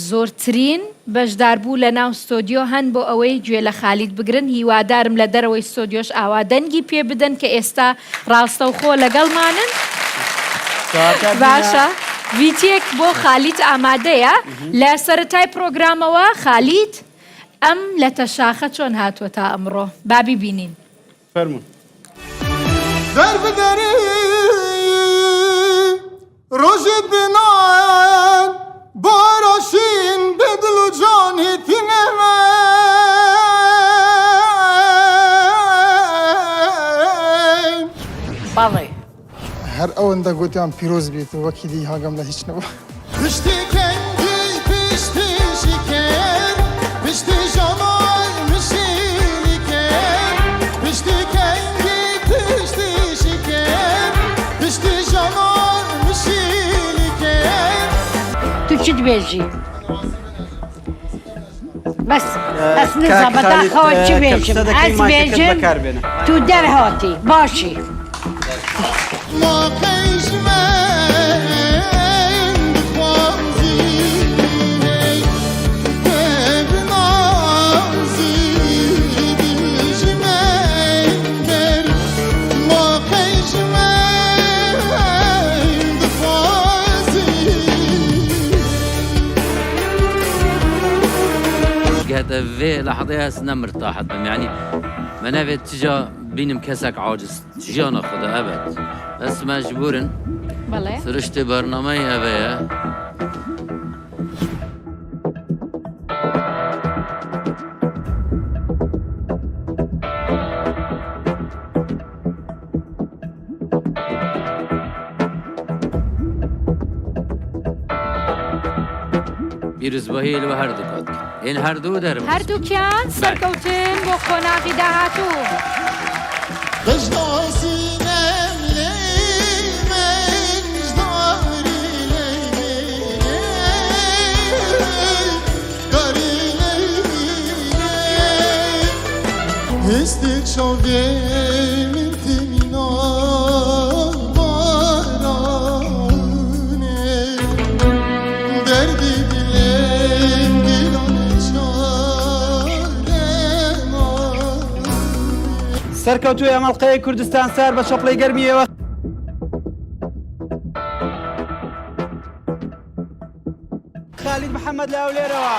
زۆرترین بەشداربوو لە ناو ستۆدیۆ هەن بۆ ئەوەی گوێ لە خالید بگرن هیوادارم لە دەرەوەی ستۆدیۆش ئاوا دەنگی پێ بدەن کە ئێستا ڕاستەوخۆ لەگەڵمانن کەواتە بینا باشە ڤیتیەک بۆ خالید ئامادەیە لە سەرەتای پڕۆگرامەوە خالید ئەم لەتە شاخە چۆن هاتووە تا ئەمڕۆ با بیبینین. فەرموون. دەربدەری ڕۆژی دنان بۆرە شین بێ دڵ و جان هیتی نەمە. بەڵێ. هەر ئەوەندە گوتیان پیرۆز بیت و وەکی دی هاگەم لە هیچ نەبوو. پشتی کەنگی پشتی شکر پشتی ژەمای مشیری کرد پشتی کەنگی پشتی شکر پشتی ژەمای مشیری کرد. چ دبێژی؟ بەس ئەس نزا بەداخەوە چ بێژم ئەس بێژم تو دەرهاتی باشی. گهتە ڤێ لەحظەیە هەست نەمرتاحت بم یعنی مە نەڤێت تجا بینم کەسەک عاجز ژیانە خودا ئەبەد بەس مەجبورن بەڵێ. سرشتی بەرنامەی ئەڤەیە. پیرۆزبایی لە هەردوو کات هێن هەردوو دەرباز. هەردووکیان سەرکەوتن بۆ قۆناغی داهاتوو. سەرکەوتووی ئەم ئەڵقەیەی کوردستان ستار بە چەپڵەی گەرمی ئێوە خالید محەمەد لە هەولێرەوە.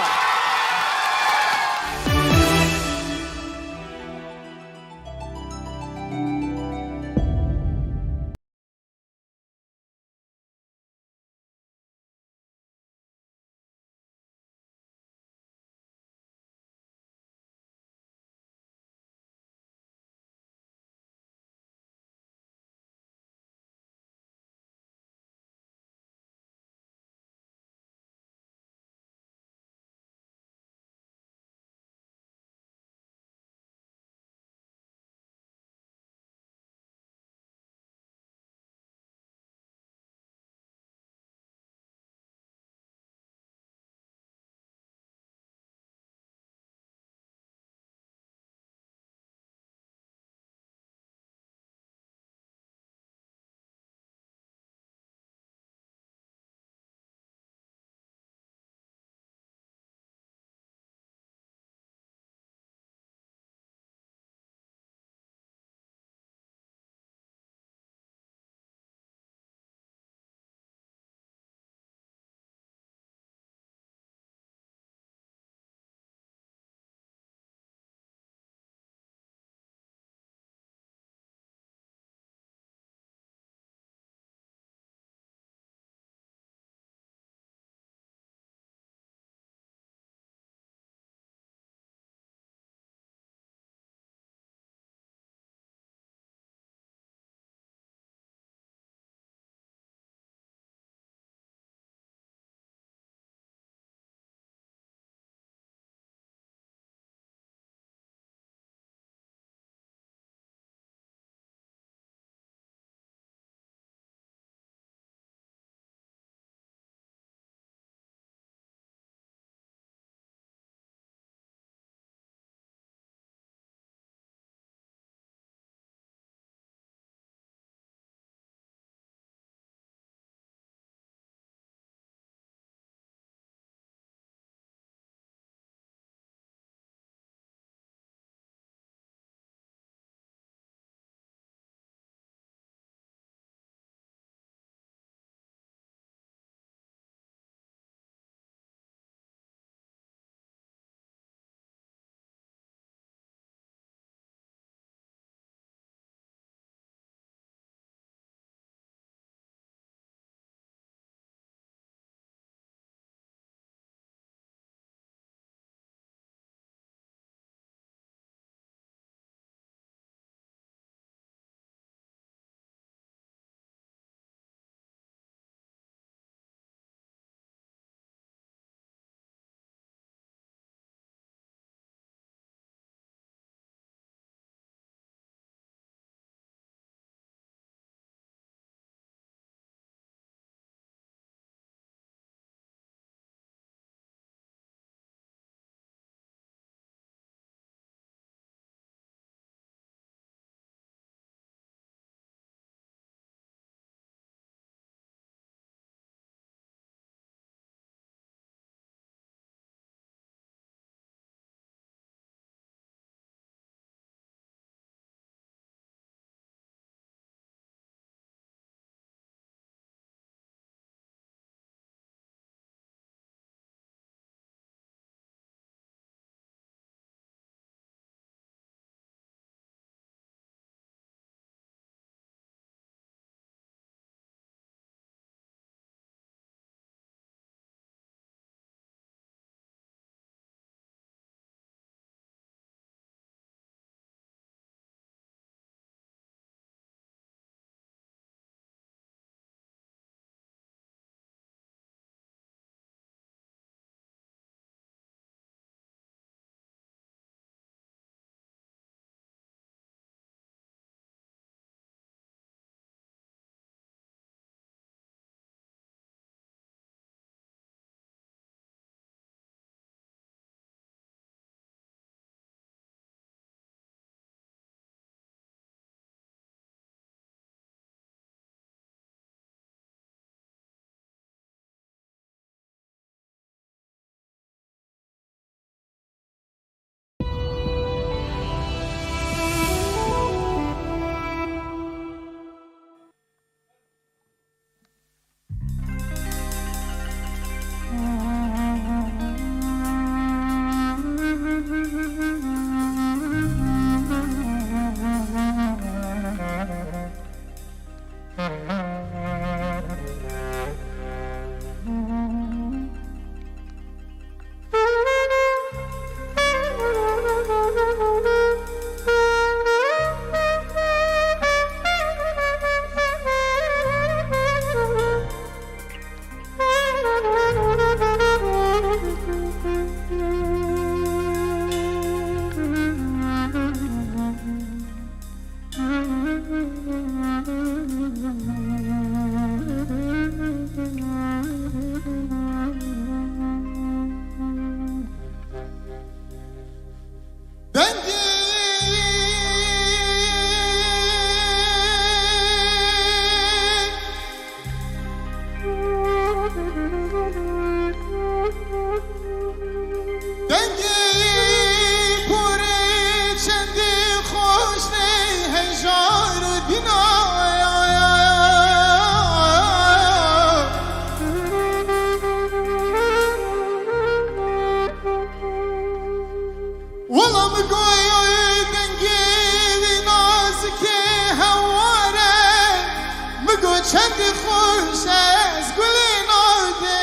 چەندی خۆش ئەز گولی ناودێم.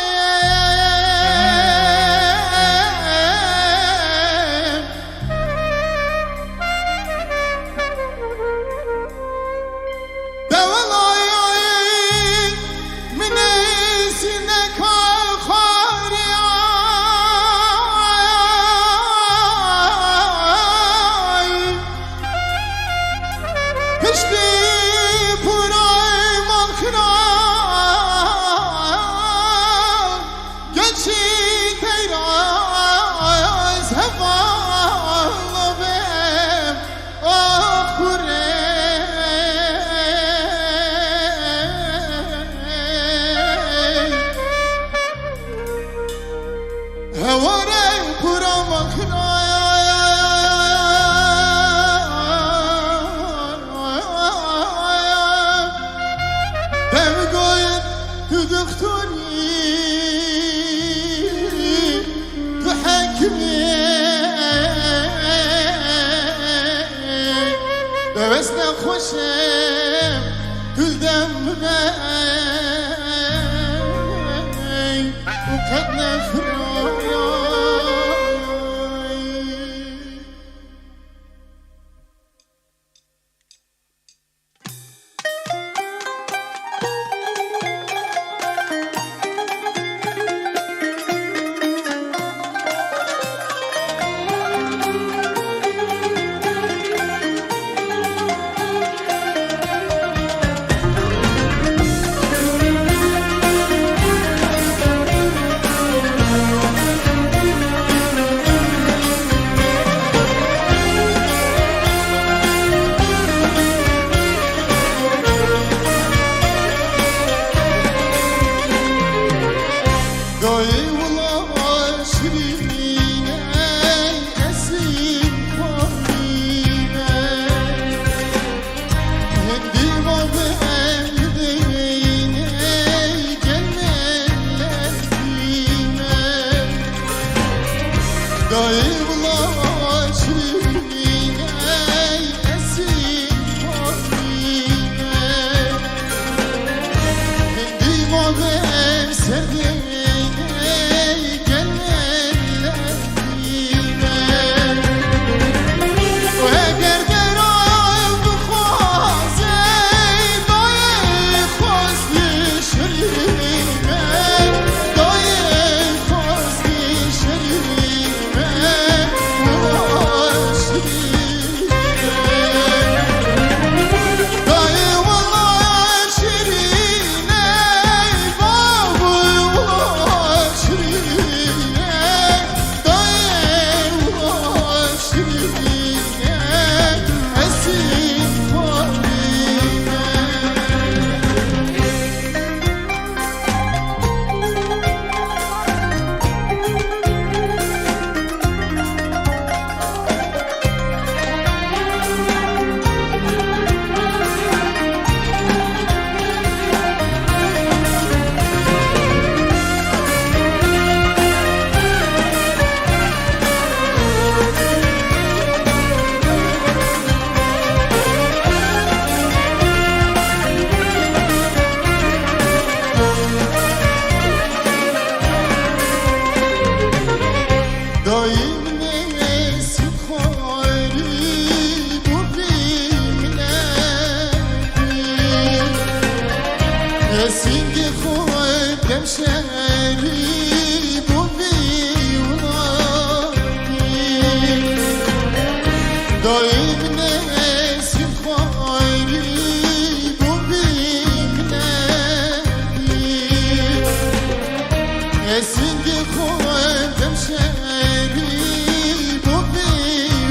دەوەڵای منێ سینەکە خواری ئای پشتی پورای ماڵ خرا گەچی تەیراز هەڤاڵ بێم ئاخ کورێ. هەوارێ پورا ماڵ خرا دەمگۆیت تو دختۆری تو حەکمی دەوەست نەخۆشم تو دەم ببەی و قەت نەفرۆی. دایی وڵا شرینە ئەسیم خۆرینە هەندی بابم دینە گەلمەلەتیمە دایی وڵا شرینە ئەسیم خۆرینە هەندی بابم سەردینە گەلمەلەتیمە وەگەر دەرام بخوازێ دایێ خواستی شرینە دایێ خواستی شرینە وڵا شرینە دایێ وڵا شرینە بابوو وڵا شرینە دایێ وڵا شرینە ئەسیم خۆرینە. دایی منێ سیخۆری بووی منەتی سینگی خۆی دەمشەری بووی وڵاتی دایی منێ سیخۆری بووی منەتی سینگی خۆی دەمشەری بووی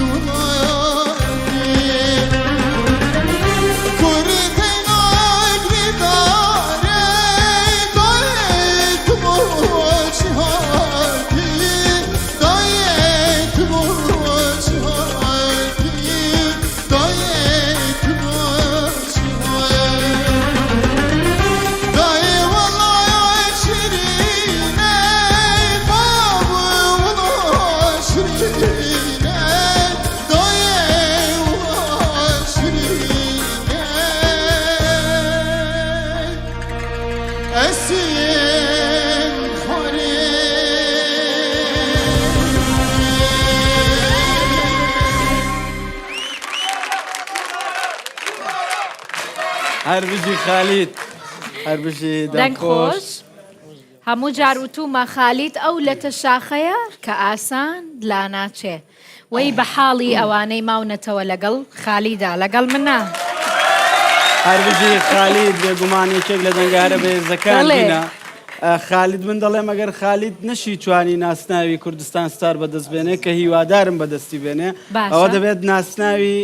وڵاتی کوری تەینای گریدارێ دایێ تو هەر بژی خالید هەر بژی دەنگ خۆش. هەموو جار وتومە خالید ئەو لەتە شاخەیە کە ئاسان لاناچێ. وەی بە حاڵی ئەوانەی ماونەتەوە لەگەڵ خالیدا لەگەڵ منا. هەر بژی خالید بێگومان یەکێک لە دەنگە هەرە بەهێزەکان بەڵێ. بینە. خالید من دەڵێم ئەگەر خالید نەشی توانی ناسناوی کوردستان ستار بەدەست بێنێ کە هیوادارم بەدەستی بێنێ باشە. ئەوە دەبێت ناسناوی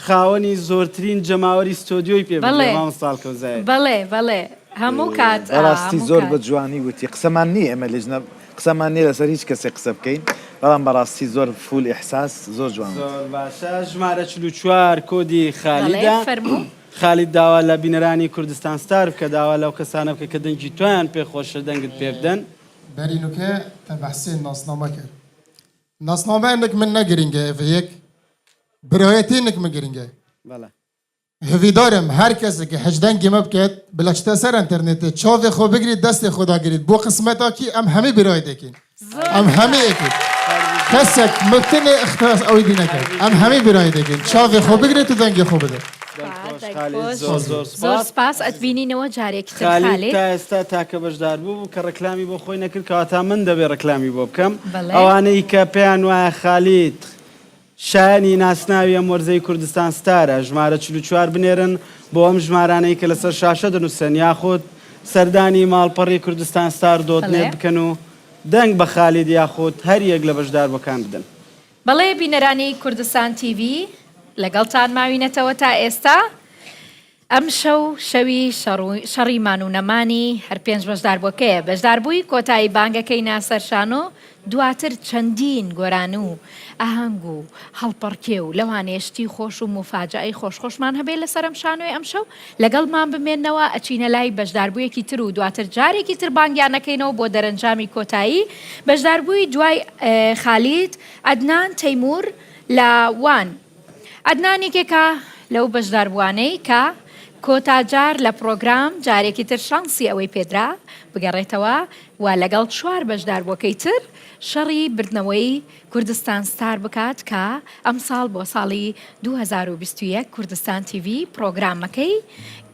خاوەنی زۆرترین جەماوەری ستۆدیۆی پێ بدرێ بەڵێ. مامۆستا هەڵکەوت زاهیر. بەڵێ بەڵێ هەموو کات ئا بەڕاستی هەموو زۆر کات. بە جوانی وتی قسەمان نییە ئێمە لیژنە قسەمان نییە لەسەر هیچ کەسێک قسە بکەین بەڵام بەڕاستی زۆر full ئیحساس زۆر جوان وتی. زۆر باشە ژمارە 44 کۆدی بەڵێ خالیدە. فەرموو. خالید داوا لە بینەرانی کوردستان ستار بکە داوا لەو کەسانە بکە کە دەنگی تۆیان پێ خۆشە دەنگت پێ بدەن. بەری نوکە تە بەحسێ ناسنامە کرد ناسنامە نک من نە گرینگە ئێڤ یەک برایەتی نک من گرینگە. بەڵێ. هیڤیدارم هەر کەسێک حج دەنگی مە بکەێت بلە چتە سەر ئەنتەرنێتێ چاوێ خۆ بگریت دەستێ خۆ داگریت بۆ قسمەتا کی ئەم هەمی برای دەکەین ئەم هەمی یەکین کەسێک متنێ اختراس ئەوی دی نەکرد ئەم هەمی برای دەکەین چاوێ خۆ بگرێت و دەنگی خۆ بدە. زۆر زۆر زۆر سپاس. سپاس ئەتبینینەوە جارێکی تر خالید خالید. تا ئێستا تاکە بەشداربوو بوو کە ڕێکلامی بۆ خۆی نەکرد کەواتە من دەبێ ڕێکلامی بۆ بکەم بەڵێ. ئەوانەی کە پێیان وایە خالید شایەنی ناسناوی ئەم وەرزەی کوردستان ستارە، ژمارە 44 بنێرن بۆ ئەم ژمارانەی کە لەسەر شاشە دەنووسرێن یاخود سەردانی ماڵپەڕی کوردستان ستار dot net بکەن و دەنگ بە خالید یاخود هەر یەک لە بەشداربووەکان بدەن. بەڵێ بینەرانی کوردستان تیڤی لەگەڵتان ماوینەتەوە تا ئێستا. ئەمشەو شەوی شەڕی مان و نەمانی هەر پێنج بەشداربووەکەیە، بەشداربووی کۆتایی بانگەکەی ناسەر شانۆ، دواتر چەندین گۆرانی و ئاهەنگ و هەڵپەڕکێ و لەوانەیە شتی خۆش و موفاجەئەی خۆش خۆشمان هەبێ لەسەر ئەم شانۆی ئەمشەو، لەگەڵمان بمێنەوە ئەچینە لای بەشداربوویەکی تر و دواتر جارێکی تر بانگیان ئەکەینەوە بۆ دەرەنجامی کۆتایی بەشداربووی دوای خالید عەدنان تەیمور لە وان. عەدنان یەکێکە لەو بەشداربووانەی کە کۆتا جار لە پڕۆگرام جارێکی تر شانسی ئەوەی پێدرا بگەڕێتەوە و لەگەڵ چوار بەشداربووەکەی تر شەڕی بردنەوەی کوردستان ستار بکات کە ئەمساڵ بۆ ساڵی 2021 کوردستان تیڤی پڕۆگرامەکەی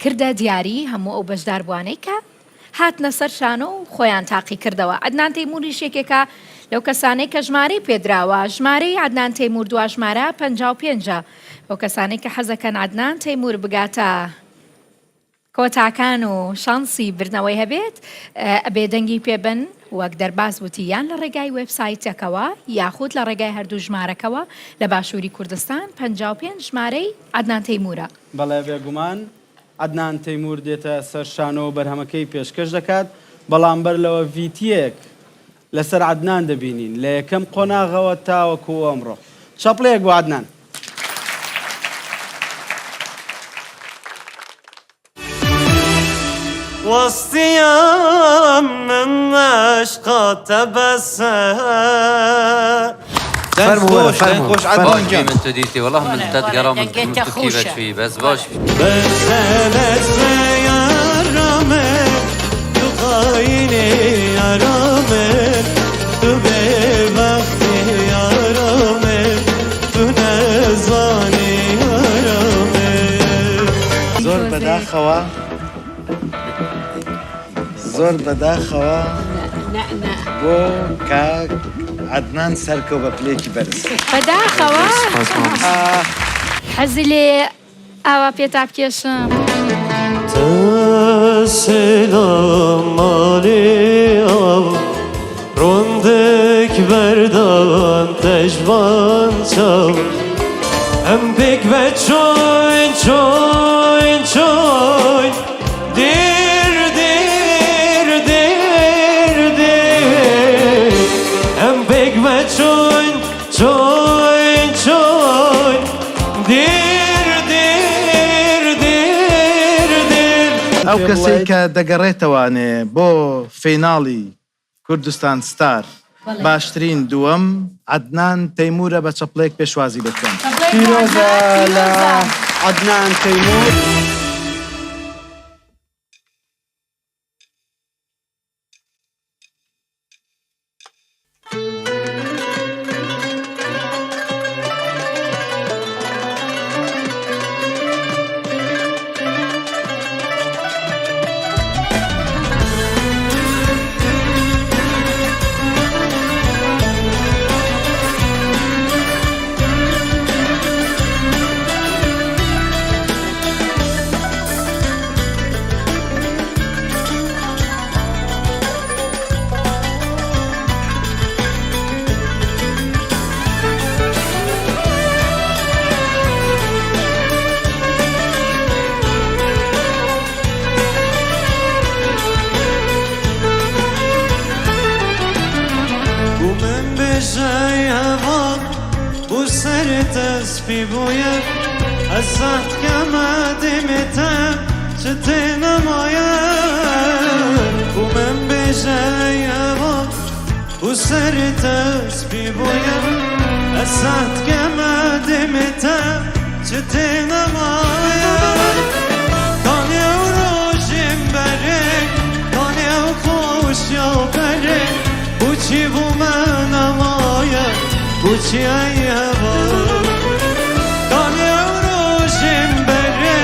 کردە دیاری هەموو ئەو بەشداربووانەی کە هاتنە سەر شانۆ و خۆیان تاقیکردەوە. عەدنان تەیموریش یەکێکە لەو کەسانەی کە ژمارەی پێدراوە، ژمارەی عەدنان تەیمور دوا ژمارە 55 ە. ئەو کەسانەی کە حەزەکەن عەدنان تەیمور بگاتە کۆتاکان و شانسی بردنەوەی هەبێت، ئەبێ دەنگی پێبن وەک دەرباز وتی یان لە ڕێگای وێبسایتەکەوە یاخود لە ڕێگای هەردوو ژمارەکەوە لە باشووری کوردستان 55 ژمارەی عەدنان تەیمورە. بەڵێ بێگومان عەدنان تەیمور دێتە سەر شانۆ و بەرهەمەکەی پێشکەش دەکات، بەڵام بەر لەوە ڤیتییەک لەسەر عەدنان دەبینین لە یەکەم قۆناغەوە تاوەکو ئەمڕۆ. چەپڵەیەک بۆ عەدنان. وەستیام من عەشقا تە بەسە. دەنگ خۆش دەنگ خۆش عەدنان گیان. من تو دیتی والله من تدگرام من تو کی بچوی بس باش. بەسە بەسە یارامە تو خاینی یارامە تو بێبەختی یارامە تو نەزانی یارامە. زۆر بەداخەوە زۆر بەداخەوە بۆ کاک عەدنان سەرکەو بە پلەیەکی بەرز. بەداخەوە حەزی لێیە ئاوا پێتا بکێشم. تسلام مالی ئاو ڕۆندک بەردان تەژبان چاو ئەم پێک بە چۆین چۆین چۆین دێر دێر دێر دێر ئەم پێک بە چۆین چۆین چۆین دێر دێر دێر دێر. ئەو کەسەی کە دەگەڕێتەوانێ بۆ فیناڵی کوردستان ستار باشترین دووەم عەدنان تەیمورە بە چەپڵەیەک پێشوازی لێ بکەن. پیرۆزە لە عەدنان تەیمور. سپی بوویە ئەز سەخت کەمە دێمێ تە چ تێ نەمایە بۆ من بێژە یەوە بۆ سەرێ تە سپی بوویە ئەز سەخت کەمە دێمێ تە چ تێ نەمایە کانێ ئەو ڕۆژێم بەرێ کانێ ئەو خۆشیا بەرێ بۆچی بۆ من نەمایە بۆچی ئەی هەڤال کانێ ئەو ڕۆژێم بەرێ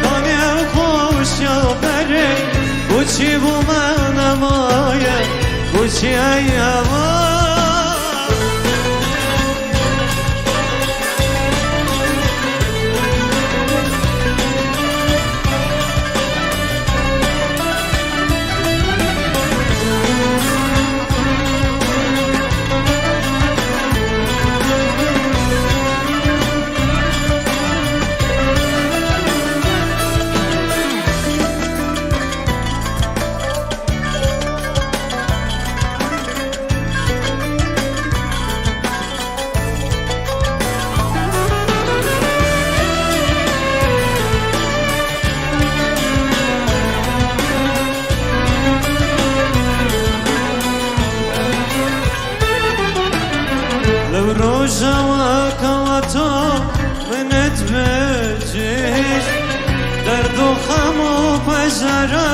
کانێ ئەو خۆشیا بەرێ بۆچی بۆ من نەمایە بۆچی ئەی هەڤال. لەو ڕۆژەوە کەوا تۆ منت بەجێهێشت دەرد و خەم و پەژارە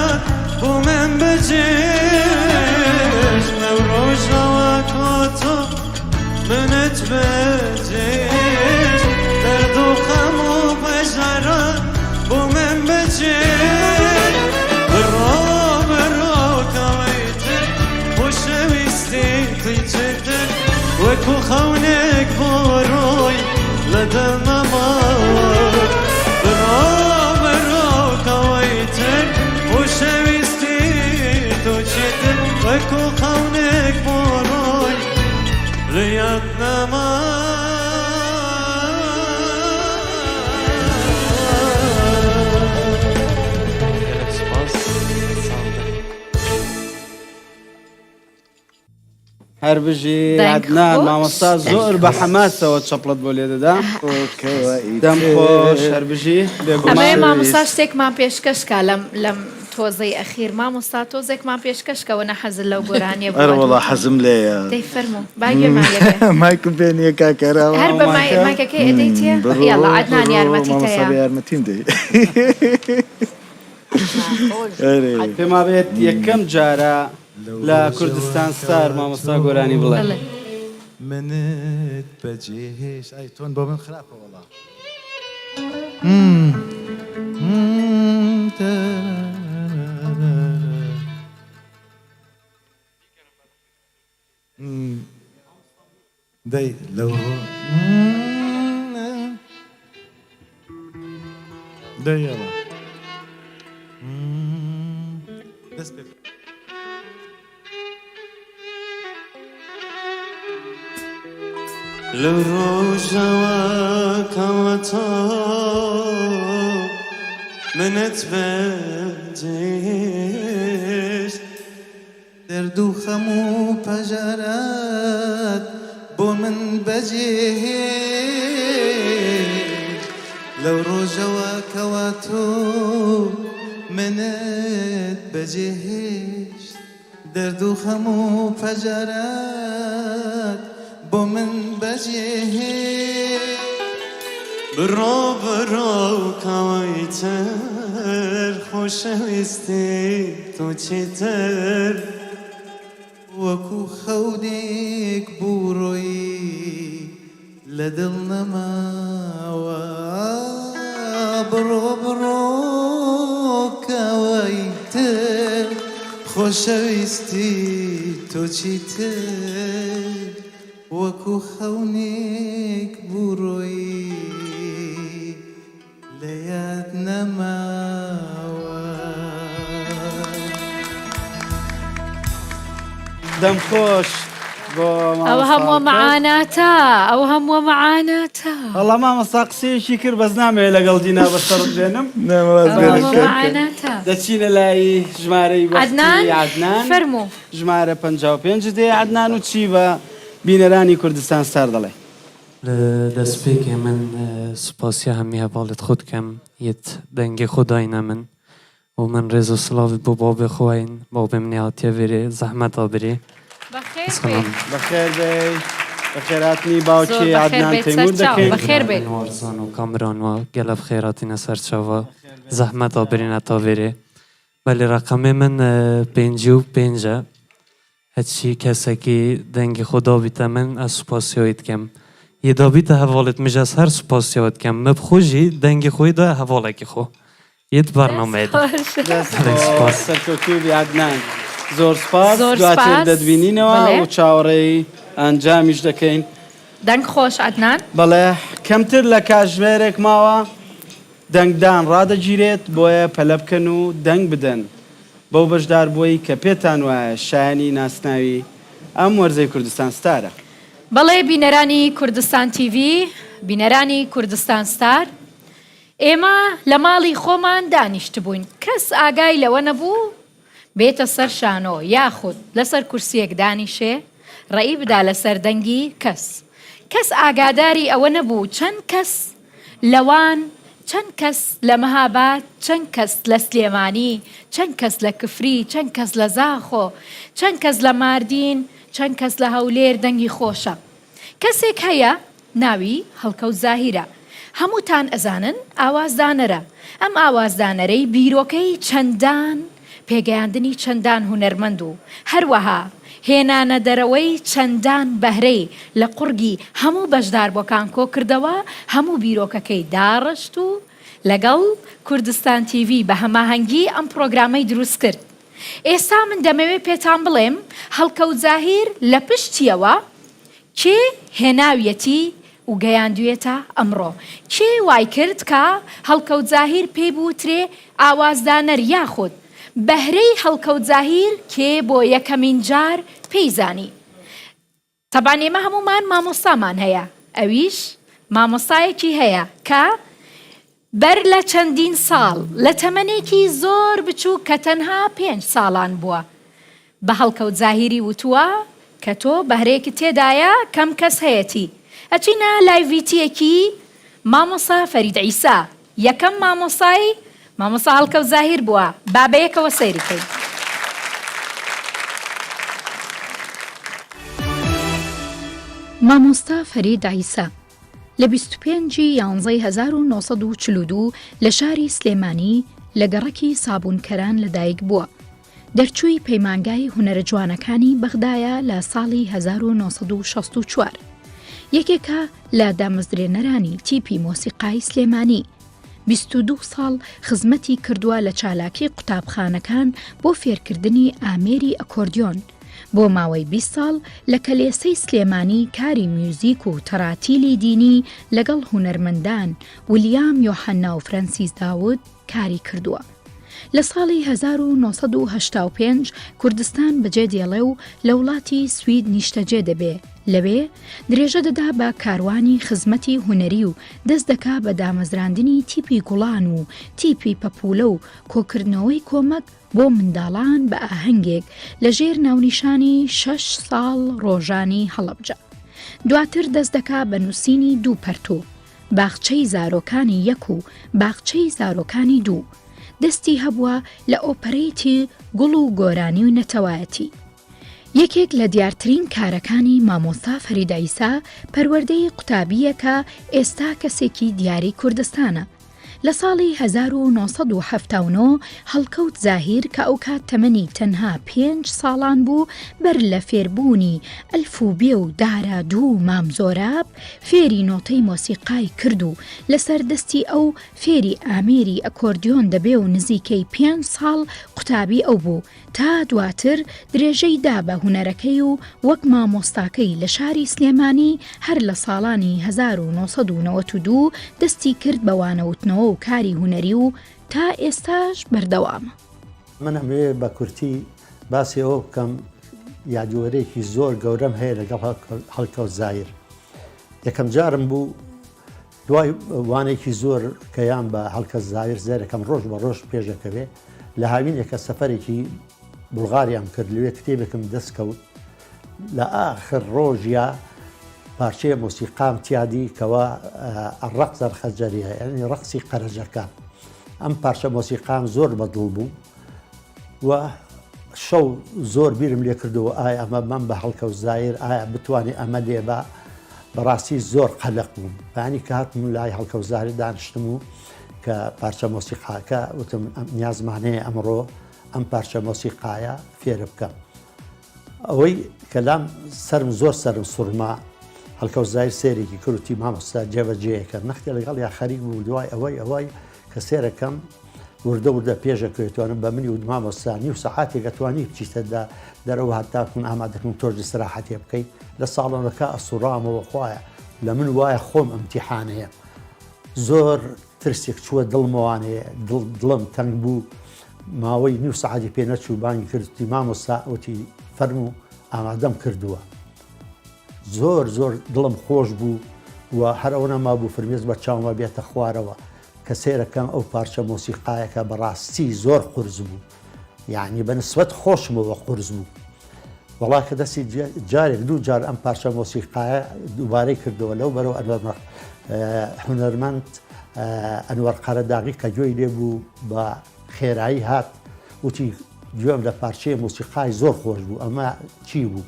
بۆ من بەجێهێشت لەو ڕۆژەوە کەوا تۆ منت بەجێهێشت دەرد و خەم و پەژارە بۆ من بەجێهێشت بڕۆ بڕۆ کەوەی تر خۆشەویستی توی چتر وەکو خەونێک بۆ ڕۆی لە دڵ نەماوە بڕۆ بڕۆ کەوەی تر خۆشەویستی تۆ چیتر وەکو خەونێک بۆ ڕۆی لە یاد نەماوە. گەلەک سوپاس ساغ بن. هەر بژی دەنگ عەدنان خۆش. مامۆستا زۆر بە حەماسەوە چەپڵەت بۆ لێدەدا دەم خۆش هەر بژی ئەمەوێ بێگومان مامۆستا شتێکمان پێشکەش کا لەم لەم تۆزەی ئەخیر مامۆستا تۆزێکمان پێشکەش کە وەنە حەزت لەو گۆرانیە بوو ئەرە وەڵا ئەدوو حەزم لێیە. دەی فەرموو با گوێمان لێ بێ. مایکم پێ نییە کاکە ئەرا هەر بە مای مایکەکەی ئەدەیتێ بڕۆ یاڵا عەدنان بڕۆ یارمەتیت مامۆستا هەیە. بە یارمەتیم دەی. ئەرێ. پێم وابێت یەکەم جارە لەو لە ڕۆژەوە کوردستان ستار کەوا مامۆستا تۆ گۆرانی بڵێ. بەڵێ. منت بەجێ هێشت. ئای تۆن بۆ من خراپە وەڵا. دەی لەو ڕۆ دەی یاڵا دەست پێ بکە. لەو ڕۆژەوە کەوا تۆ منت بەجێهێشت. دەرد و خەم و پەژارەت بۆ من بەجێهێشت لەو ڕۆژەوە کەوا تۆ منت بەجێهێشت دەرد و خەم و پەژارەت بۆ من بەجێهێشت. بڕۆ بڕۆ کاوەی تر خۆشەویستی تۆ چیتر. وەکو خەونێک بوو ڕۆیی لە دڵ نەماوە. بڕۆ بڕۆ کاوەی تر خۆشەویستی تۆ چیتر. وەکو خەونێک بوو ڕۆیی لە یاد نەماوە. دەم خۆش بۆ ئەوە مامۆستا هەمووە هەڵکەوت. مەعاناتە ئەوە هەمووە مەعاناتە. وەڵا مامۆستا قسەیەکی کرد بەس نامەوێ لەگەڵ دینا بەسەرت بێنم. نامەوێ ئەوە بێنم هەمووە کاکە. مەعاناتە. دەچینە لای ژمارەی بەختی عەدنان عەدنان. فەرموو. ژمارە 55 دێ عەدنان و چی بە بینەرانی کوردستان ستار دەڵێ؟ لە دەستپێکێ من سوپاسیا هەمی هەڤاڵێت خۆ دکەم یەت دەنگێ خۆ داینە من و من ڕێز و سڵاڤ بۆ باوبێ خۆ هەین باوبێ منێ هاتیە ڤێرێ زەحمەتا برێ بەخێر بێی. بەخێر بێی. بەخێرهاتنی باوکی زۆر بەخێر عەدنان بێیت تەیمور سەرچاو. دەکەین. بەخێر بێیت. من وارزان و کامران و گەلە بخێراتینە سەرچاوە زەحمەتا برێنە تا ڤێرێ بەلێ ڕەقەمێ من 55 ە هەچی کەسەکی دەنگی خۆ دابیتە من ئەز سوپاسیاوی دکەم یە دابیتە هەڤاڵێت مژ ئەز هەر سوپاسیاوە دکەم مە بخۆ ژی دەنگی خۆی دایە هەڤاڵەکی خۆ یەت بەرنامەیە دا. دەست بەڵێ خۆش سوپاس. سەرکەوتوو بی عەدنان. زۆر سوپاس زۆر دواتر سوپاس. دەتبینینەوە بەڵێ. و چاوەڕێی ئەنجامیش دەکەین. دەنگ خۆش عەدنان. بەڵێ کەمتر لە کاتژمێرێک ماوە دەنگدان ڕادەگیرێت بۆیە پەلە بکەن و دەنگ بدەن بەو بەشداربووەی کە پێتان وایە شایەنی ناسناوی ئەم وەرزەی کوردستان ستارە. بەڵێ بینەرانی کوردستان تیڤی، بینەرانی کوردستان ستار، ئێمە لە ماڵی خۆمان دانیشتبووین، کەس ئاگای لەوە نەبوو بێتە سەر شانۆ یاخود لەسەر کورسیەک دانیشێ ڕەئی بدا لەسەر دەنگی کەس. کەس ئاگاداری ئەوە نەبوو چەند کەس لە وان، چەند کەس لە مەهاباد، چەند کەس لە سلێمانی، چەند کەس لە کفری، چەند کەس لە زاخۆ، چەند کەس لە ماردین، چەند کەس لە هەولێر دەنگی خۆشە. کەسێک هەیە ناوی هەڵکەوت زاهیرە هەمووتان ئەزانن ئاوازدانەرە ئەم ئاوازدانەرەی بیرۆکەی چەندان پێگەیاندنی چەندان هونەرمەند و هەروەها هێنانە دەرەوەی چەندان بەهرەی لە قوڕگی هەموو بەشداربوەکان کۆکردەوە هەموو بیرۆکەکەی داڕشت و لەگەڵ کوردستان تیڤی بە هەماهەنگی ئەم پڕۆگرامەی دروست کرد ئێستا من دەمەوێ پێتان بڵێم هەڵکەوت زاهیر لە پشتیەوە کێ هێناویەتی و گەیاندویەتە ئەمڕۆ؟ کێ وای کرد کە هەڵکەوت زاهیر پێی بوترێ ئاوازدانەر یاخود بەهرەی هەڵکەوت زاهیر کێ بۆ یەکەمین جار پێی زانی؟ تەبعەن ئێمە هەموومان مامۆستامان هەیە ئەویش مامۆستایەکی هەیە کە بەر لە چەندین ساڵ لە تەمەنێکی زۆر بچووک کە تەنها پێنج ساڵان بووە بە هەڵکەوت زاهیری وتووە کە تۆ بەهرەیەکت تێدایە کەم کەس هەیەتی ئەچینە لای ڤیتیەکی مامۆستا فەرید عیسا یەکەم مامۆستای مامۆستا هەڵکەوت زاهیر بووە با بەیەکەوە سەیری کەین. مامۆستا فەرید عیسا لە 25 ی یانزەی 1942 لە شاری سلێمانی لە گەڕەکی سابوونکەران لەدایک بووە. دەرچووی پەیمانگای هونەرە جوانەکانی بەغدایە لە ساڵی 1964. یەکێکە لە دامەزرێنەرانی تیپی مۆسیقای سلێمانی. 22 ساڵ خزمەتی کردووە لە چالاکی قوتابخانەکان بۆ فێرکردنی ئامێری ئەکۆردیۆن. بۆ ماوەی 20 ساڵ لە کەلێسەی سلێمانی کاری میوزیک و تەراتیلی دینی لەگەڵ هونەرمەندان ولیام یۆحەنا و فرەنسیس داود کاری کردووە. لە ساڵی 1985 کوردستان بەجێ دێڵێ و لە وڵاتی سوید نیشتەجێ دەبێ، لەوێ درێژە دەدا بە کاروانی خزمەتی هونەری و دەست دەکا بە دامەزراندنی تیپی گوڵان و تیپی پەپوولە و کۆکردنەوەی کۆمەک بۆ منداڵان بە ئاهەنگێک لە ژێر ناونیشانی شەش ساڵ ڕۆژانی هەڵەبجە. دواتر دەست دەکا بە نووسینی دوو پەرتووک، باخچەی زارۆکانی یەک و باخچەی زارۆکانی دوو، دەستی هەبووە لە ئۆپەرێتی گوڵ و گۆرانی و نەتەوایەتی. یەکێک لە دیارترین کارەکانی مامۆستا فەرید عیسا پەروەردەی قوتابییەکە ئێستا کەسێکی دیاری کوردستانە. لە ساڵی 1979 هەڵکەوت زاهیر کە ئەوکات تەمەنی تەنها پێنج ساڵان بوو بەر لە فێربوونی ئەلف و بێ و دارا دوو و مام زۆراب فێری نۆتەی مۆسیقای کرد و لەسەر دەستی ئەو فێری ئامێری ئەکۆردیۆن دەبێ و نزیکەی پێنج ساڵ قوتابی ئەو بوو تا دواتر درێژەی دا بە هونەرەکەی و وەک مامۆستاکەی لە شاری سلێمانی هەر لە ساڵانی 1992 دەستی کرد بە وانەوتنەوە و کاری هونەری و تا ئێستاش بەردەوامە. من ئەمەوێ بە کورتی باسی ئەوە بکەم یادوەرێکی زۆر گەورەم هەیە لەگەڵ هەڵکەوت زاهیر. یەکەم جارم بوو دوای وانێکی زۆر کە یان بە هەڵکەس زایر زێرەکەم ڕۆژ بە ڕۆژ پێشەکەوێ لە هاوینێکە سەفەرێکی بولغاریام کرد لەوێ کتێبێکم دەست کەوت لە ئاخر ڕۆژیا پارچەیە مۆسیقام تیادی کەوا الرقص الخەجەریە یعنی ڕەقسی قەرەجەکان ئەم پارچە مۆسیقام زۆر بەدڵ بوو و شەو زۆر بیرم لێ کردەوە ئایا ئەمە بەم بە هەڵکەوت زایر ئایا بتوانێ ئەمە لێ بە بەڕاستی زۆر قەلق بووم بەیانی کە هاتم لای هەڵکەوت زاهیر دانیشتم و کە پارچە مۆسیقاکە وتم نیازمان هەیە ئەمڕۆ ئەم پارچە مۆسیقایە فێرە بکەم ئەوەی کەلام سەرم زۆر سەرم سوڕما هەڵکەوت زاهیر سێرێکی کرد وتی مامۆستا جێبەجێیەکە نەختێ لەگەڵ یا خەریک بوو دوای ئەوەی ئەوەی کە سێرەکەم وردە وردە پێشەکەوێت توانم بە منی وت مامۆستا نیو سەعاتێک ئەتوانی بچیتە دە دەرەوە هەتاکوون ئامادەکەم تۆش ئیسراحەتێ بکەی لە ساڵۆنەکە ئەسوڕامەوە خوایە لە من وایە خۆم ئەمتیحانەیە زۆر ترسێک چووە دڵمەوانێ دڵ دڵم تەنگ بوو ماوەی نیو سەعاتی پێ نەچوو بانگی کرد وتی مامۆستا وتی فەرموو ئامادەم کردووە زۆر زۆر دڵم خۆش بوو و هەر ئەوە نەمابوو فرمێسک بە چاوما بێتە خوارەوە کە سەیرەکەم ئەو پارچە مۆسیقایەکە بەڕاستی زۆر قورس بوو یعنی بە نسبەت خۆشمەوە قورس بوو وەڵا کە دەستی جارێک دوو جار ئەم پارچە مۆسیقایە دووبارەی کردەوە لەو بەرەو ئەنوەر هونەرمەند ئەنوەر قەرەداغی کە گوێی لێ بوو بە خێرایی هات وتی گوێم لە پارچەی مۆسیقای زۆر خۆش بوو ئەمە چی بوو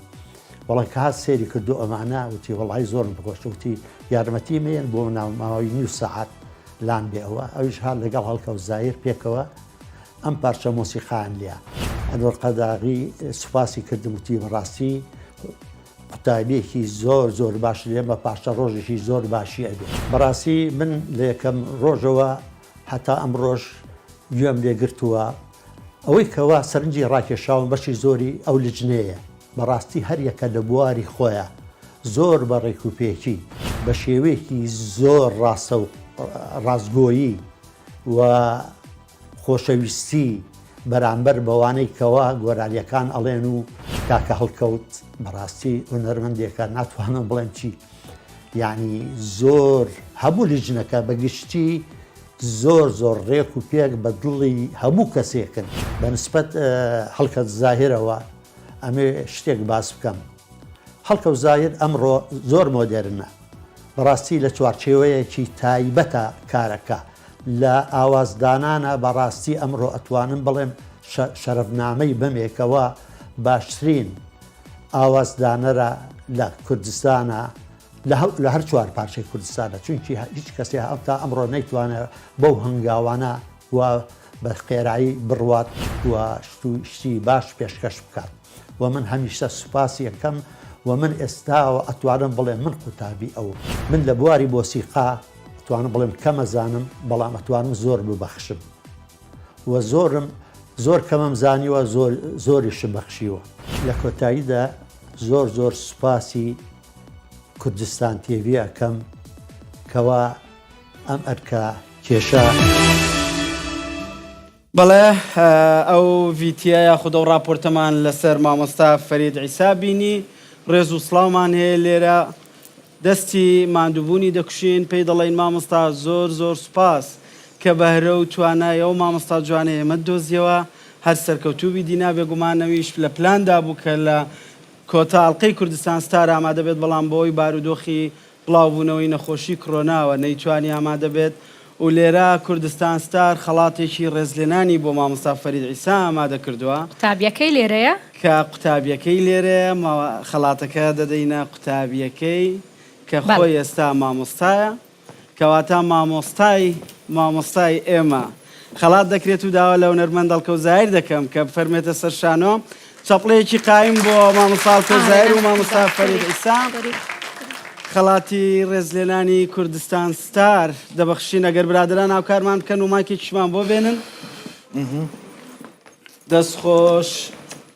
وەڵا کە هات سەیری کردو ئەمانە وتی وەڵی زۆرم خۆش وتی یارمەتی مێن بۆ ماوەی نیو سەعات لان بێ ئەوە ئەویش هات لەگەڵ هەڵکەوت زایر پێکەوە ئەم پارچە مۆسیقایان لیا. ئەنوەر قەداغی سوپاسی کردم وتی بەڕاستی قوتابیەکی زۆر زۆر باش لێمە پاشە ڕۆژێکی زۆر باشی ئەبێ. بەڕاستی من لە یەکەم ڕۆژەوە هەتا ئەمڕۆش گوێم لێ گرتووە ئەوەی کەوا سەرنجی ڕاکێشاوم بەشی زۆری ئەو لجنەیە بەڕاستی هەر یەکە لە بواری خۆیا زۆر بە ڕێکوپێکی بە شێوەیەکی زۆر ڕاستە و ڕاستگۆیی و خۆشەویستی بەرامبەر بەوانەی کەوا گۆرانیەکان ئەڵێن و کاکە هەڵکەوت بەڕاستی هونەرمەندێکە ناتوانم بڵێم چی یعنی زۆر هەموو لیژنەکە بە گشتی زۆر زۆر ڕێک و پێک بە دڵی هەموو کەسێکن بە نسبەت هەڵکەت زاهرەوە ئەمێ شتێک باس بکەم هەڵکەوت زاهیر ئەمڕۆ زۆر مۆدێرنە بەڕاستی لە چوارچێوەیەکی تایبەتە کارەکە لە ئاوازدانانە بەڕاستی ئەمڕۆ ئەتوانم بڵێم شەرەفنامەی بەمێکەوە باشترین ئاوازدانەرە لە کوردستانە لە هەر چوار پارچەی کوردستانە چونکی هیچ کەسێ تا ئەمڕۆ نەیتوانێت بەو هەنگاوانە و بە خێرایی بڕوات و شتی باش پێشکەش بکات و من هەمیشە سوپاسی ئەکەم و من ئێستاوە ئەتوانم بڵێم من قوتابی ئەوم من لە بواری مۆسیقا ئەتوانم بڵێم کەمەزانم بەڵام ئەتوانم زۆر ببەخشم و زۆرم زۆر کەمم زانیوە زۆر زۆریشم بەخشیوە. لە کۆتاییدا زۆر زۆر سوپاسی کوردستان تێڤی ئەکەم کەوا ئەم ئەرکە کێشا. بەڵێ ئەو ڤیتیە یاخود ئەو ڕاپۆرتەمان لەسەر مامۆستا فەرید عیسا بینی، ڕێز و سڵاومان هەیە لێرە دەستی ماندووبوونی دەکوشین پێی دەڵێین مامۆستا زۆر زۆر سوپاس کە بەهرە و توانای ئەو مامۆستا جوانەی ئێمەت دۆزیەوە هەر سەرکەوتوو بی دینا بێگومان ئەویش لە پلاندا بوو کە لە کۆتا ئەڵقەی کوردستان ستار ئامادە بێت بەڵام بەهۆی بارودۆخی بڵاوبوونەوەی نەخۆشی کرۆناوە نەیتوانی ئامادە بێت و لێرە کوردستان ستار خەڵاتێکی ڕێزلێنانی بۆ مامۆستا فەرید عیسا ئامادە کردووە. قوتابیەکەی لێرەیە؟ کە قوتابیەکەی لێرەیە خەڵاتەکە دەدەینە قوتابیەکەی کە خۆی ئێستا مامۆستایە. کەواتە مامۆستای مامۆستای ئێمە خەڵات دەکرێت و داوا لە هونەرمەند هەڵکەوت زاهیر دەکەم کە بفەرمێتە سەر شانۆ چەپڵەیەکی قایم بۆ مامۆستا هەڵکەوت زاهیر و مامۆستا فەرید عیسا خەڵاتی ڕێزلێنانی کوردستان ستار دەبەخشین ئەگەر برادەران هاوکارمان بکەن و مایکێکیشمان بۆ بێنن دەست خۆش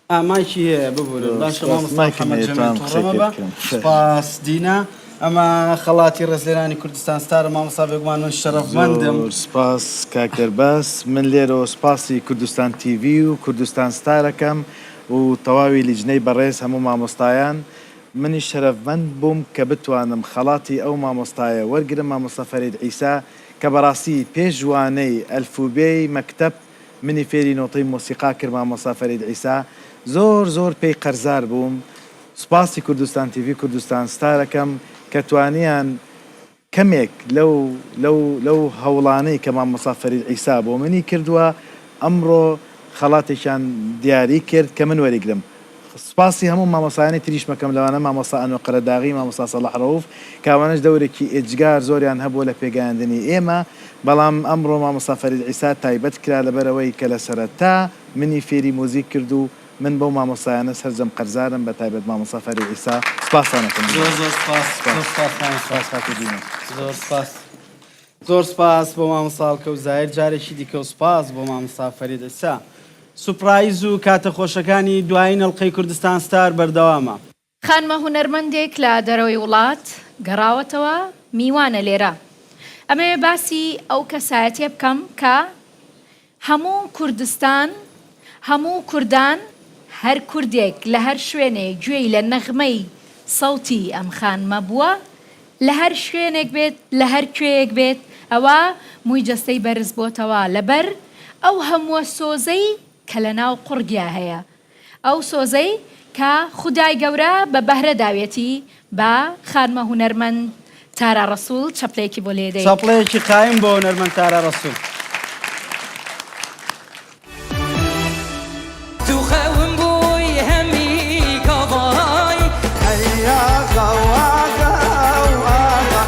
ئا مایکی هەیە ببورن باشە مامۆستا محمد جەمیل توڕە مەبە سوپاس دینا ئەمە خەڵاتی ڕێزلێنانی کوردستان ستارە مامۆستا بێگومان من شەرەفمەندم. زۆر سوپاس کاک دەرباز من لێرەوە سوپاسی کوردستان تیڤی و کوردستان ستار ئەکەم و تەواوی لیجنەی بەڕێز هەموو مامۆستایان منیش شەرەفمەند بووم کە بتوانم خەڵاتی ئەو مامۆستایە وەرگرم مامۆستا فەرید عیسا کە بەڕاستی پێش وانەی ئەلفوبێی مەکتەب منی فێری نۆتەی مۆسیقا کرد مامۆستا فەرید عیسا زۆر زۆر پێی قەرزار بووم سوپاسی کوردستان تیڤی کوردستان ستار ئەکەم. کە توانیان کەمێک لەو لەو لەو هەوڵانەی کە مامۆستا فەرید عیسا بۆ منی کردووە ئەمڕۆ خەڵاتێکیان دیاری کرد کە من وەریگرم. سوپاسی هەموو مامۆستایانی تریشم ئەکەم لەوانە مامۆستا ئەنوەر قەرەداغی، مامۆستا سەڵاح ڕەوف کە ئەوانەش دەورێکی ئێجگار زۆریان هەبووە لە پێگەیاندنی ئێمە، بەڵام ئەمڕۆ مامۆستا فەرید عیسا تایبەت کرا لەبەرئەوەی کە لە سەرەتا منی فێری موزیک کرد و من بەو مامۆستایانە سەرجەم قەرزارم بە تایبەت مامۆستا فەرید عیسا سوپاستان ئەکەم. زۆر زۆر سوپاس سوپاس زۆر سوپاس مامۆستا. سوپاس خاتوو دینا. زۆر سوپاس. زۆر سوپاس بۆ مامۆستا هەڵکەوت زاهیر جارێکی دیکە و سوپاس بۆ مامۆستا فەرید عیسا. سوپرایز و کاتە خۆشەکانی دوایین ئەڵقەی کوردستان ستار بەردەوامە. خانمە هونەرمەندێک لە دەرەوەی وڵات گەڕاوەتەوە میوانە لێرە. ئەمەوێ باسی ئەو کەسایەتیە بکەم کە هەموو کوردستان هەموو کوردان هەر کوردێک لە هەر شوێنێ گوێی لە نەغمەی سەوتی ئەم خانمە بووە لە هەر شوێنێک بێت لە هەر کوێیەک بێت ئەوا مووی جەستەی بەرز بۆتەوە لەبەر ئەو هەمووە سۆزەی کە لە ناو قوڕگیا هەیە ئەو سۆزەی کە خودای گەورە بە بەهرە داویەتی بە خانمە هونەرمەند تارا ڕەسوڵ چەپلەیەکی بۆ لێدەین. چەپڵەیەکی قایم بۆ هونەرمەند تارا ڕەسوڵ. تو خەوم بووی هەمی کاڤای. ئەی ئاغا و ئاغا و ئاغا.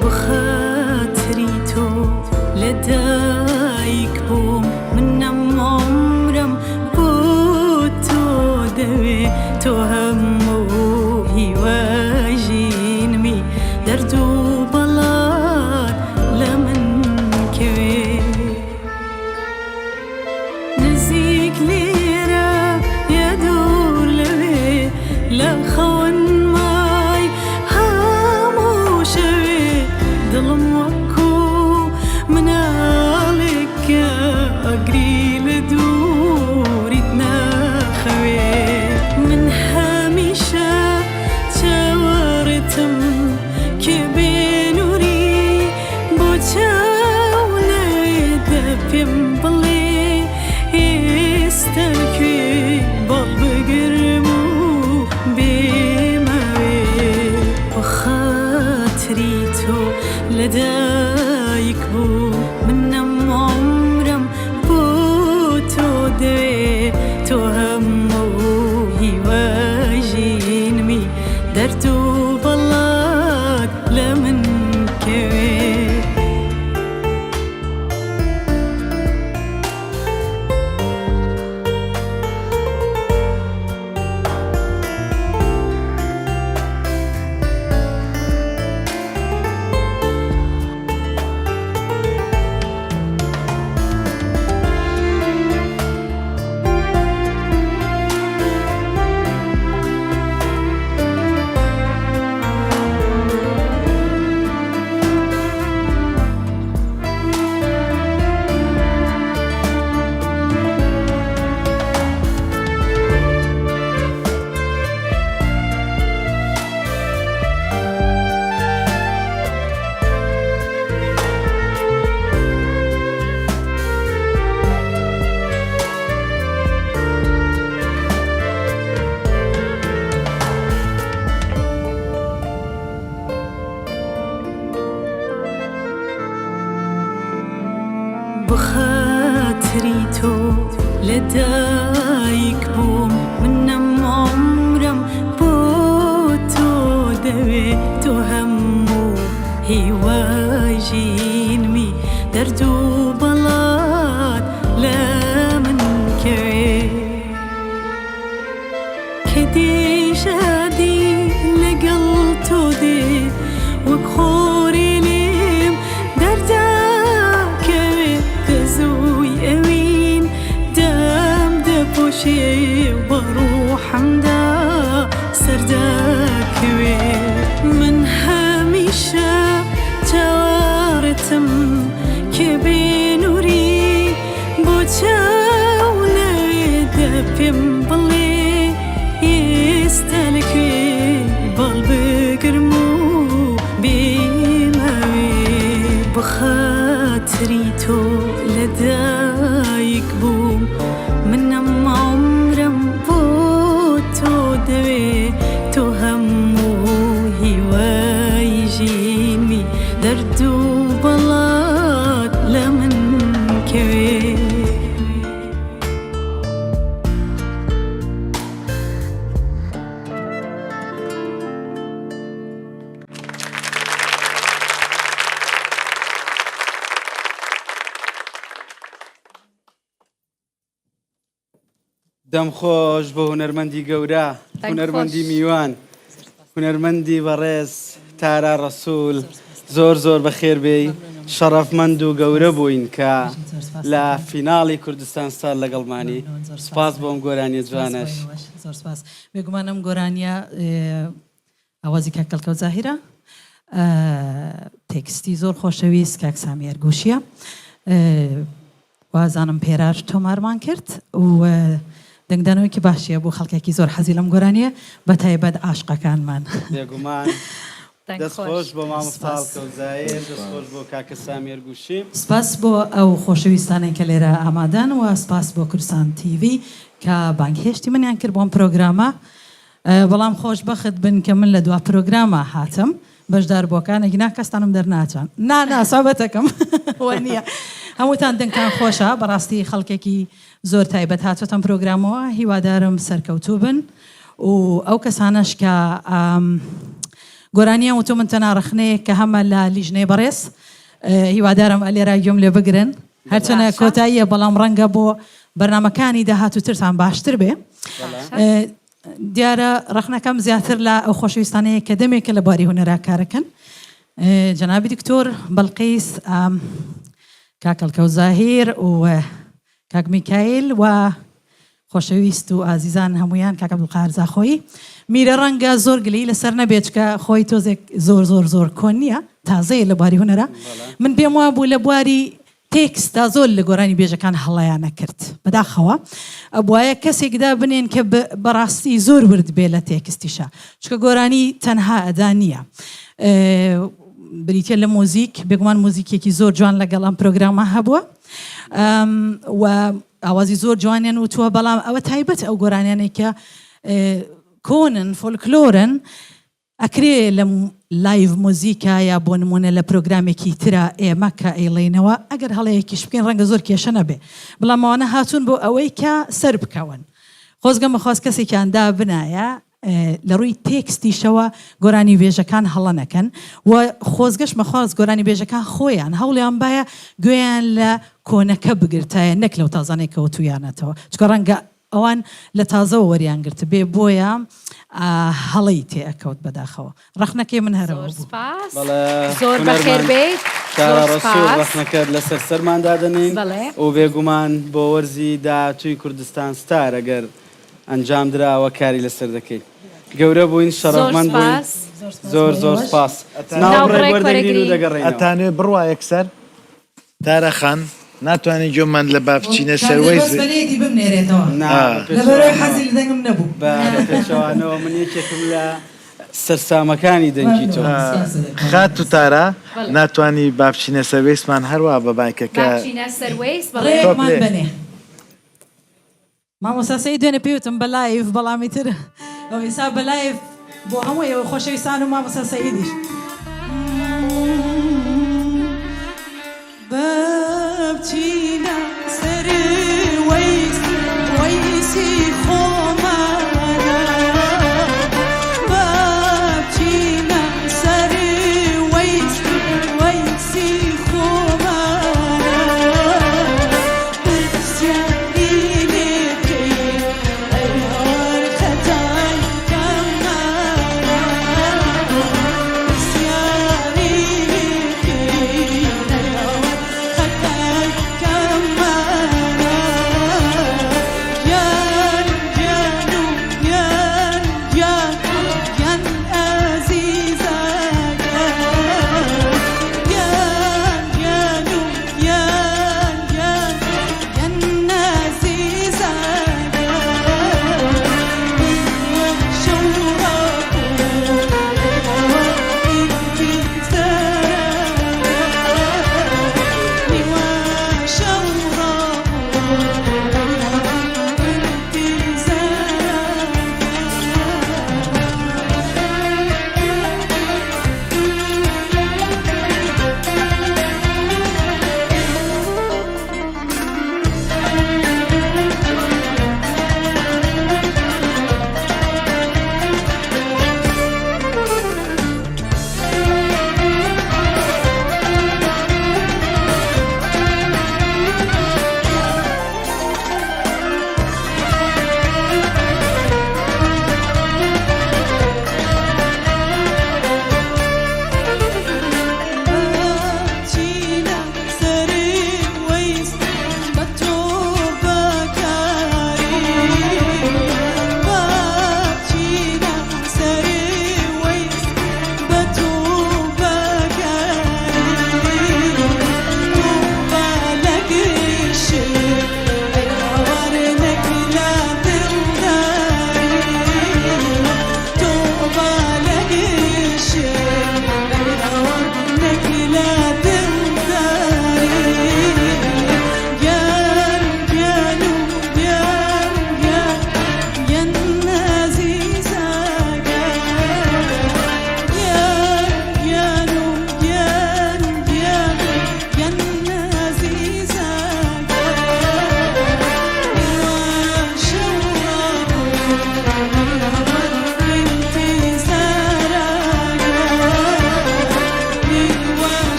بۆ خاتری تۆ لە دایک بووم من ئەم عومرەم بۆ تۆ دەوێ تۆ هەموو هیوای ژینمی دەرد و بەڵات لە من کەوێ. نزیک لێرە یا دوور لەوێ لە خەون مای هەموو شەوێ دڵم وەکو مناڵێک کە ئەگری لە دووریت ناخەوێ من هەمیشە چاوەڕێتم کێ بێ نووری بۆ چاو ناوێ دە پێم بڵێ ئێستا کوێی باڵ بگرم و بێمە. دێشادی لەگەڵ تۆ دێ وەک خۆرێ لێم دەردەکەوێ دەزووی ئەوین دام دەپۆشێ و بە ڕوحمدا سەردەکەوێ من هەمیشە چاوەڕێتم کێ بێ نووری بۆ چاو نەوێ دە پێم بڵێ ئێستا لەکوێ باڵ بگرم و بێمەوێ بە خاتری تۆ لەدایک بووم من ئەم عومرەم بۆ تۆ دەوێ تۆ هەموو هیوای ژینمی دەرد و بەڵات لە من کەوێ. دەم خۆش بۆ هونەرمەندی گەورە، هونەرمەندی میوان، هونەرمەندی بەڕێز تارا ڕەسول، زۆر زۆر بەخێر بێی، شەڕەفمەند و گەورە بووین کە لە فیناڵی کوردستان ستار لەگەڵمانی، سوپاس بۆ ئەم گۆرانیە جوانەش. زۆر سوپاس. بێگومان ئەم گۆرانیە ئاوازی کاک کەڵکەوت زاهیرە، تێکستی زۆر خۆشەویست کاک سامی ئەرگوشیە. وازانم پێرار تۆمارمان کرد و دەنگدانەوەیەکی باشی هەبوو، خەڵکێکی زۆر حەزی لەم گۆرانییە بە تایبەت عاشقەکانمان. بێگومان. دەست خۆش بۆ مامۆستا هەڵکەوت زاهیر، دەست خۆش بۆ کاکە سامی ئەرگوشی. سپاس بۆ ئەو خۆشەویستانەی کە لێرە ئامادەن و سپاس بۆ کوردستان تیڤی کە بانگهێشتی منیان کرد بۆ ئەم پرۆگرامە. بەڵام خۆشبەخت بن کە من لە دوا پرۆگراما هاتم بەشداربووەکان ئەگینا کەستانم دەرناچان نا نا سابەتەکەم وە نییە هەمووتان دەنگتان خۆشە بەڕاستی خەڵکێکی زۆر تایبەت هاتووەتەم پرۆگرامەوە هیوادارم سەرکەوتوو بن و ئەو کەسانەش کە گۆرانیان وتو من تەنا ڕەخنەیەک کە هەمە لە لیژنەی بەڕێز هیوادارم ئەلێرا گوێم لێ بگرن هەرچەنە کۆتاییە بەڵام ڕەنگە بۆ بەرنامەکانی داهاتووترتان باشتر بێ. دیارە ڕەخنەکەم زیاتر لە ئەو خۆشەویستانەیە کە دەمێکە لە بواری هونەرا کارەکەن. جەنابی دکتۆر بەڵقیس، کاک هەڵکەوت زاهیر و کاک میکایل و خۆشەویست و ئازیزان هەموویان کاک عەبدولقاهر زاخۆیی. میرە ڕەنگە زۆر گلەیی لەسەر نەبێت چونکە خۆی تۆزێک زۆر زۆر زۆر کۆن نییە، تازەیە لە بواری هونەرا. من پێم وابوو لە بواری تێکستا زۆر لە گۆرانی بێژەکان هەڵەیان ئەکرد بەداخەوە ئەبوایە کەسێک دابنێن کە بەڕاستی زۆر ورد بێ لە تێکستیشا چونکە گۆرانی تەنها ئەدا نییە بریتە لە مۆزیک بێگومان مۆزیکێکی زۆر جوان لەگەڵ ئەم پرۆگرامە هەبووە و ئاوازی زۆر جوانیان وتووە بەڵام ئەوە تایبەت ئەو گۆرانیانەی کە کۆنن فۆلکلۆرن ئەکرێ لە لایڤ موزیکا یا بۆ نموونە لە پرۆگرامێکی ترا ئێمە کە ئەیڵێینەوە ئەگەر هەڵەیەکیش بکەین ڕەنگە زۆر کێشە نەبێ بەڵام ئەوانە هاتوون بۆ ئەوەی کە سەر بکەون خۆزگە مەخواست کەسێکیان دابنایە لە ڕووی تێکستیشەوە گۆرانی بێژەکان هەڵە نەکەن و خۆزگەش مەخواست گۆرانی بێژەکان خۆیان هەوڵیان بایە گوێیان لە کۆنەکە بگرتایە نەک لەو تازانەی کەوتویانەتەوە چونکە ڕەنگە ئەوان لە تازەوە وەریان گرتبێ بۆیە هەڵەی تێ ئەکەوت بەداخەوە ڕەخنەکەی من هەر ئەوە زۆر بوو. سپاس بەڵێ زۆر بەخێر هونەرمەند بێیت تارا زۆر ڕەسوڵ سپاس. ڕەخنەکەت لەسەر سەرمان دادەنێین بەڵێ. و بێگومان بۆ وەرزی داهاتووی کوردستان ستار ئەگەر ئەنجام دراوە کاری لەسەر دەکەین. گەورە بووین زۆر شەڕەفمەند بووین سپاس. زۆر سپاس زۆر بۆ زۆر ئێوەش. سپاس. ناو ناو بڕێک بڕێک وەردەگرین و وەرەگرین. دەگەڕێینەوە. ئەتانەوێ بڕوا یەکسەر؟ تارا خان ناتوانین گوێمان لە با بچینە کاک سەر وەیس دەرباز بەلێتی بمنێرێتەوە نا ئا. بە لەبەرئەوەی پێچەوانەوە حەزی لە دەنگم نەبوو. بە بە پێچەوانەوە من یەکێکم لە سەرسامەکانی دەنگی تۆ. مەمنونم سپاست دەکەم. خاتوو تارا بەڵێ. ناتوانی با بچینە سەر وەیسمان هەروا بە با مایکەکە بچینە سەر وەیس بەڵێ. ڕێیەکمان تۆپلێ. بەنێ. مامۆستا سەید دوێنێ پێی وتم بە لایڤ بەڵام ئیتر ئەو ئیسا بە لایڤ بۆ هەموو ئێوە خۆشەویستان و مامۆستا سەیدیش. بچینە سەر وەیس وەیسی خۆمانە بچینە سەر وەیس وەیسی خۆمانە پرسیاری لێ بکەین ئەی هاوار خەتای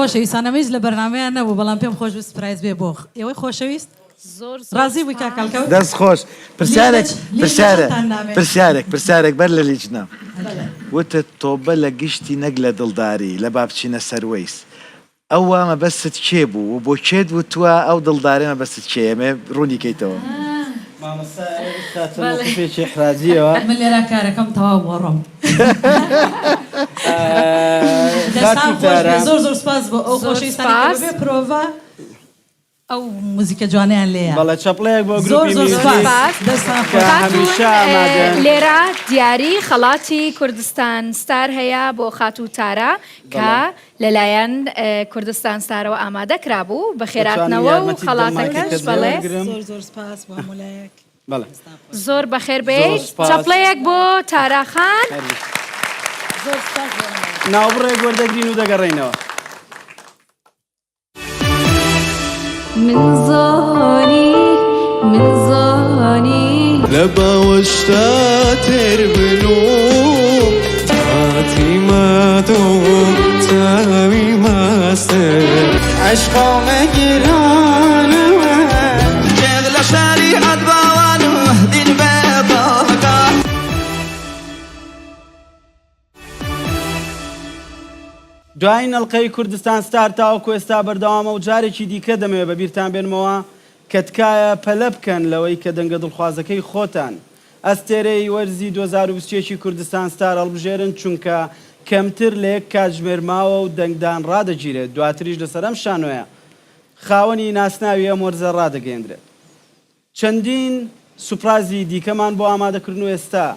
خۆشەویستان ئەمە هیچ لە بەرنامەیان نەبوو بەڵام پێم خۆش بوو سپرایز بێ بۆ ئێوەی خۆشەویست زۆر زۆر ڕازی بووی کاک سپاس. هەڵکەوت؟ دەست خۆش پرسیارێک لیژنە پرسیارە لیژنەتان نامێ. پرسیارێک پرسیارێک بەر لە لیژنە بەڵێ. وتت تۆبە لە گشتی نەک لە دڵداری لە با بچینە سەر وەیس ئەوە مەبەستت کێ بوو و بۆ کێت وتووە ئەو دڵدارەی مەبەستت کێیە ئەمەوێ ڕوونی کەیتەوە. مامۆستا ئێستا چەند مەوقفێکی ئیحراجیەوە. من لێرە کارەکەم تەواو بووە ڕۆم. دەستان خۆش بێ زۆر زۆر سپاس بۆ ئەو خۆشەویستانەی کە بەبێ پرۆڤە ئەو موزیکە جوانەیان لێیە. بەڵێ چەپڵەیەک بۆ زۆر گروپی زۆر میوزیک سوپاس دەستان کە خۆش. خاتوون هەمیشە ئامادەن. لێرە دیاری خەڵاتی کوردستان ستار هەیە بۆ خاتوو تارا کە بەڵێ. لەلایەن کوردستان ستارەوە ئامادە کرابوو، دەتوانم بەخێراتنەوە و یارمەتیت بدەم خەڵاتەکەش مایکەکەت لێ بەڵێ. وەرگرم؟ زۆر زۆر سپاس بۆ هەموو لایەک. بەڵێ. زۆر بەخێر زۆر بێیت. سپاس. چەپڵەیەک بۆ تارا خان. هەر بژیت. زۆر سپاس بۆ هەموو لایەک. ناوبڕێک وەردەگرین و دەگەڕێینەوە. من زانی من زانی. لە باوەشتا تێر بنووم. تاتی مادوم چاوی مەستت. عەشقۆمە گرانەوە. جێغ لە شەریعەت باوان و دین بێ بەڵگا. دوایین ئەڵقەی کوردستان ستار تاوەکو ئێستا بەردەوامە و جارێکی دیکە دەمەوێت بەبیرتان بێنمەوە کە تکایە پەلە بکەن لەوەی کە دەنگە دڵخوازەکەی خۆتان ئەستێرەی وەرزی 2021 ی کوردستان ستار هەڵبژێرن چونکە کەمتر لە یەک کاتژمێر ماوە و دەنگدان ڕادەگیرێت دواتریش لەسەر ئەم شانۆیە خاوەنی ناسناوی ئەم وەرزە ڕادەگەیەندرێت. چەندین سوپرازی دیکەمان بۆ ئامادەکردن و ئێستا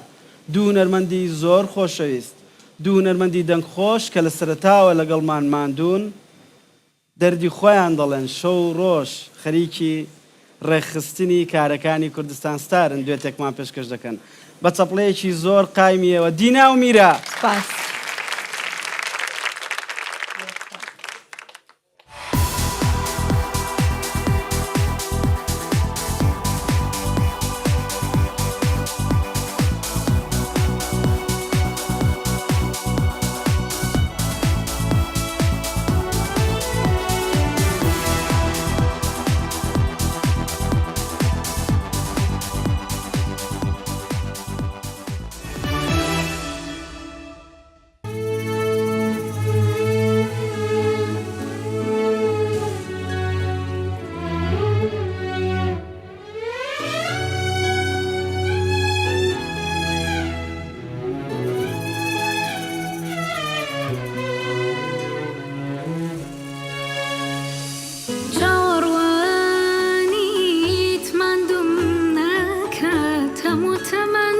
دوو هونەرمەندی زۆر خۆشەویست، دوو هونەرمەندی دەنگخۆش کە لە سەرەتاوە لەگەڵمان ماندوون، دەردی خۆیان دەڵێن، شەو و ڕۆژ خەریکی ڕێکخستنی کارەکانی کوردستان ستارن، دوێتێکمان پێشکەش دەکەن. بە چەپڵەیەکی زۆر قایمییەوە دینا و میرا. سوپاس. چاوەڕوانیت ماندووم ناکات هەموو تەمەن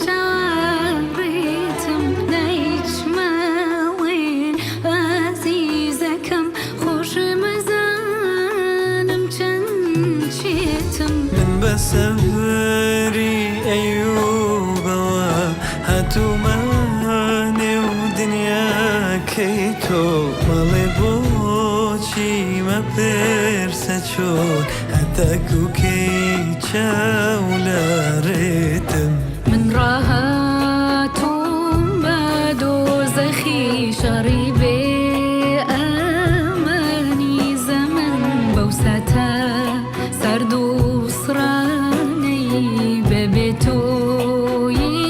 چاوەڕێتم نا هیچ مەڵێن ئازیزەکەم خۆشم ئەزانم چەند شێتم. من بە سەبری ئەیوبەوە هاتوومە نێو دنیاکەی تۆ مەڵێ بۆچی مەپرسە چۆن هەتاکو کەی چاو لە ڕێتم. من ڕاهاتووم بە دۆزەخی شەڕی بێ ئەمانی زەمەن بەو ساتە سارد و سڕانەی بەبێ تۆیی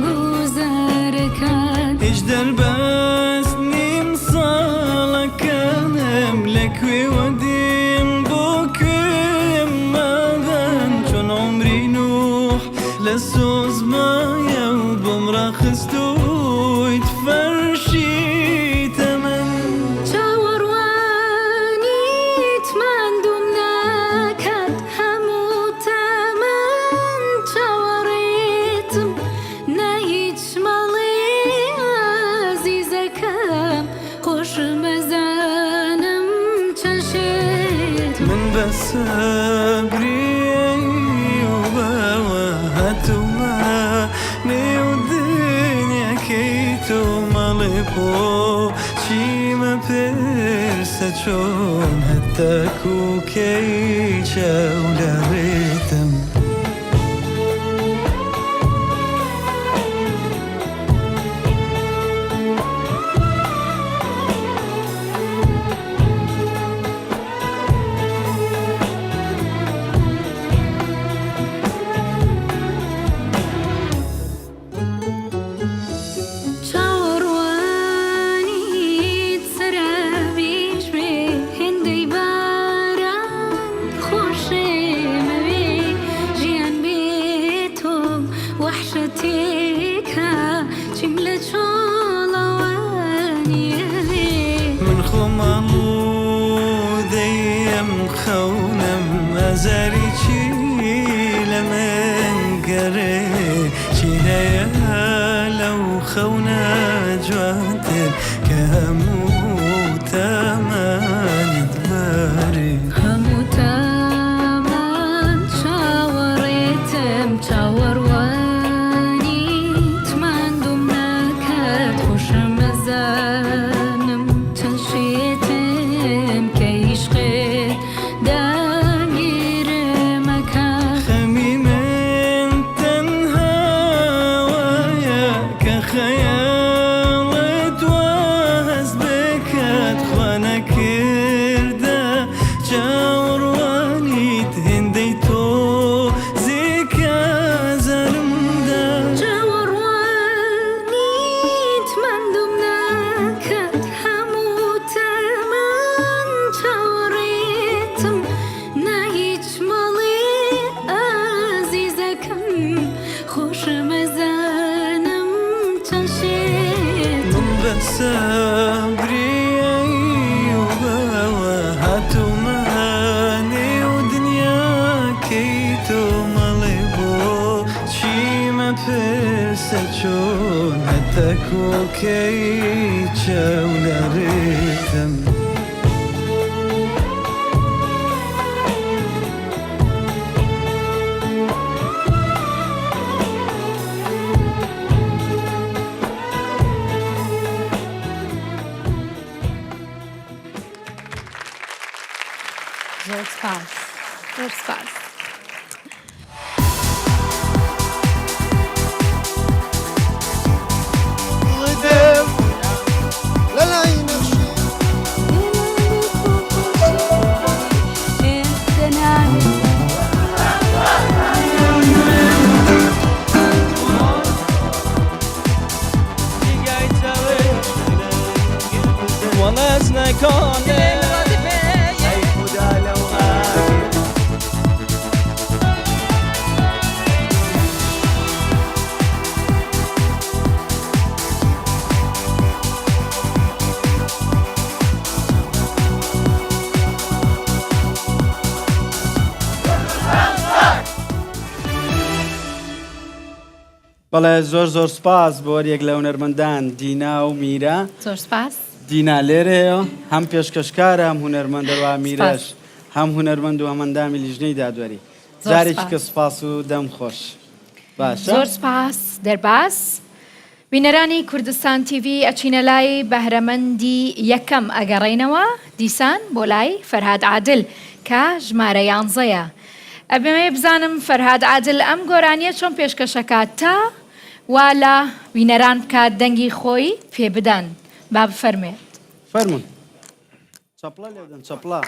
گوزەرەکان. هیچ دەربەست نیم ساڵەکانم لە کوێوە دێم بۆ کوێم ماغان چۆن عومری نوح لە سۆز مایە و بۆم ڕاخستوویت فەرشی تەمەن. چاوەڕوانیت ماندووم ناکات هەموو تەمەن چاوەڕێتم نا هیچ مەڵێ ئازیزەکەم خۆشم ئەزانم چەند شێتم. من بە سەبری ئەیوبەوە هاتوومە نێو دنیاکەی تۆ مەڵێ بۆچی مەپرسە چۆن هەتاکو کەی چاو لە ڕێتم. خەونم ئازاری چی لە من گەڕێ چی هەیە لەو خەونە جوانتر کە هەموو تەمەنت بەرێ. هەموو تەمەن چاوەڕێتم چاوەڕوانیت ماندووم ناکات خۆشم ئەزانم چەند شێتم کە ئیشقت داگیرم ئەکات. خەمی من تەنها ئەوەیە کە خەیاڵت وا هەست بکات خوا نەکردە چاوەڕوانیت هێندەی تۆ زێکە ئازارم دا. چاوەڕوانیت ماندووم ناکات هەموو تەمەن چاوەڕێتم نا هیچ مەڵێ ئازیزەکەم خۆشم ئەزانم چەند شێتم. من بە سەبری ئەیوبەوە هاتوومە نێو دنیاکەی تۆ مەڵێ بۆ چی مەپرسە چۆن هەتاکو کەی چاو لە ڕێتم. زۆر سپاس زۆر سپاس. بەڵێ زۆر زۆر سپاس بۆ هەریەک لە هونەرمەندان دینا و میرا. زۆر سپاس. دینا لێرەیە هەم پێشکەشکارە هەم هونەرمەند هەروەها میرەش هەم هونەرمەند و هەم ئەندامی لیژنەی دادوەری. جارێکی کە سپاس و دەم خۆش. باشە. زۆر سپاس دەرباز. بینەرانی کوردستان تیڤی ئەچینە لای بەهرەمەندی یەکەم ئەگەڕێینەوە دیسان بۆ لای فەرهاد عادل کە ژمارە یانزەیە ئەمەوێ بزانم فەرهاد عادل ئەم گۆرانیە چۆن پێشکەشەکات تا وا لە بینەران بکات دەنگی خۆی پێ بدەن با بفەرمێت. فەرموون چەپڵە لێدەن چەپڵە.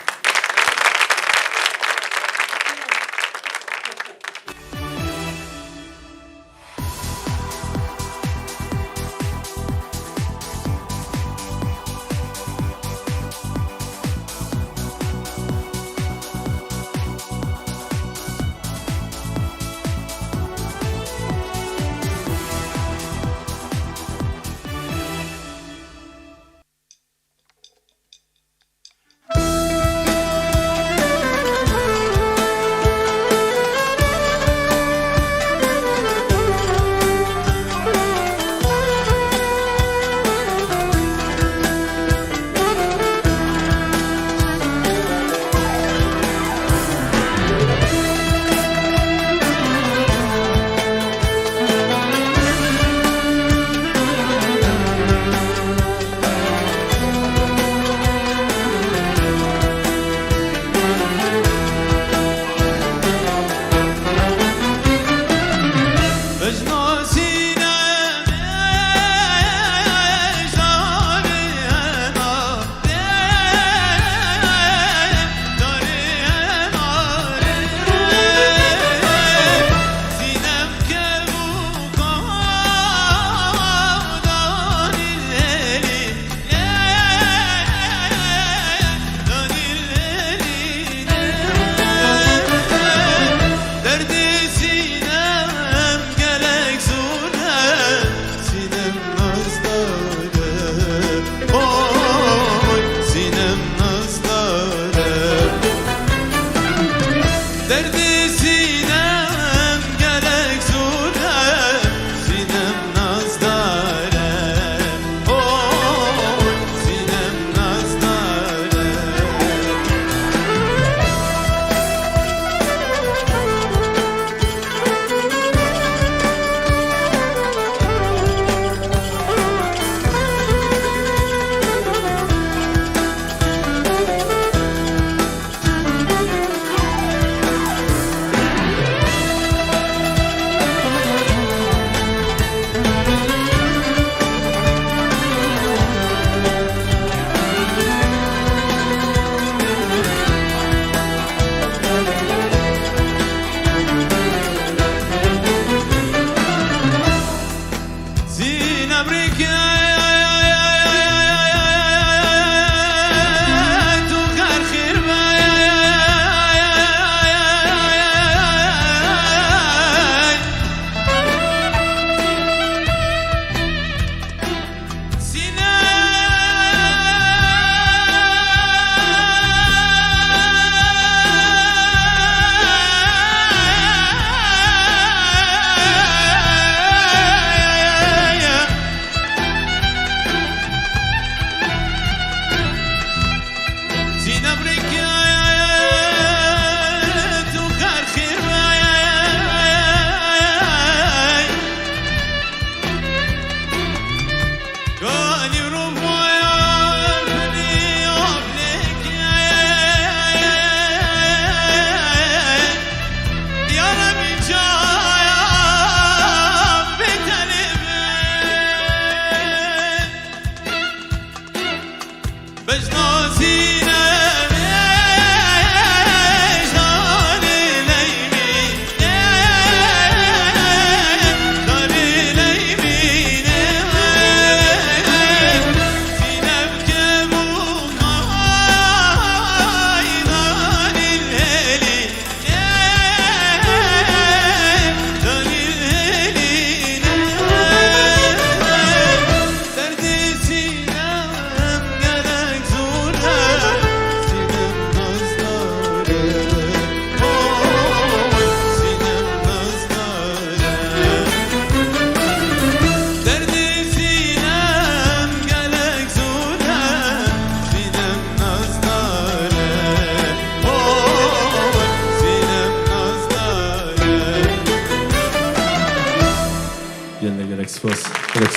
گەلێک گەلێک سپاس گەلێک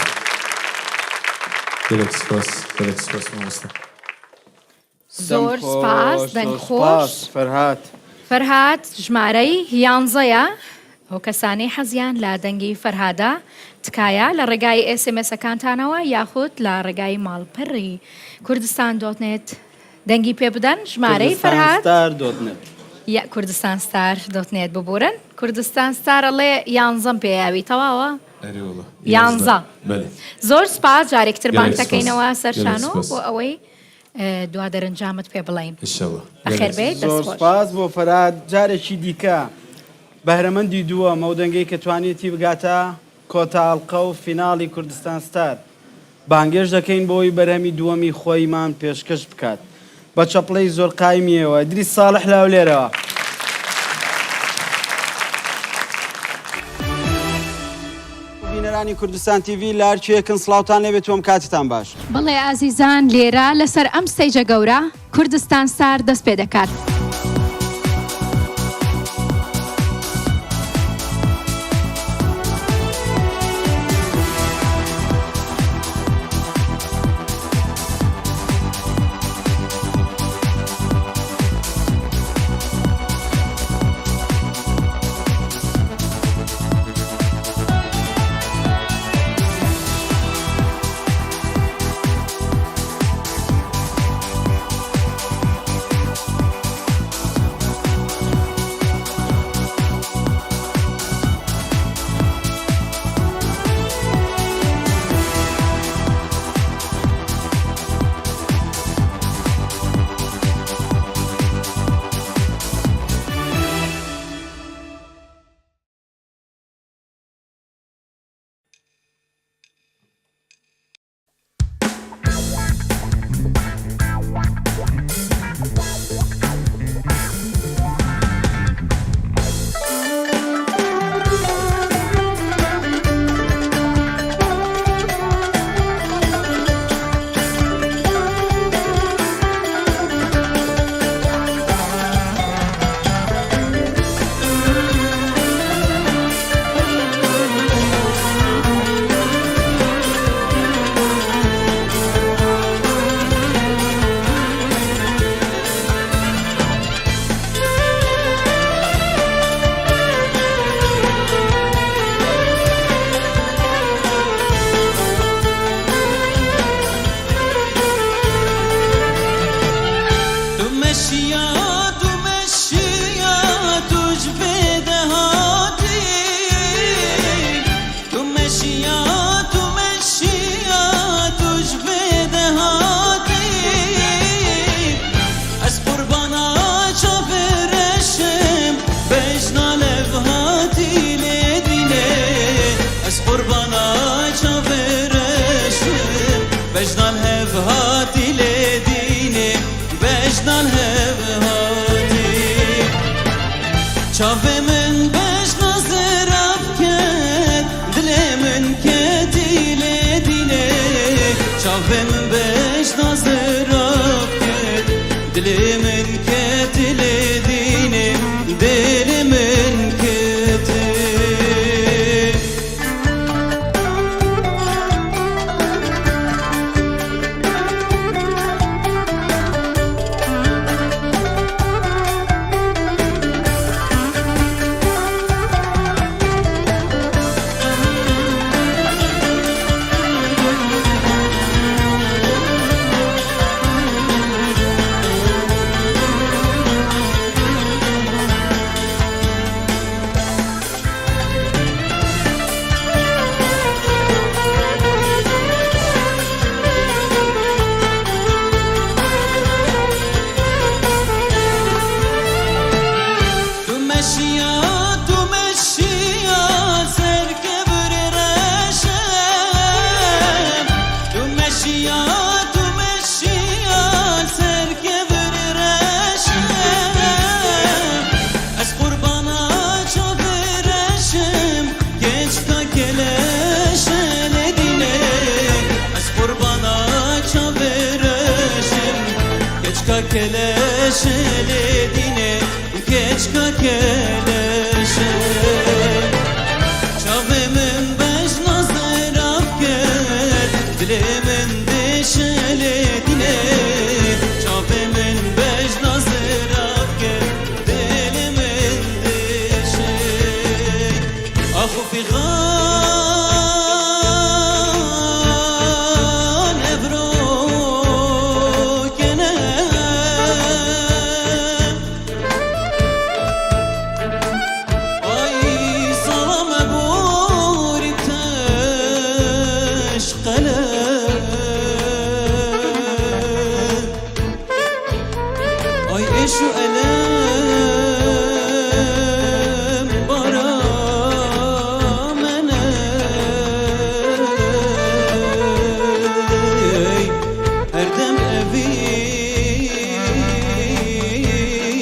گەلێک سپاس گەلێک سپاس مامۆستا. زۆر سپاس دەنگ خۆش فەرهاد. فەرهاد ژمارەی یانزەیە ئەو کەسانەی حەزیان لە دەنگی فەرهادە تکایە لە ڕێگای ئێس ئێم ئێسەکانتانەوە یاخود لە ڕێگای ماڵپەڕی کوردستان dot net دەنگی پێ بدەن ژمارەی فەرهاد ستار dot net یا کوردستان ستار dot net ببورن کوردستان ستار ئەڵێ یانزەم پێیاوی تەواوە ئەرێ وەڵا یانزە بەلێ زۆر سپاس جارێکتر گەلێک بانگ سپاس دەکەینەوە سەر گەلێک شانۆ سپاس بۆ ئەوەی دوا دەرەنجامت پێ بڵێین ئیشەڵا بەخێر گەلێک بێیت سپاس دەست زۆر خۆش. سپاس بۆ فەرهاد جارێکی دیکە بەهرەمەندی دووەم ئەو دەنگەی کە توانیەتی بگاتە کۆتا ئەڵقە و فیناڵی کوردستان ستار بانگێشت دەکەین بۆ ئەوەی بەرهەمی دووەمی خۆیمان پێشکەش بکات بە چەپڵەی زۆر قایمیەوە ئیدریس ساڵح لە هەولێرەوە. بینەرانی کوردستان تیڤی لە هەر کوێیەکن سڵاوتان لێبێت و ئەم کاتتان باش. بەڵێ ئازیزان لێرە لەسەر ئەم stage ە گەورە کوردستان ستار دەست پێ دەکات. بەژنان هەڤ هاتی لێ دینێ بەژنان هەڤ هاتی چاڤێ من بەژنا زراڤ کەت دلێ من کەتی لێ دینێ چاڤێ من بەژنا زراڤ کەت دلێ من کەتی لێ دینێ دلێ من کەتی. Tu meşiya tu meşiya ser kevirê reşem Tu meşiya tu meşiya ser kevirê reşem Ez qurbana çavê reşim keçka keleşe lê dîne Ez qurbana çavê reşim keçka keleşe lê dîne keçka keleşe Çavê min bejna zirav ket dilê min dêşe lê dîne Çavê min bejna zirav ket dilê min dêşe Ax û fîxan evro kene ئای ساڵە مەبۆری تەش قەلەم ئای ئێش و ئەلەم بارا منە هەردەم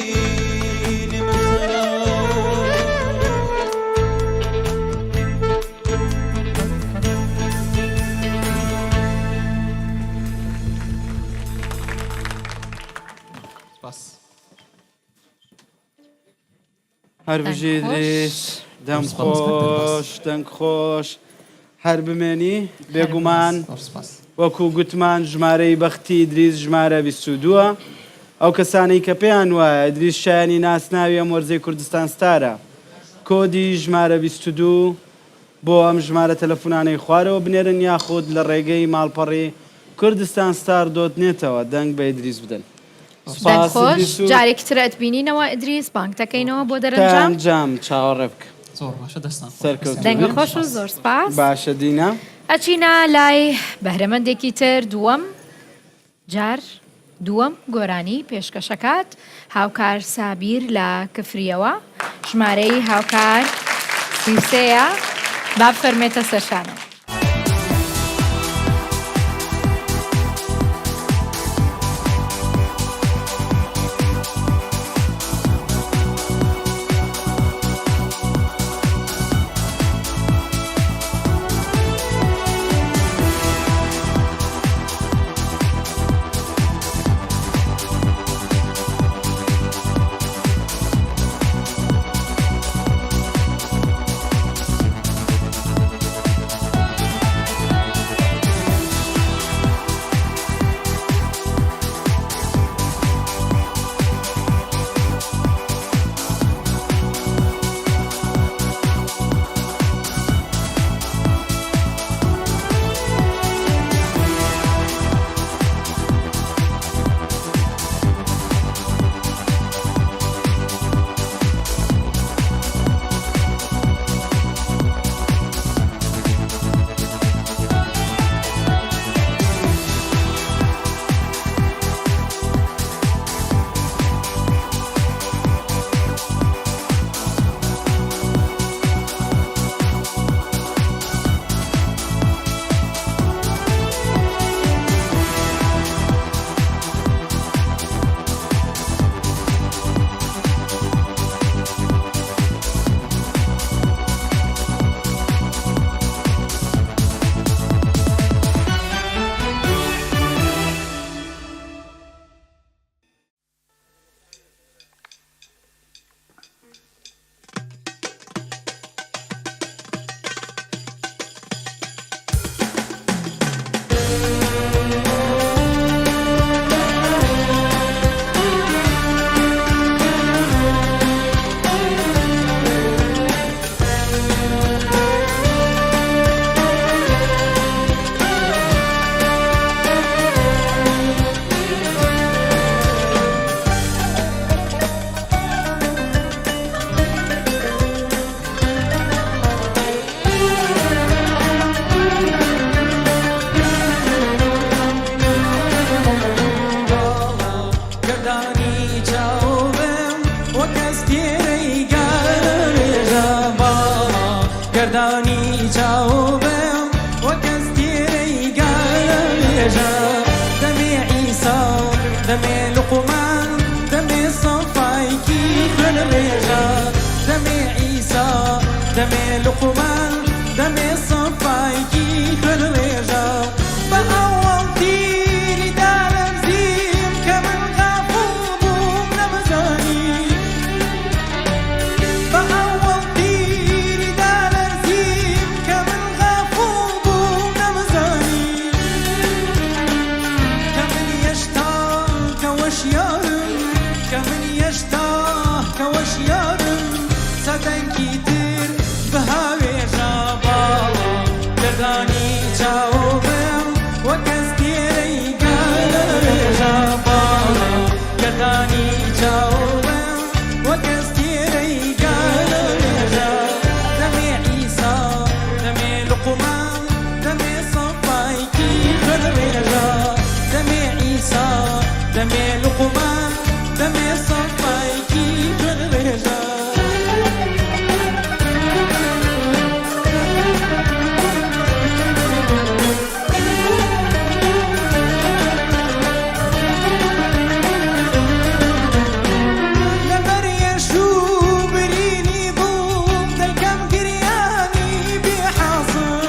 ئەڤینم خەراو. سپاس. هەر بژی ئیدریس دەم خۆش دەنگ خۆش هەر بمێنی بێگومان وەکو گوتمان ژمارەی بەختی ئیدریس ژمارە 22ە ئەو کەسانەی کە پێیان وایە ئیدریس شایانی ناسناوی ئەم وەرزەی کوردستان ستارە کۆدی ژمارە 22 بۆ ئەم ژمارە تەلەفونانەی خوارەوە بنێرن یاخود لە ڕێگەی ماڵپەڕی کوردستان ستار dot net ەوە دەنگ بە ئیدریس بدەن. دەنگ سوپاس خۆش ئیدریس و جارێکی تر ئەتبینینەوە ئیدریس بانگ دەکەینەوە بۆ تا دەرەنجام. ئەنجام چاوەڕێ بکە. زۆر باشە دەستان خۆش. سەرکەوتوو دەنگ بی. خۆش و زۆر سپاس. باشە دینا. ئەچینە لای بەهرەمەندێکی تر دووەم جار دووەم گۆرانی پێشکەشەکات هاوکار سابیر لە کفریەوە ژمارەی هاوکار 33 یە با بفەرمێتە سەرشانەوە. لوقمان دەمێ سەفایکی خوێن ڕێژە دەمێ عیسا دەمێ لوقمان دەمێ سەفایکی خوێن ڕێژە بە ئەوەڵ تیری دالەرزیم کە من غافڵ بووم نەمزانی بە ئەوەڵ تیری دالەرزیم کە من غافڵ بووم نەمزانی کە من یەشتا کە وەشیارم کە من یەشتا کە وەشیارم سەدەنگی تر بهاوێژە باڵا گەردانی چاوم وەک ئەستێرەی گەلەوێژە باڵا گەردانی چاوم وەک ئەستێرەی گەلەوێژە دەمێ عیسا دەمێ لوقمان دەمێ سەفایکی خوێنڕێژە دەمێ عیسا دەمێ لوقمان دەمێ سەفایکی خوێنڕێژە. لەبەر ئێش و برینی دڵ دەکەم گریانی بێ حاسڵ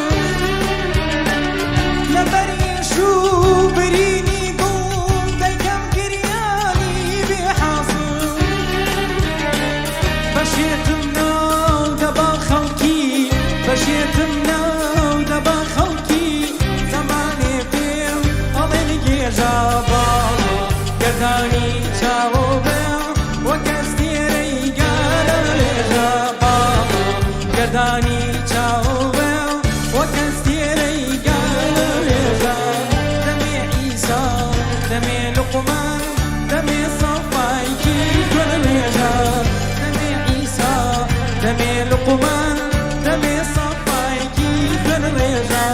لەبەر ئێش و برینی دڵ دەکەم گریانی بێ حاسڵ بەشێتم ناو دەبا خەڵکی بەشێتم ناو دەبا خەڵکی زەمانێ پێم ئەڵێن گێژە باڵا گەردانی چاوۆ بێم وەک ئەستێرەی گەلەوێژە باڵا گەردانی چاوۆ بێم وەک ئەستێرەی گەلەوێژە دەمێ عیسا دەمێ لوقمان دەمێ سەفایکی خوێنڕێژە دەمێ عیسا دەمێ لوقمان دەمێ سەفایکی خوێنڕێژە.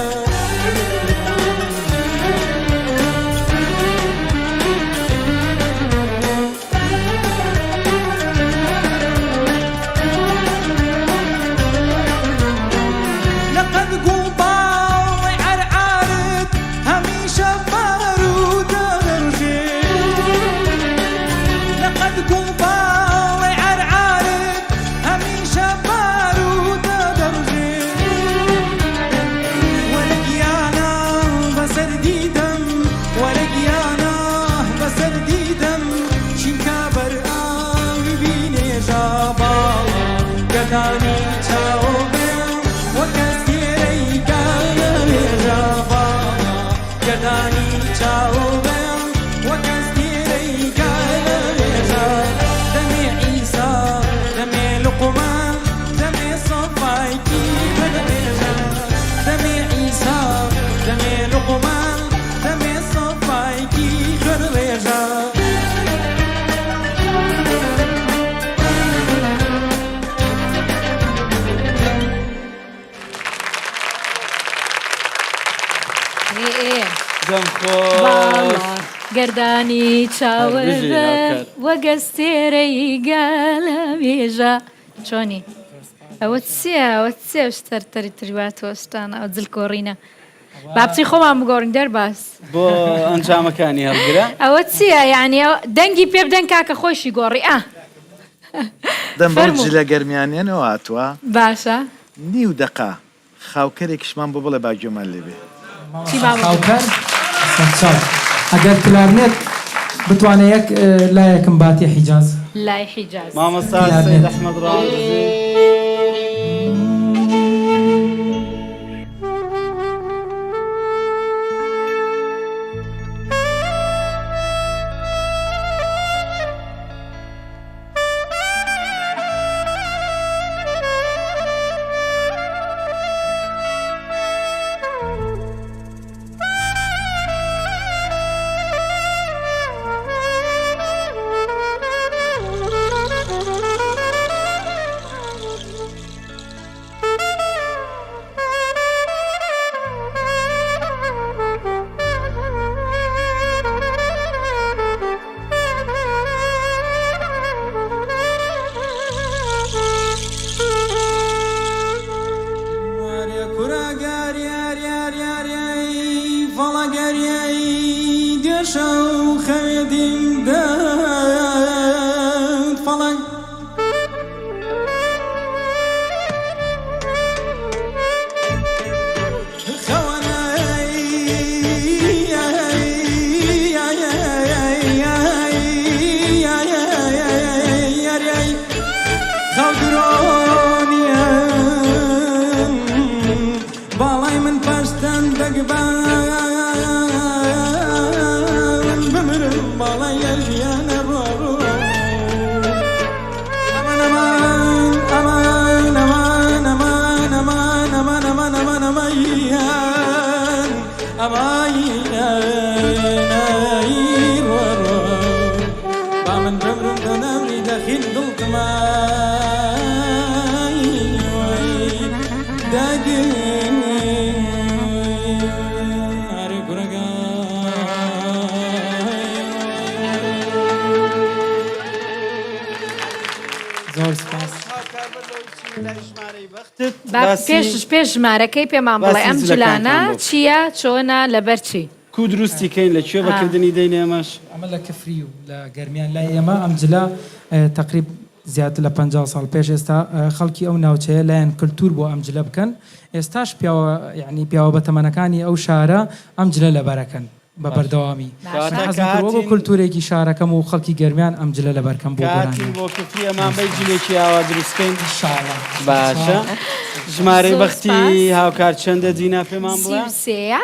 لەقەد گوڵباڵی عەرعارت هەمیشە باروودە دەڕژێ لەقەد گوڵباڵی عەرعارت هەمیشە باروودە دەڕژێ وەرە گیانە بەسەر دیدەم وەرە گیانە بەسەر دیدەم شینکە بەر ئاوی بینێژە باڵا گەردانی چاوۆ بێ وەک ئەستێرەی گەلەوێژە باڵا گەردانی چاوۆ بێ وەک ئەستێرەی گەلەوێژە دەمێ عیسا دەمێ لوقمان دەمێ سەفایکی بنوێژە دەمێ عیسا دەمێ لوقمان دەمێ سەفایکی خوێنڕێژە. دەم خۆش. گەردانی چاوت هەر بژی هاوکار. وەک ئەستێرەی گەلەوێژە. چۆنی؟ ئەوە چییە؟ ئەوە چییە شتەر تەری تری وا تۆ شتانە ئەو جل گۆڕینە. با بچین خۆمان بگۆڕین دەرباز. بۆ ئەنجامەکانی هەڵگرە. ئەوە چییە یانی ئەوە دەنگی پێ بدەن کاکە خۆیشی گۆڕی ئا. دەم بەو فەرموو. جلە گەرمیانیەنەوە هاتووە. باشە. نیو دەقە خاوکەرێکیشمان بۆ بڵێ با گوێمان لێ بێ. چی با بڵێم؟ خاوکەر سەرچاو ئەگەر کلارنێت بتوانێ یەک لایەکم باتێ حیجاز. لای حیجاز. مامۆستا سەید کلارنێت. ئەحمەد ڕاوندزی. با من بمرم باڵای لەلیانە ڕۆ ڕۆ ئەمان ئەمان ئەمان ئەمان ئەمان ئەمان ئەمان ئەمان ئەمان ئەمان ئەمان ئەی ڕۆ ڕۆ با من بمرم تۆ نەمری دەخیل دڵتمای وەی دەگل ئەرێ کوڕەکە زۆر سپاس. با پێش پێش ژمارەکەی پێمان بڵێ باسی ئەم جلەکانتان جلانە بۆ بکە. چییە چۆنە لەبەر چی؟ کو دروستی کەین لە کوێ بەکردنی دەین ئێمەش؟ ئەمە لە کفری و لە گەرمیان لای ئێمە ئەم جلە تەقریب زیاتر لە 50 ساڵ پێش ئێستا خەڵکی ئەو ناوچەیە لایەن کلتور بۆ ئەم جلە بکەن ئێستاش پیاوە یعنی پیاوە بەتەمەنەکانی ئەو شارە ئەم جلە لەبەرەکەن بە بەردەوامی باشە. من حەزم کرد وەکو کلتورێکی شارەکەم و خەڵکی گەرمیان ئەم جلە لەبەرکەم بۆ کە هاتین گۆرانیان. بۆ کفری ئەمان بەی جلێکی ئاوا دروست کەین. ان شاء اللە. باشە ژمارەی زۆر بەختی سپاس. هاوکار چەندە دینا پێمان سی بڵێ؟ و سێیە؟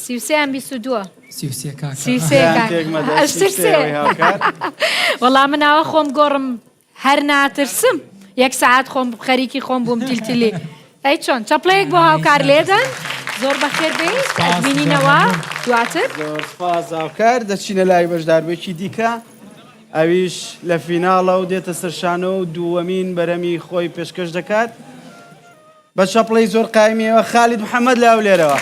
33 یان 22؟ 33 کاکە. 33 دەیان کاکە. تێک مەدە، ئەشتر 33 سێ. ئەوەی هاوکار. وەڵا من ئاوا خۆم گۆڕم هەر ناترسم یەک سەعات خۆم خەریکی خۆم بووم تیلتیلی ئەی چۆن چەپڵەیەک بۆ هاوکار لێدەن زۆر بەخێر بێیت ئەتبینینەوە دواتر. زۆر سوپاس هاوکار دەچینە لای بەشداربوویەکی دیکە ئەویش لە فیناڵە و دێتە سەر شانۆ و دووەمین بەرهەمی خۆی پێشکەش دەکات. بە چەپڵەی زۆر قایمیەوە خالید محەممەد لە هەولێرەوە.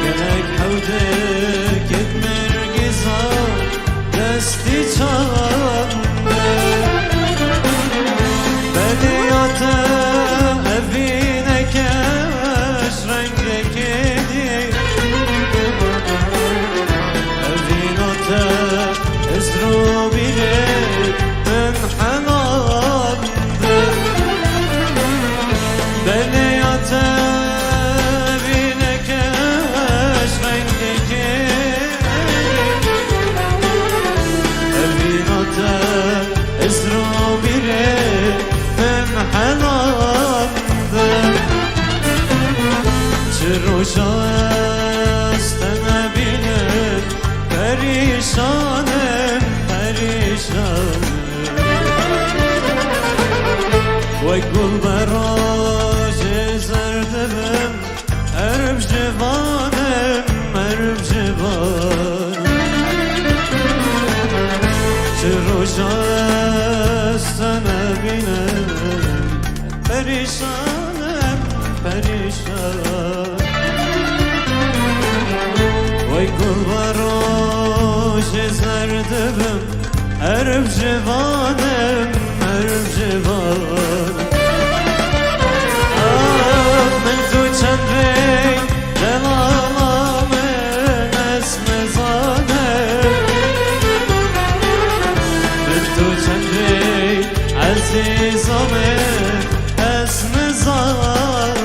گەلەک حەوتێکت نەرگزا دەستی چاندە بەدیاتە ئەڤینەکەش ڕەنگێکی دی ئەڤیناتە هزر و بیرێ من حەلاندە بەدیاتە ئەڤینەکەش ڕەنگێکی ئەڤیناتە هزر و بیرێ من حەلاندە چ ڕۆژە ئێستە نەبینم پەریشانم پەریشانم وەک گوڵ بە ڕۆژێ زەردبم ئەرب ژڤانم ئەرب ژڤانم چ ڕۆژە ئێستە نەبینم پەریشانم پەریشان وەی گوڵ بە ڕۆژێ زەردبم ئەرب ژڤانم ئەرب ژڤانم ئاخ من تو چەند بێی دەلاڵا من ئەس نەزانم من تو چەند بێی عەزیزا من ئەس نەزانم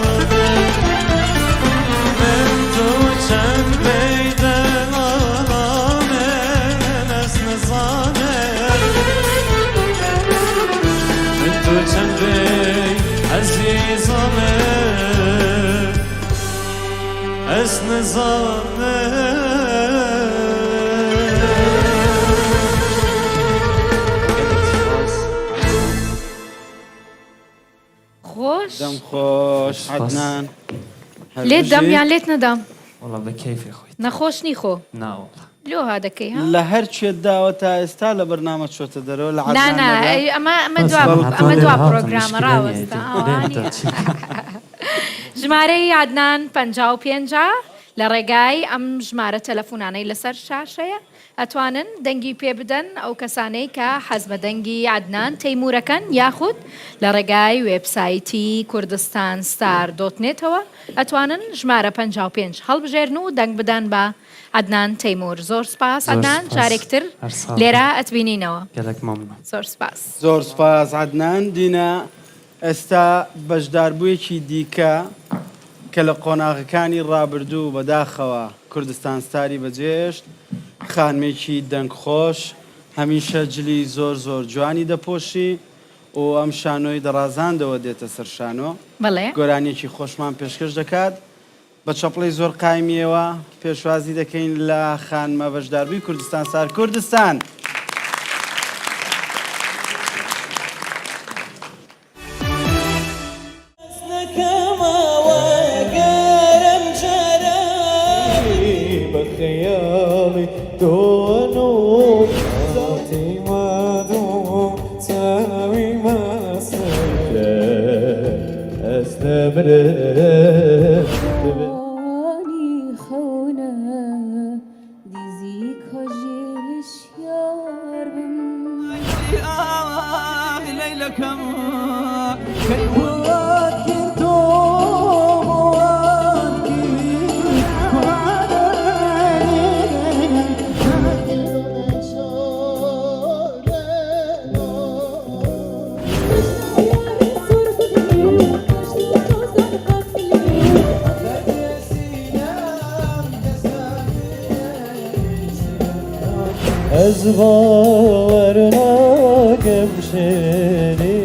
من تو چەند بێی دەلاڵا من ئەس نەزانم من تو چەند Ez nizanim. خۆش. دەم خۆش عەدنان. هەر لێت دەم بژی. یان لێت نەدام؟ وەڵا بە کەیفی خۆیت. نەخۆش نی خۆ؟ نا وەڵا. لۆ ها دەکەی ها؟ لە هەر کوێت داوە تا ئێستا لە بەرنامە چۆتە دەرەوە لە نا عەدنان نا نەدا. ئەی ئەمە ئەمە بەس دوا هەتا ئەمە لێرە دوا هاتم پرۆگرامە مشکلە نییە ڕاوەستە ئیدی ئاوا لێم نییە. دا چی. ژمارەی عەدنان 55 ە لە ڕێگای ئەم ژمارە تەلەفونانەی لەسەر شاشەیە ئەتوانن دەنگی پێ بدەن ئەو کەسانەی کە حەز بە دەنگی عەدنان تەیمورەکەن یاخود لە ڕێگای وێبسایتی کوردستان ستار dot net ەوە ئەتوانن ژمارە 55 هەڵبژێرن و دەنگ بدەن بە عەدنان تەیمور. زۆر سپاس زۆر عەدنان سپاس. جارێکتر هەر ساغ لێرە بی. ئەتبینینەوە. گەلەک مەمنون. زۆر سپاس. زۆر سپاس عەدنان. دینا ئێستا بەشداربوویەکی دیکە کە لە قۆناغەکانی ڕابردوو بەداخەوە کوردستان ستاری بەجێهێشت، خانمێکی دەنگخۆش، هەمیشە جلی زۆر زۆر جوانی دەپۆشی و ئەم شانۆی دەڕازاندەوە دێتە سەر شانۆ، بەڵێ. گۆرانییەکی خۆشمان پێشکەش دەکات. بە چەپڵەی زۆر قایمییەوە پێشوازی دەکەین لە خانمە بەشداربووی کوردستان ستار کوردستان. Ez bawer nakim şêrî.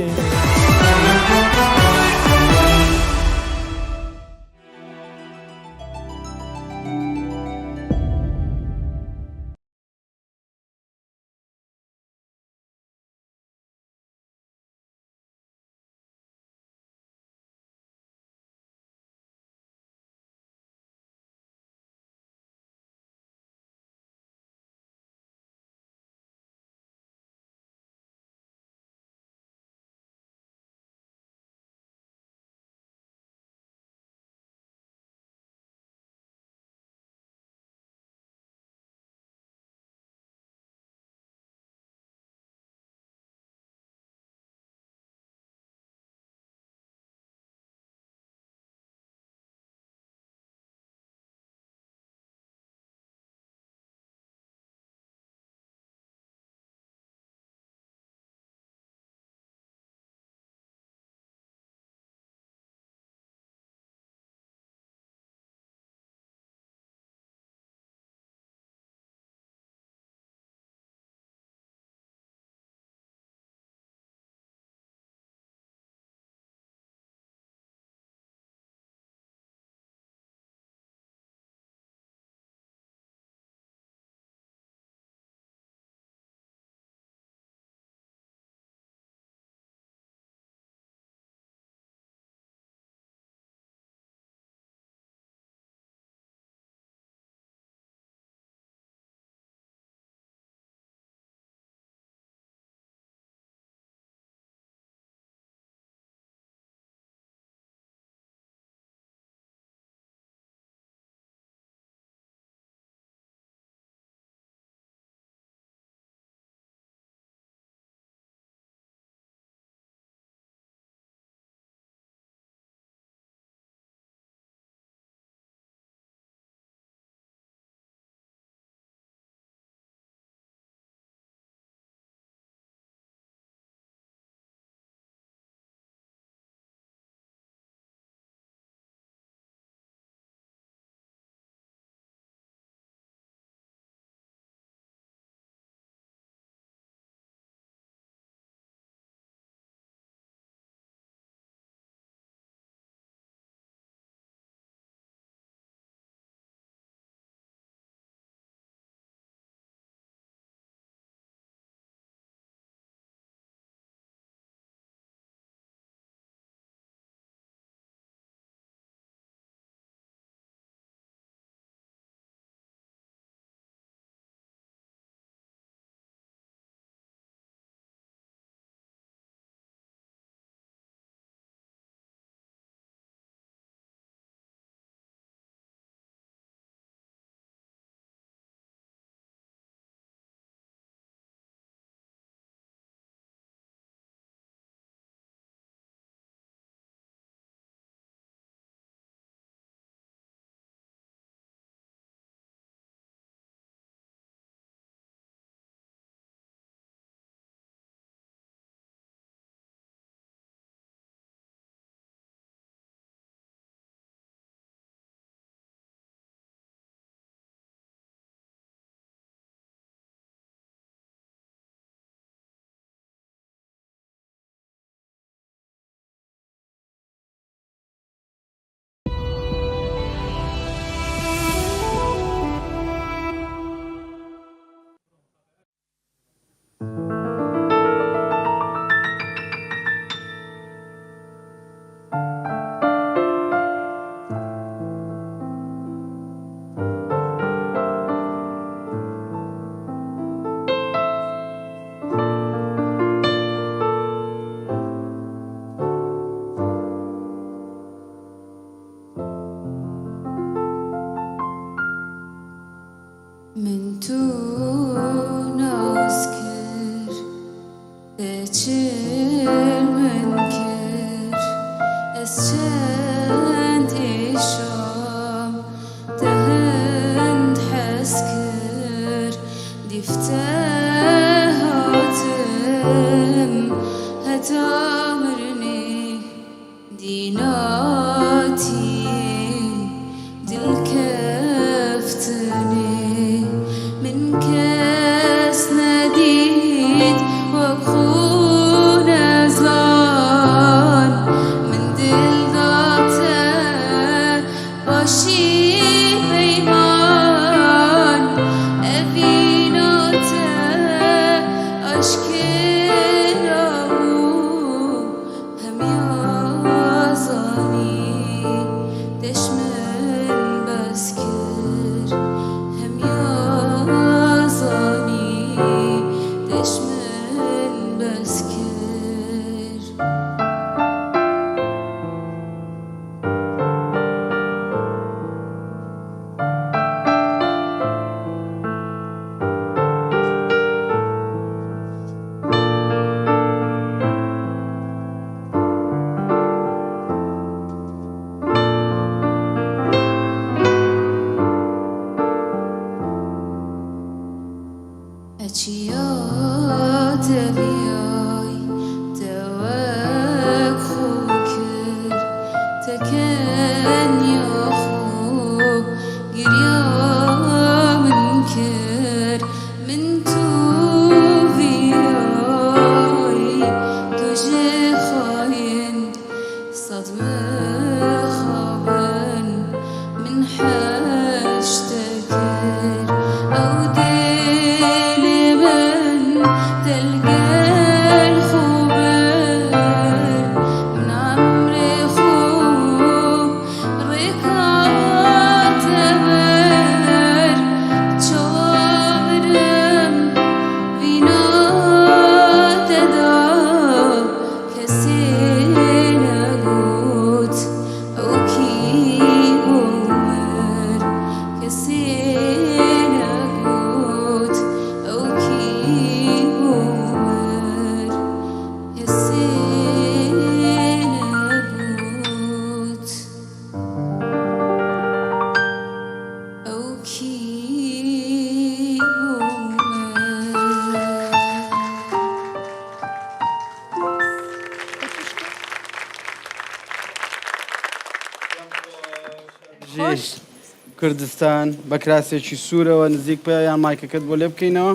کوردستان بە کراسێکی سوورەوە نزیک بە یان مایکەکەت بۆ لێ بکەینەوە.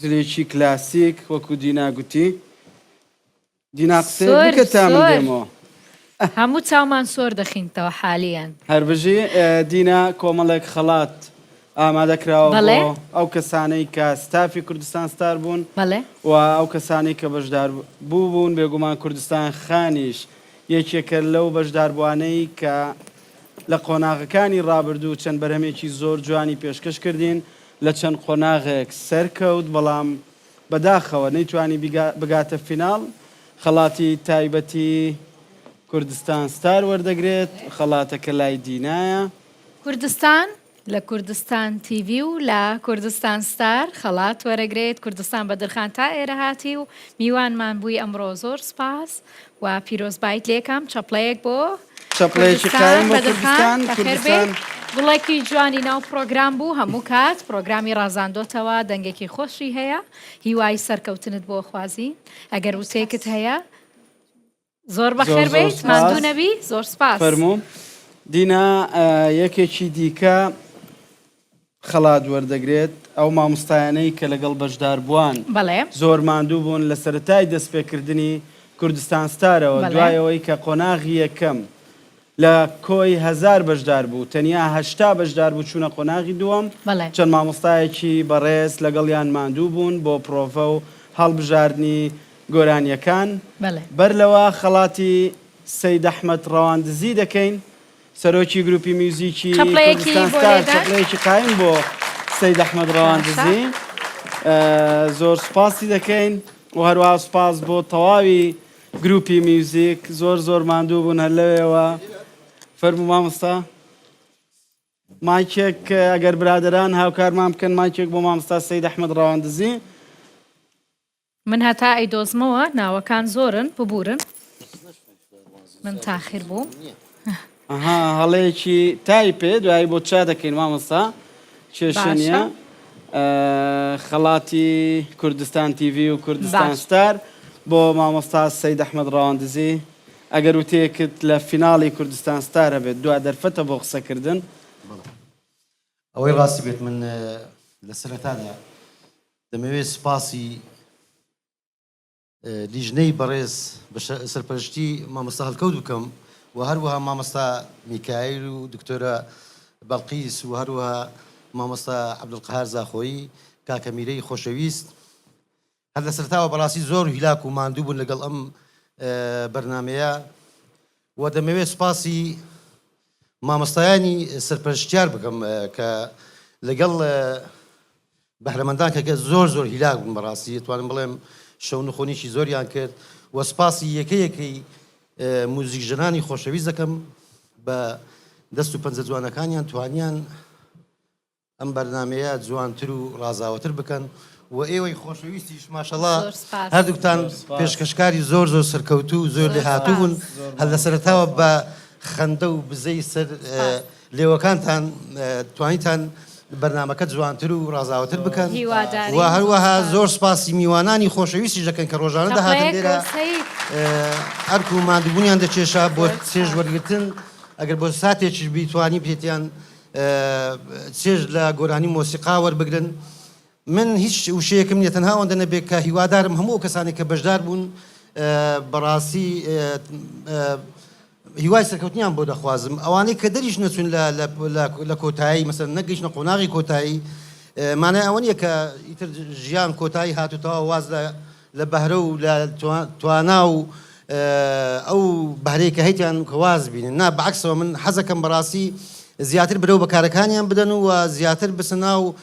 جلێکی کلاسیک وەکو دینا گوتی. دینا قسەیەک سۆر بکە تا من سۆر دێمەوە. هەموو چاومان سۆر دەخینتەوە حالیەن. هەربژی دینا کۆمەڵێک خەڵات ئامادە کراوە بەڵێ. بۆ ئەو کەسانەی کە ستافی کوردستان ستار بوون بەڵێ. و ئەو کەسانەی کە بەشدار بوو بوون بێگومان کوردستان خانیش یەکێکە لەو بەشداربووانەی کە لە قۆناغەکانی ڕابردوو چەند بەرهەمێکی زۆر جوانی پێشکەش کردین لە چەند قۆناغێک سەرکەوت بەڵام بەداخەوە نەیتوانی بگاتە فیناڵ، خەڵاتی تایبەتی کوردستان ستار وەردەگرێت، خەڵاتەکە لای دینایە. کوردستان لە کوردستان تیڤی و لە کوردستان ستار خەڵات وەرەگرێت، کوردستان بەدرخان تا ئێرە هاتی و میوانمان بووی ئەمڕۆ زۆر سپاس و پیرۆزبایت لێکەم، چەپڵەیەک بۆ چەپڵەیەکی کوردستان قایم بۆ بەدرخان کوردستان بەخێر بێی. کوردستان. گوڵێکی جوانی ناو پڕۆگرام بوو هەموو کات پڕۆگرامی ڕازاندۆتەوە دەنگێکی خۆشی هەیە هیوای سەرکەوتنت بۆ خوازین ئەگەر وتەیەکت هەیە زۆر زۆر بەخێر زۆر بێیت سپاس. ماندوو نەبی زۆر سپاس. فەرموو دینا یەکێکی دیکە خەڵات وەردەگرێت، ئەو مامۆستایانەی کە لەگەڵ بەشداربووان بەڵێ. زۆر ماندوو بوون لە سەرەتای دەستپێکردنی کوردستان ستارەوە بەڵێ. دوای ئەوەی کە قۆناغی یەکەم لە کۆی هەزار بەشداربوو تەنیا 80 بەشداربوو چوونە قۆناغی دووەم، بەڵێ. چەند مامۆستایەکی بەڕێز لەگەڵیان ماندوو بوون بۆ پرۆڤە و هەڵبژاردنی گۆرانییەکان. بەڵێ. بەر لەوە خەڵاتی سەید ئەحمەد ڕەواندزی دەکەین. سەرۆکی گروپی میوزیکی چەپڵەیەکی کوردستان بۆ ستار لێدان. چەپڵەیەکی قایم بۆ سەید ئەحمەد باشە. ڕەواندزی زۆر سوپاسی دەکەین و هەروەها سوپاس بۆ تەواوی گروپی میوزیک زۆر زۆر ماندوو بوون هەر لەوێوە فەرموو مامۆستا مایکێک ئەگەر برادەران هاوکارمان بکەن مایکێک بۆ مامۆستا سەید ئەحمەد ڕەواندزی. من هەتا ئەیدۆزمەوە ناوەکان زۆرن ببورن من تاخیر بووم. ئەها هەڵەیەکی تایپێ دوایی بۆ چا دەکەین مامۆستا کێشە نییە باشە. خەڵاتی کوردستان تیڤی و کوردستان باش. ستار بۆ مامۆستا سەید ئەحمەد ڕەواندزی ئەگەر وتەیەکت لە فیناڵی کوردستان ستار هەبێت دوا دەرفەتە بۆ قسەکردن. بەڵێ ئەوەی ڕاستی بێت من لە سەرەتادا دەمەوێت سوپاسی لیژنەی بەڕێز بە سەرپەرشتی مامۆستا هەڵکەوت بکەم و هەروەها مامۆستا میکایل و دکتۆرە بەڵقیس و هەروەها مامۆستا عەبدولقەهار زاخۆیی کاکە میرەی خۆشەویست هەر لە سەرتاوە بەڕاستی زۆر هیلاک و ماندوو بوون لەگەڵ ئەم بەرنمەیە و دەمەوێت سوپاسی مامۆستایانی سەرپەرشتیار بکەم کە لەگەڵ بەهرەمەندان کە زۆر زۆر هیلاک بوون بەڕاستی ئەتوانم بڵێم شەونخۆنیی زۆریان کرد و سپاسی یەکە یەکەی موزیکژەنانی خۆشەویست دەکەم بە دەست و پەنجە جوانەکانیان توانیان ئەم بەرنامەیە جوانتر و ڕازاوەتر بکەن و ئێوەی خۆشەویستیش ماشەڵا زۆر سپاس. هەردووکتان زۆر سپاس. پێشکەشکاری زۆر زۆر سەرکەوتوو و زۆر زۆر لێهاتوو بوون سپاس. زۆر هەر لە ماندوو سەرەتاوە سپاس. بە خەندە و بزەی سەر سپاس. لێوەکانتان توانیتان بەرنامەکە جوانتر و ڕازاوەتر زۆر بکەن سپاس. هیوادارین. و زۆر هەروەها سپاس. زۆر سپاسی میوانانی خۆشەویستیش دەکەن کە ڕۆژانە دەهاتن چەپڵەیەک لێرە بۆ سەید. ئەرک و ماندووبوونیان دەکێشا بۆ زۆر چێژ سپاس. وەرگرتن ئەگەر بۆ ساتێکیش بیتوانی پێتیان چێژ لە گۆرانی و مۆسیقا وەربگرن. من هیچ وشەیەکم نییە تەنها ئەوەندە نەبێت کە هیوادارم هەموو ئەو کەسانەی کە بەشدار بوون بەڕاستی هیوای سەرکەوتنیان بۆ دەخوازم ئەوانەی کە دەریش نەچوون لە کۆتایی مەسەن نەگەیشتنە قۆناغی کۆتایی مانای ئەوە نییە کە ئیتر ژیان کۆتایی هات و تەواو واز لە لە بەهرە و لە توانا و ئەو بەهرەی کە هەیتیان کە واز بینن نا بەعکسەوە من حەزەکەم بەڕاستی زیاتر برەو بە کارەکانیان بدەن و زیاتر بچنە ناو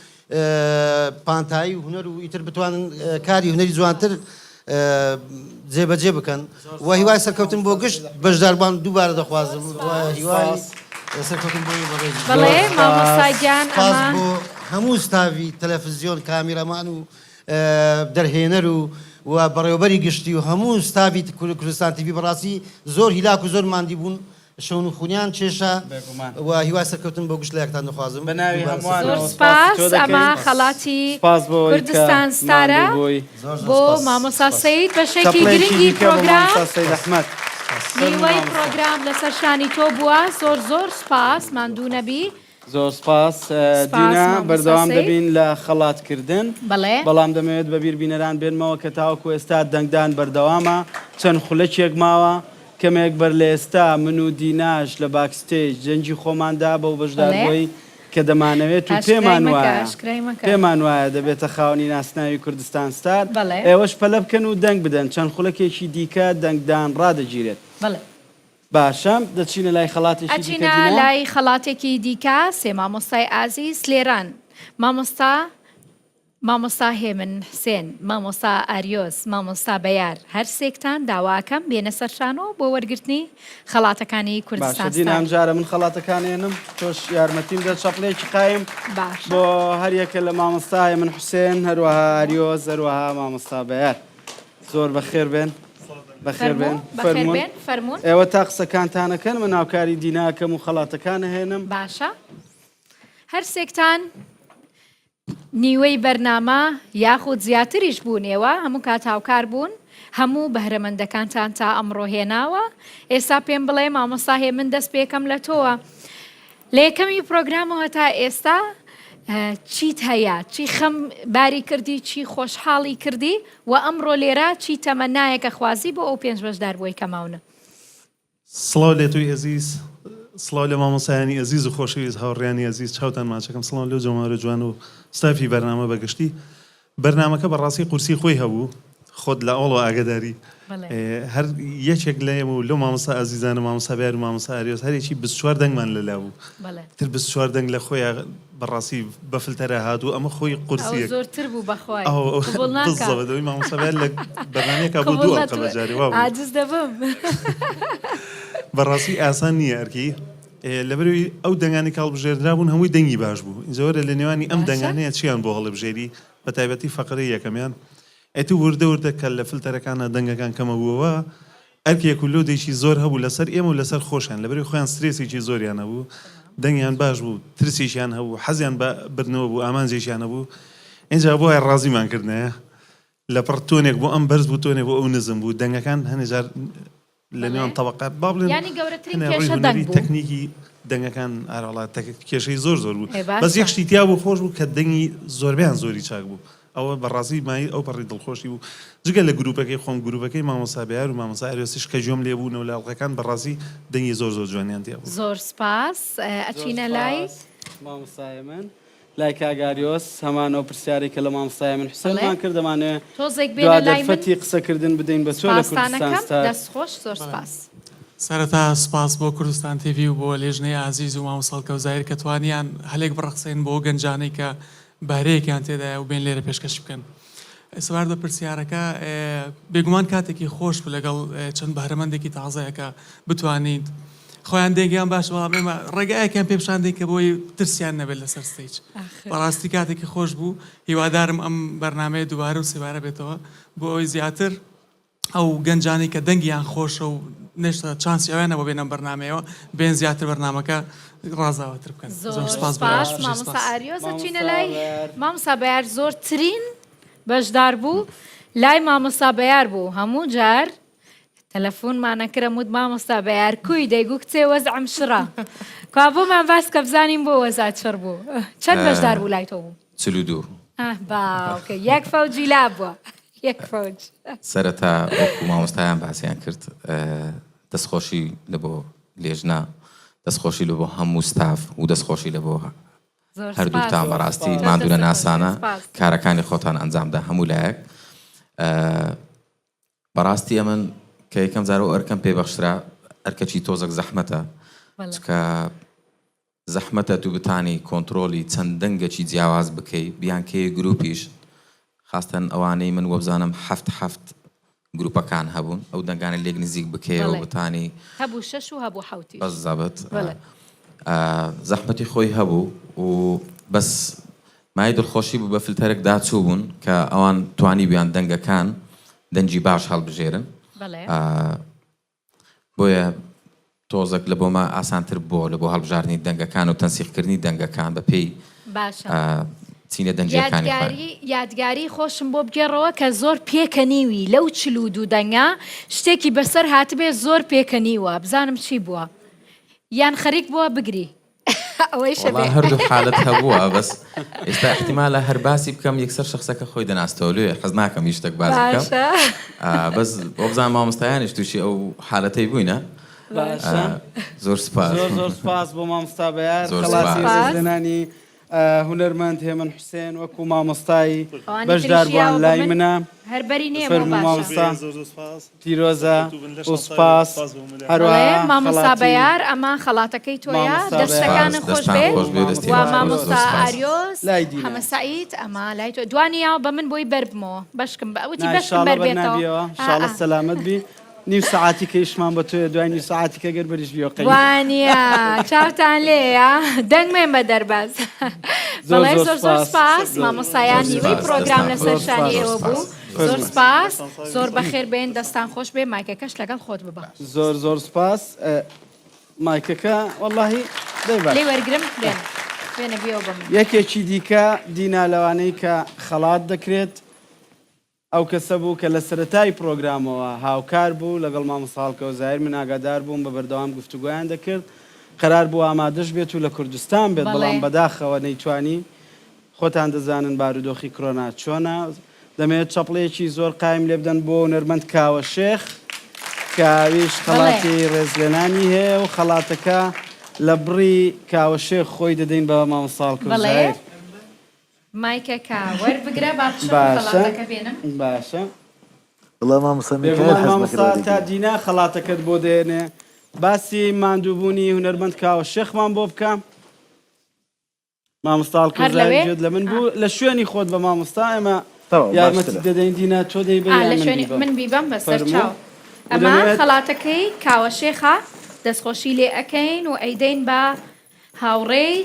پانتایی و هونەر و ئیتر بتوانن کاری هونەری جوانتر جێبەجێ بکەن و هیوای سەرکەوتن بۆ گشت بەشداربووان دووبارە دەخوازم و هیوای سەرکەوتن بۆ ئێوە بەڕێزیش. بەڵێ مامۆستا گیان سپاس ئەمە بۆ هەموو ستاڤی تەلەفزیۆن کامیرەمان و دەرهێنەر و و بەڕێوەبەری گشتی و هەموو ستاڤی کوردستان تیڤی بەڕاستی زۆر هیلاک و زۆر ماندی بوون شەونخونیان کێشا بێگومان. و هیوای سەرکەوتن بۆ گشت لایەکتان دەخوازم. بە ناوی دووبارە هەمووانەوە زۆر سەرکەوتن. سپاسی سپاس تۆ ئەمە دەکەین. خەڵاتی سپاس بۆ ئەوەی کە کوردستان ستارە ماندوو بووی. زۆر زۆر بۆ سپاس. مامۆستا سپاس. سەید بەشێکی چەپڵەیەکی گرنگی دیکە بۆ پرۆگرام. مامۆستا سەید ئەحمەد. نیوەی پڕۆگرام لەسەر شانی تۆ بووە زۆر زۆر سوپاس ماندوو نەبی. زۆر سپاس سپاس دینا مامۆستا بەردەوام سەید. دەبین لە خەڵات کردن بەڵێ. بەڵام دەمەوێت بەبیر بینەران بێنمەوە کە تاوەکو ئێستا دەنگدان بەردەوامە چەند خولەکێک ماوە کەمێک بەر لە ئێستا من و دیناش لە backstage دەنگی خۆمان دا بەو بەڵێ. بەشداربووەی کە دەمانەوێت و ئاشکرای پێمان مەکە وایە ئاشکرای مەکە. پێمان وایە دەبێتە خاوەنی ناسناوی کوردستان ستار بەڵێ. ئێوەش پەلە بکەن و دەنگ بدەن چەند خولەکێکی دیکە دەنگدان ڕادەگیرێت. بەڵێ. باشە دەچینە لای خەڵاتێکی دیکە ئەچینە دینا؟ لای خەڵاتێکی دیکە سێ مامۆستای ئازیز لێران مامۆستا مامۆستا هێمن حسێن مامۆستا ئاریۆس مامۆستا بەیار هەر سێکتان داواکەم بێنە سەر شانۆ بۆ وەرگرتنی خەڵاتەکانی باشە کوردستان دینا ستار. ئەمجارە من خەڵاتەکان ئێنم تۆش یارمەتیم دە چەپڵێکی قایم باشە. بۆ هەریەکە لە مامۆستا هێمن حوسێن هەروەها ئاریۆس هەروەها مامۆستا بەیار. زۆر بەخێر بێن بەخێر بێن فەرموون فەرموون ئێوە تا قسەکانتانەکەن من ناوکاری دیناکەم و خەڵاتەکان هێنم باشە هەرسێکتان نیوەی بەرنامە یاخود زیاتریش بوون ئێوە هەموو کات هاوکار بوون هەموو بەهرەمەندەکانتان تا ئەمڕۆ هێناوە ئێستا پێم بڵێ مامۆستا هێمن دەست پێکەم لە تۆوە لە یەکەمی پرۆگرامەوە تا ئێستا چیت هەیە چی خەم باری کردی چی خۆشحاڵی کردی و ئەمڕۆ لێرە چی تەمەنایەکە خوازی بۆ ئەو پێنج بەشداربووەی کە ماونە؟ سڵاو لە تۆی ئەزیز سڵاو لە مامۆستایانی ئەزیز و خۆشەویست هاوڕێیانی ئەزیز چاوتان ماچەکەم سڵاو لەو جەماوەرە جوان و ستافی بەرنامە بە گشتی بەرنامەکە بەڕاستی قورسی خۆی هەبوو خۆت لە ئەوڵەوە ئاگاداری هەر یەکێک لە ئێمە و لەو مامۆستا ئازیزانە مامۆستا بەیار و مامۆستا ئاریۆس هەرێکی 24 دەنگمان لەلا بوو تر 24 دەنگ لە خۆیان بەڕاستی بە فلتەرە هات و ئەمە خۆی قورسیەک زۆرتر بوو بەخوای بەدەوەی مامۆستا بەیار لە بەرنامەیەکا بۆ دوو ئەڵقە بەجارێ وا بوو عاجز دەبم بەڕاستی ئاسان نییە ئەرکی لەبەرئەوەی ئەو دەنگانەی کە هەڵبژێردرابوون هەمووی دەنگی باش بوو، ئینجا وەرە لە نێوانی ئەم دەنگانەیە چیان بۆ هەڵبژێری، بە تایبەتی فەقرەی یەکەمیان، ئیتر وردە وردە کە لە فلتەرەکانا دەنگەکان کەمەبووەوە، ئەرکێک و load ێکی زۆر هەبوو لەسەر ئێمە و لەسەر خۆشیان، لەبەرئەوەی خۆیان سترێسێکی زۆریان هەبوو، دەنگیان باش بوو، ترسێکیان هەبوو، حەزیان بە بردنەوە بوو، ئامانجێکیان هەبوو، ئینجا بۆیە ڕازیمان کردنەیە. لەپڕ tone ێک بۆ ئەم بەرز بوو tone ێک بۆ ئەو نزم بوو دەنگەکان هەنێ جار لە نێوان تەبەقە با بڵێن یانی گەورەترین هەنێ ڕووی کێشە دەنگ هونەری بوو. تەکنیکی دەنگەکان ئارەڵا تەک کێشەی زۆر زۆر بوو ئێ بەس باشە. یەک شتی تیا بوو خۆش بوو کە دەنگی زۆربەیان زۆری چاک بوو ئەوە بەڕاستی مایەی ئەو پەڕی دڵخۆشی بوو جگە لە گرووپەکەی خۆم گرووپەکەی مامۆستا بەیار و مامۆستا ئاریۆسیش کە گوێم لێ بوونەوە لە ئەڵقەکان بەڕاستی دەنگی زۆر زۆر جوانیان تیا بوو. زۆر سپاس زۆر ئەچینە لای. سپاس مامۆستا هێمن. لای کاک ئاریۆس هەمان ئەو پرسیارەی کە لە مامۆستا هێمن حوسێنمان کرد دەمانەوێ تۆزێک دوا بێنە لای من دەرفەتی قسەکردن بدەین بە تۆ لە کوردستان سپاستانەکەم ستار. دەست خۆش زۆر سپاس. سەرەتا سپاس بۆ کوردستان تیڤی و بۆ لێژنەی ئازیز و مامۆستا هەڵکەوت زاهیر کە توانیان هەلێک بڕەخسێنن بۆ ئەو گەنجانەی کە بەهرەیەکیان تێدایە و بێن لێرە پێشکەشی بکەن. سەبارەت بە پرسیارەکە بێگومان کاتێکی خۆش بوو لەگەڵ چەند بەهرەمەندێکی تازەیە کە بتوانیت خۆیان دەنگیان باش بەڵام ئێمە ڕێگایەکیان پێ پیشان دەین کە بۆی ترسیان نەبێت لەسەر stage بەڕاستی کاتێکی خۆش بوو هیوادارم ئەم بەرنمەیە دووبارە و سێبارە بێتەوە بۆ ئەوەی زیاتر ئەو گەنجانەی کە دەنگیان خۆشە و نێشتا چانسی ئەویان نەبوو بێنە ئەم بەرنامەیەوە بێن زیاتر بەرنامەکە ڕازاوەتر بکەن. زۆر سپاس مامۆستا ئاریۆس ئەچینە لای مامۆستا بەیار زۆرترین بەشدار بوو لای مامۆستا بەیار بوو هەموو جار تەلەفۆنمانە کرە موت مامۆستا بەیار کوی دەیگو کچێ وەزعم شڕە کوا بۆمان باس کە بزانین بۆ وەزعت شڕ بوو چەند بەشدار بوو لای تۆ بوو 42 باوکە یەک فەوجی لا بووە یەک فەوج. سەرەتا وەکو مامۆستایان باسیان کرد دەستخۆشی لە بۆ لێژنە دەستخۆشی لە بۆ هەموو ستاف و دەستخۆشی لە بۆ هەردووکتان بەڕاستی ماندوونە ناسانە کارەکانی خۆتان ئەنجامدا هەموو لایەک بەڕاستی ئەمن کە یەکەم جار ئەو ئەرکەم پێبەخشرا ئەرکەکی تۆزەک زەحمەتە چکە زەحمەتە تو بتانی کۆنترۆلی چەند دەنگەکی جیاواز بکەی بیانکەیە گروپیش خاستەن ئەوانەی من وەبزانم حەفت حەفت گروپەکان هەبوون ئەو دەنگانە لێک نزیک بکەیەوە بەڵێ. بتانی هەبوو شەش و هەبوو حەوتیش. بەزەبت بەڵێ. زەحمەتی خۆی هەبوو و بەس مایەی دڵخۆشی بوو بە فلتەرێک داچووبوون کە ئەوان توانیبوویان دەنگەکان دەنگی باش هەڵبژێرن بەڵێ. بۆیە تۆزەک لە بۆمە ئاسانتر بۆ لە بۆ هەڵبژاردنی دەنگەکان و تەنسیق کردنی دەنگەکان بە پێی باشە. چینە دەنگییەکانی خۆیان. یادگاری یادگاری خۆشم بۆ بگێڕەوە کە زۆر پێکەنیوی لەو 42 دەنگە شتێکی بەسەر هاتبێ زۆر پێکەنیوە بزانم چی بووە یان خەریک بووە بگری ئەوەیشە وەڵا بێ. هەردوو حالەت هەبووە بەس ئێستا ئیحتیمالە هەر باسی بکەم یەکسەر شەخسەکە خۆی دەناستەوە لێ حەز ناکەم هیچ شتێک باس بکەم باشە. ئا، بەس وەبزانم مامۆستایانیش تووشی ئەو حالەتەی بووینە باشە. زۆر سوپاس. زۆر زۆر سوپاس بۆ مامۆستا بەیار زۆر خەڵاتی سوپاس. ڕێزلێنانی هونەرمەند هێمن حوسێن وەکو مامۆستای ئەوانی تریش بەشداربووان یاوە بە لای من منە. هەر بەری نێمەوە فەرموو باشە. مامۆستا زۆر زۆر سوپاس. پیرۆزە سەرکەوتوو بن و لەشتان ساغ بێت. سوپاس سوپاس بۆ هەموو لایەک. بەڵێ هەروەها مامۆستا خەڵاتی بەیار ئەمە خەڵاتەکەی تۆیە مامۆستا بەیار. دەستەکانت سوپاس خۆش دەستان بێ خۆش بێ و دەستی و ئێوەش خۆش زۆر مامۆستا سوپاس. ئاریۆس لای دینایە. حەمە سەعید ئەمە لای تۆ دوانی یاوە بە من بۆی بەربمەوە بەشکم بە وتی نا بەشکم ئیشاڵڵە بەر بێتەوە بەرنابیەوە ئا ئیشاڵڵە ئا. سەلامەت بی نیو سەعاتی کە ئیشمان بە تۆیە دوای نیو سەعاتی کە گەر بەریش بیەوە قەیب. وانیە چاوتان لێیە دەنگ مێن بە دەرباز زۆر بەڵێ زۆر زۆر زۆر سوپاس. سپاس زۆر مامۆستایان زۆر نیوەی سوپاس پرۆگرام دەستان لەسەر خۆش شانی زۆر ئێوە سوپاس. بوو زۆر فەرموو. سپاس زۆر بەخێر بێن دەستان خۆش بێ مایکەکەش لەگەڵ خۆت ببە. زۆر زۆر سوپاس مایکەکە وەڵاهی دەی باش. لێی وەرگرم بێنە بێنە بیەوە بە من. یەکێکی دیکە دینا لەوانەی کە خەڵات دەکرێت ئەو کەسە بوو کە لە سەرەتای پڕۆگرامەوە هاوکار بوو لەگەڵ مامۆستا هەڵکەوت زاهیر، من ئاگادار بووم بە بەردەوام گفتوگۆیان دەکرد، قەرار بوو ئامادەش بێت و لە کوردستان بێت، بەڵام بەداخەوە نەیتوانی، خۆتان دەزانن بارودۆخی کرۆنا چۆنە، دەمەوێت چەپڵەیەکی زۆر قایم لێبدەن بۆ هونەرمەند کاوە شێخ کە ئەویش خەڵاتی ڕێزلێنانی هەیە و خەڵاتەکە لە بڕی کاوە شێخ خۆی دەدەین بە مامۆستا هەڵکەوت زاهیر. مایکەکە وەربگرە با بچم باشە خەڵاتەکە بێنم. باشە. وەڵا مامۆستا میکایل بێگومان حەز مامۆستا دەکرد تا وەریگرێ. دینا خەڵاتەکەت بۆ دێنێ باسی ماندووبوونی هونەرمەند کاوە شێخمان بۆ بکە. مامۆستا هەر هەڵکەوت لەوێ؟ گوێت لە من بوو لە شوێنی خۆت بە مامۆستا ئێمە تەواو یارمەتیت باشترە. دەدەین دینا تۆ دەیبەی ئا یان لە من شوێنی بیبەم من بیبەم بەسەر فەرموو چاو. ئەمە دەمەوێت خەڵاتەکەی کاوە شێخە دەستخۆشی لێ ئەکەین و ئەیدەین بە هاوڕێی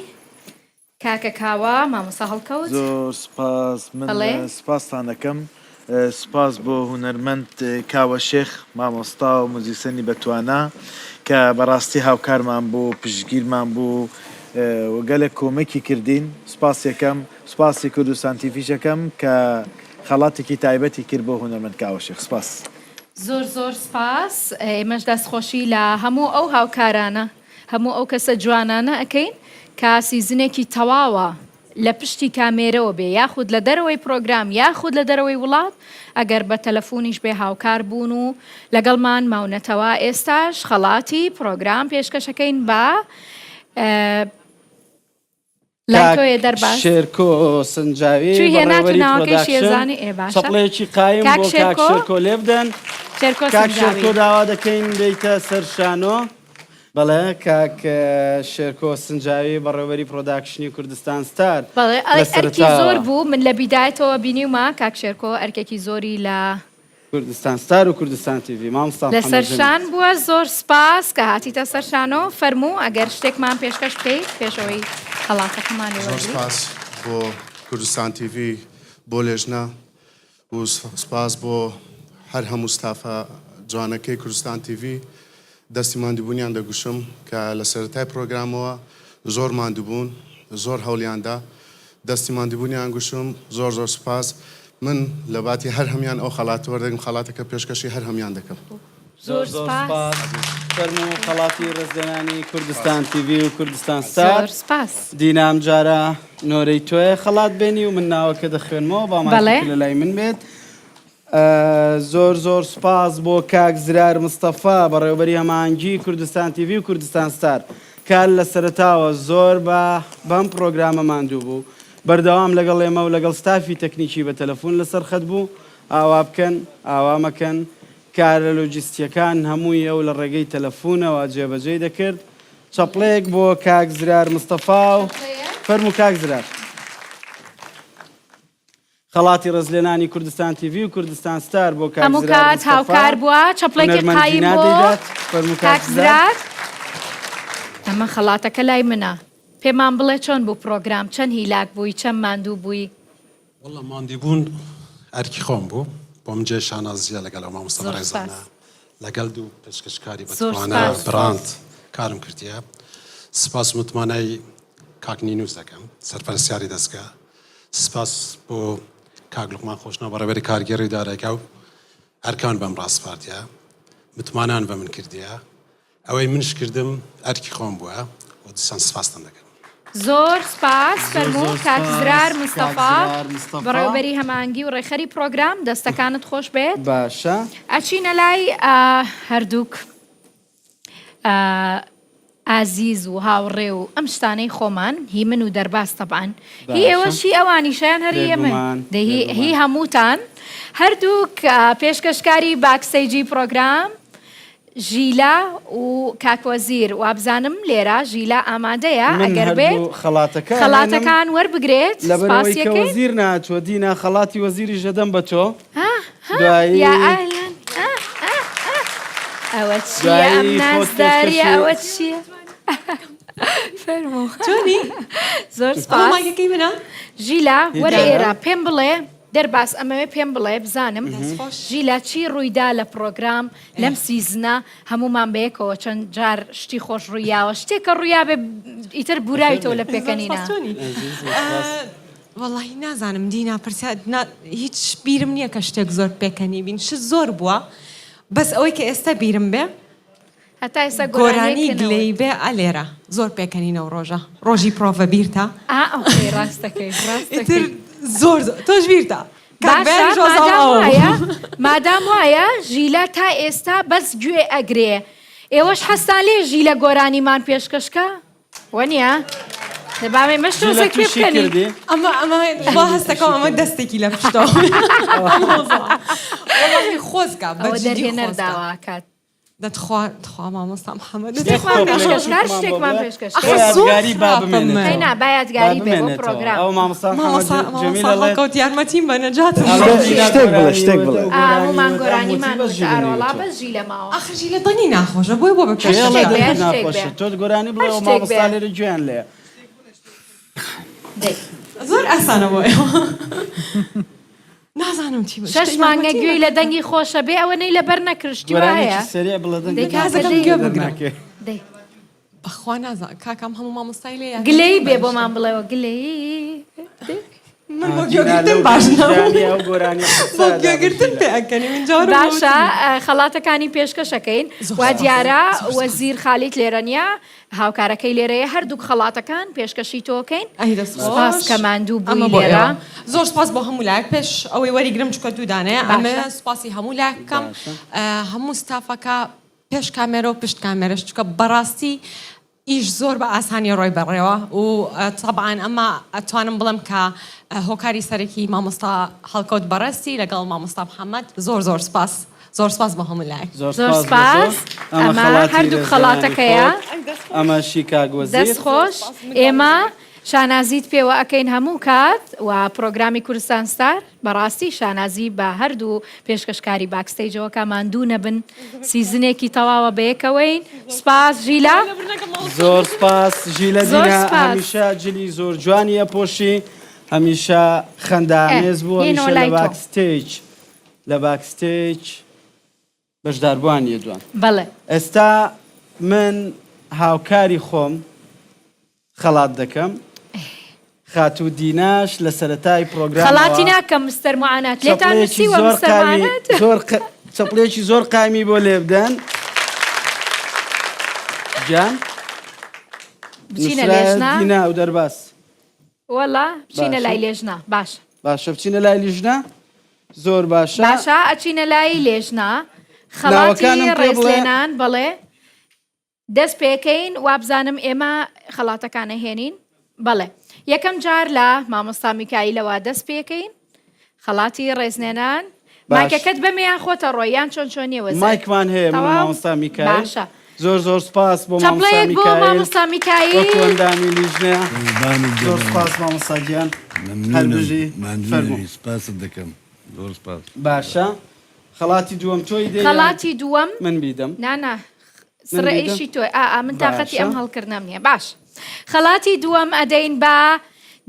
کاکە کاوە مامۆستا هەڵکەوت. زۆر سوپاس من بەڵێ. سوپاستان ئەکەم سوپاس بۆ هونەرمەند کاوە شێخ مامۆستا و موزیسەنی بەتوانا کە بەڕاستی هاوکارمان بوو پشتگیرمان بوو و گەلەک کۆمەکی کردین سوپاسی ئەکەم سوپاسی کوردستان تیڤیش ئەکەم کە خەڵاتێکی تایبەتی کرد بۆ هونەرمەند کاوە شێخ سوپاس. زۆر زۆر سوپاس ئێمەش دەستخۆشی لە هەموو ئەو هاوکارانە هەموو ئەو کەسە جوانانە ئەکەین کە season ێکی تەواوە لە پشتی کامێرەوە بێ یاخود لە دەرەوەی پرۆگرام یاخود لە دەرەوەی وڵات ئەگەر بە تەلەفونیش بێ هاوکار بوون و لەگەڵمان ماونەتەوە ئێستاش خەڵاتی پرۆگرام پێشکەشەکەین بە لای کاک تۆیە دەرباز. شێرکۆ سنجاوی چوی هێنات و بەڕێوەبەری ناوەکەیشی پرۆداکشن ئەزانی ئێ باشە چەپڵەیەکی قایم کاک بۆ کاک شێرکۆ شێرکۆ لێبدەن شێرکۆ کاک سنجاوی. شێرکۆ داوا دەکەین بێیتە سەر شانۆ بەڵێ کاک شێرکۆ سنجاوی بەڕێوەبەری پرۆداکشنی کوردستان ستار بەڵێ لە ئەرکی سەرەتاوە زۆر بوو من لە بیدایەتەوە بینیومە کاک شێرکۆ ئەرکێکی زۆری لە کوردستان ستار و کوردستان تیڤی مامۆستا لەسەر محمد جەمیل. شان بووە زۆر سپاس کە هاتیتە سەر شانۆ فەرموو ئەگەر شتێکمان پێشکەش بکەیت پێش ئەوەی خەڵاتەکەمان لێ زۆر وەرگری. سپاس بۆ کوردستان تیڤی بۆ لێژنە و سپاس بۆ هەر هەموو ستافە جوانەکەی کوردستان تیڤی دەستی ماندووبوونیان دەگوشم کە لە سەرەتای پرۆگرامەوە زۆر ماندووبوون زۆر هەوڵیاندا دەستی ماندووبوونیان گوشم زۆر زۆر سوپاس من لە باتی هەر هەموان ئەو خەڵاتە وەردەگرم خەڵاتەکە پێشکەشی هەر هەموان دەکەم. زۆر زۆر سوپاس فەرموو خەڵاتی ڕێزلێنانی کوردستان تیڤی و کوردستان ستار زۆر سوپاس. دینا ئەمجارە نۆرەی تۆیە خەڵات بێنی و من ناوەکە دەخوێنمەوە با بەڵێ. مایکەکە لەلای من بێت. زۆر زۆر سوپاس بۆ کاک زرار مستەفا بەڕێوەبەری هەماهەنگی کوردستان تیڤی و کوردستان ستار کە لە سەرەتاوە زۆر بە بەم پڕۆگرامە ماندوو بوو بەردەوام لەگەڵ ئێمە و لەگەڵ ستافی تەکنیکی بە تەلەفون لەسەر خەت بوو ئاوا بکەن ئاوا مەکەن کارە لۆجیستیەکان هەمووی ئەو لە ڕێگەی تەلەفونەوە جێبەجێی دەکرد چەپڵەیەک بۆ کاک زرار مستەفا و فەرموو کاک زرار. خەڵاتی ڕێزلێنانی کوردستان تیڤی و کوردستان ستار بۆ کاک هەموو زرار کات مستەفا هاوکار بووە چەپڵێکی هونەرمەند قایم دینا بۆ دەیدات فەرموو کاک کاک زرار. زرار ئەمە خەڵاتەکە لای منە پێمان بڵێ چۆن بوو پڕۆگرام چەند هیلاک بووی چەند ماندوو بووی؟ وەڵا ماندیبوون ئەرکی خۆم بوو بۆم جێی شانازیە لەگەڵ ئەو مامۆستا زۆر بەڕێزانە سوپاس. لەگەڵ دوو پێشکەشکاری زۆر بەتوانا سوپاس. براند کارم کردیە سپاس متمانەی کاک نینوس دەکەم سەرپەرستیاری دەزگا. سپاس بۆ کاک لوقمان خۆشناو بەڕێوەبەری کارگێڕی و دارایکا و ئەرکان بەم ڕاسپاردیە متمانان بە من کردیە ئەوەی منش کردم ئەرکی خۆم بووە و دیسان سپاستان دەکەم. زۆر سپاس فەرموو کاک زرار مستەفا بەڕێوەبەری هەماهەنگی و ڕێکخەری پڕۆگرام دەستەکانت خۆش بێت. باشە. ئەچینە لای هەردووک ئازیز و هاوڕێ و ئەم شتانەی خۆمان هی من و دەرباز تەبعەن هی ئێوەش هی ئەوانیشە یان هەر هی من دەی هی هەمووتان هەردووک پێشکەشکاری backstage ی پڕۆگرام ژیلا و کاک وەزیر وابزانم لێرە ژیلا ئامادەیە من ئەگەر بێت هەردوو خەڵاتەکە ئەهێنم خەڵاتەکان وەربگرێت لەبەرئەوەی کە سپاسیەکەین. وەزیر نەهاتووە دینا خەڵاتی وەزیریش دەدەم بە تۆ ها ها دوایی یا ئەهلەن ئا ئا ئا ئەوە چییە ئەم دوایی خۆت نازداریە پێشکەشی ئەوە چییە فەرموو چۆنی؟ زۆر ئەوە سپاس مایکەکەی منە؟ ژیلا هی وەرە دینا ئێرە پێم بڵێ دەرباز ئەمەوێ پێم بڵێ بزانم ژیلا چی ڕوویدا لە پڕۆگرام لەم season ە هەموومان بەیەکەوە چەند جار شتی خۆش ڕوویاوە شتێک کە ڕوویابێ ئیتر بوراویتەوە لە پێکەنینە. وەڵاهی نازانم دینا پرسیار هیچ بیرم نییە کە شتێک زۆر پێکەنی بین شت زۆر بووە بەس ئەوەی کە ئێستا بیرم بێ هەتا ئێستا گۆرانی گلەی بێ ئا لێرە زۆر پێکەنین ئەو ڕۆژە ڕۆژی پرۆڤە بیرتە؟ ئا okay ڕاستەکەی ئیتر زۆر زۆر تۆش بیرتە باشە مادام وایە مادام وایە ژیلا تا ئێستا بەس گوێ ئەگرێ ئێوەش حەزتان لێ ژیلە گۆرانیمان پێشکەشکە وەنیە؟ دە با ئێمەش ژیلە تۆزێک پێ تووشی بکەنین. کردی؟ ئەمە ئەمە وا هەستەکەم ئەمە دەستێکی لە پشتەوە وەڵاهی خۆزگە بە ئەوە جدی دەرهێنەر خۆزگە داوا ئەکات. دەتخوا تخوا مامۆستا محمد شتێکمان پێشکەش کە هەر شتێکمان پێشکەش ئەخ زۆر یادگاری با بمێنێتەوە. ئەی نا با یادگاری بێ بۆ پرۆگرام. ئەوە مامۆستا محمد جەمیل ئەڵێت هەڵکەوت یارمەتیم بە نەجاتم شتێک بڵێ شتێک بڵێ. ئا هەموومان گۆرانیمان وت ئارۆڵا بەس ژیلە ماوە. ئاخر ژیلە دەنگی ناخۆشە بۆیە بۆ بە کێ ئەڵێ شتێک بێ دەنگت شتێک بێ ناخۆشە تۆ گۆرانی هەر بڵێ شتێک مامۆستا بێ. لێرە گوێیان لێیە. دەی. زۆر ئاسانە بۆ ئێوە. نازانم چی شەش مانگە گوێی لە دەنگی خۆشە بێ ئەوە نەی لەبەر نەکرد شتی وا هەیە سەریع بڵێ دەی کاکە دەنگم گوێ بگرە دەی بەخوا نازانم کاکام هەموو مامۆستای لێ گلەیی بێ بۆمان بڵێەوە گلەیی من بۆ گوێگرتن باش بۆ گوێگرتن پێ ئەکەنی من جار باشە خەڵاتەکانی پێشکەشەکەین وا دیارە وەزیر خالیت لێرە نییە هاوکارەکەی لێرەیە هەردووک خەڵاتەکان پێشکەشی تۆ کەین ئەی دەست سوپاس خۆش کە ماندوو ئەمە بووی بۆ لێرە. ئێوە زۆر سوپاس بۆ هەموو لایەک پێش ئەوەی وەریگرم چونکە دوو دانەیە ئەمە باشە. سوپاسی هەموو لایەک بکەم باشە. هەموو ستافەکە پێش کامێرە و پشت کامێرەش چونکە بەڕاستی ئیش زۆر بە ئاسانی ڕۆی بەڕێوە و تەبعەن ئەمە ئەتوانم بڵێم کە هۆکاری سەرەکی مامۆستا هەڵکەوت بەڕێزتی لەگەڵ مامۆستا محەممەد زۆر زۆر سوپاس زۆر سوپاس بۆ هەموو لایەک. زۆر زۆر سوپاس بۆ سوپاس تۆ. ئەمە ئەمە خەڵاتی هەردووک رێزلێنانی خەڵاتەکەیە. خۆت، ئەمەشی کاک وەزیر. دەست خۆش ئێمە شانازیت پێوە ئەکەین هەموو کات و پرۆگرامی کوردستان ستار بەڕاستی شانازی بە هەردوو پێشکەشکاری backstage ەوە کا ماندوو نەبن season ێکی تەواوە بەیەکەوەین سوپاس ژیلا. زۆر سوپاس ژیلە زۆر دینا سوپاس. هەمیشە جلی زۆر جوانی ئەپۆشی هەمیشە خەندە ئێ ئامێز بوو یەینەوە هەمیشە لە لای تۆ. backstage لە backstage بەشداربووان یەدوان. بەڵێ. ئێستا من هاوکاری خۆم خەڵات دەکەم خاتوو دیناش لە سەرەتای پڕۆگرامەوە خەڵاتی ناکەم مستەر معانات لێتان چەپڵەیەکی نووسیوە زۆر مستەر قامی معانات زۆر چەپڵەیەکی زۆر قایمی بۆ لێبدەن گیان بچینە نووسرایە لێژنە دینا و دەرباز وەڵا بچینە باشە لای لێژنە باشە. باشە بچینە لای لیژنە زۆر باشە. باشە ئەچینە لای لێژنە خەڵاتی ناوەکانم پێ بڵێ. ڕێزلێنان بەڵێ دەست پێکەین وابزانم ئێمە خەڵاتەکان ئەهێنین بەڵێ یەکەم جار لە مامۆستا میکایلەوە دەست پێکەین خەڵاتی ڕێزلێنان باش. مایکەکەت بەمێ یان خۆتە ڕۆی یان چۆن چۆنیە وەزعت مایکمان هەیە من و تەواو مامۆستا میکایل باشە زۆر زۆر سپاس بۆ مامۆستا چەپڵەیەک بۆ میکایل مامۆستا میکایل وەکو ئەندامی لیژنە قوربانت زۆر بم سپاس مامۆستا گیان هەر مەمنونم بژی ماندوو فەرموو نەبی سپاست دەکەم زۆر سپاس. باشە خەڵاتی دووەم تۆی دەی یان خەڵاتی دووەم من بیدەم؟ نا نا من سڕێ بیدەم؟ ئیشی تۆی ئا ئا من تاقەتی باشە ئەم هەڵکردنەم نییە باش خەڵاتی دووەم ئەدەین بە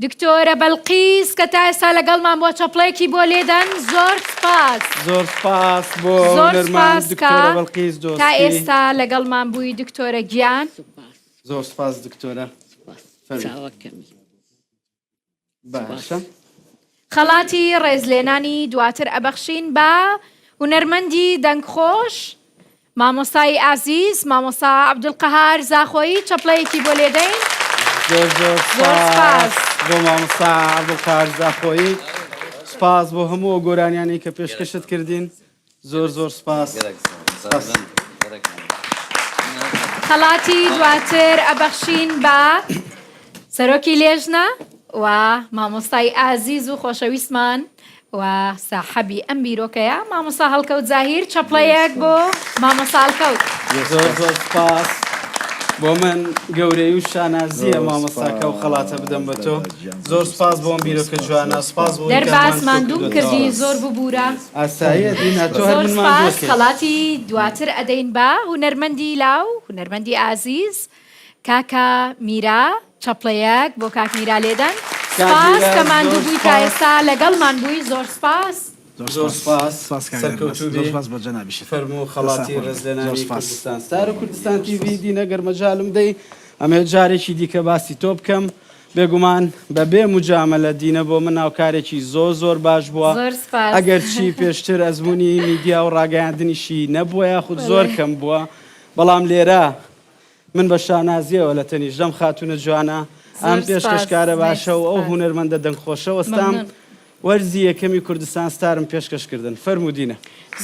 دکتۆرە بەلقیس کە تا ئێستا لەگەڵمان بووە چەپڵەیەکی بۆ لێدەن زۆر سپاس. زۆر سپاس بۆ زۆر هونەرمەند سپاس کە دکتۆرە بەلقیس تا دۆسکی. ئێستا لەگەڵمان بووی دکتۆرە گیان. زۆر سپاس دکتۆرە. سپاس فەرموو. چاوەکەمی. باشە. خەڵاتی ڕێزلێنانی دواتر ئەبەخشین بە هونەرمەندی دەنگخۆش مامۆستای ئازیز مامۆستا عەبدولقەهار زاخۆیی چەپڵەیەکی بۆ لێدەین. زۆر زۆر سپاس بۆ مامۆستا عەبدولقەهار زاخۆیی سپاس بۆ هەموو ئەو گۆرانیانەی کە پێشکەشت کردین زۆر زۆر سپاس. خەڵاتی دواتر ئەبەخشین بە سەرۆکی لێژنە و مامۆستای ئازیز و خۆشەویستمان و ساحەبی ئەم بیرۆکەیە مامۆستا هەڵکەوت زاهیر چەپڵەیەک بۆ مامۆستا هەڵکەوت. زۆر زۆر سپاس بۆ من گەورەی و شانازیە مامۆستاکە و خەڵاتە بدەم بە تۆ زۆر سپاس بۆم بیرۆکە جوانە سپاس بۆ دەرباز ماندووم کردی زۆر ببورە ئاساییە دینا تۆ هەر زۆر من سپاس ماندووە کەی. خەڵاتی دواتر ئەدەین بە هونەرمەندی لاو هونەرمەندی ئازیز کاکە میرا چەپڵەیەک بۆ کاک میرا لێدەن کاک سپاس میرا کە ماندوو زۆر بووی تا سپاس. ئێستا لەگەڵمان بووی زۆر سپاس. زۆر سپاس سپاس کاک دەرباز سەرکەوتوو زۆر بی سپاس بۆ جەنابیشت فەرموو دەستان خەڵاتی خۆش بێت زۆر ڕێزلێنانی سپاس کوردستان ستار و کوردستان تیڤی دینە گەر مەجالم دەی ئەمەوێت جارێکی دیکە باسی تۆ بکەم بێگومان بە بێ موجامەلە دینە بۆ من هاوکارێکی زۆر زۆر باش بووە زۆر سپاس. ئەگەر چی پێشتر ئەزموونی میدیا و ڕاگەیاندنیشی نەبووە یاخود زۆر بەڵێ. کەم بووە بەڵام لێرە من بە شانازیەوە لە تەنیشت ئەم خاتوونە جوانە، ئەم زۆر سپاس پێشکەشکارە باشە و ئەو سپاس. هونەرمەندە دەنگخۆشە وەستام. مەمنون. وەرزی یەکەمی کوردستان ستارم پێشکەش کردن. فەرموو دینە.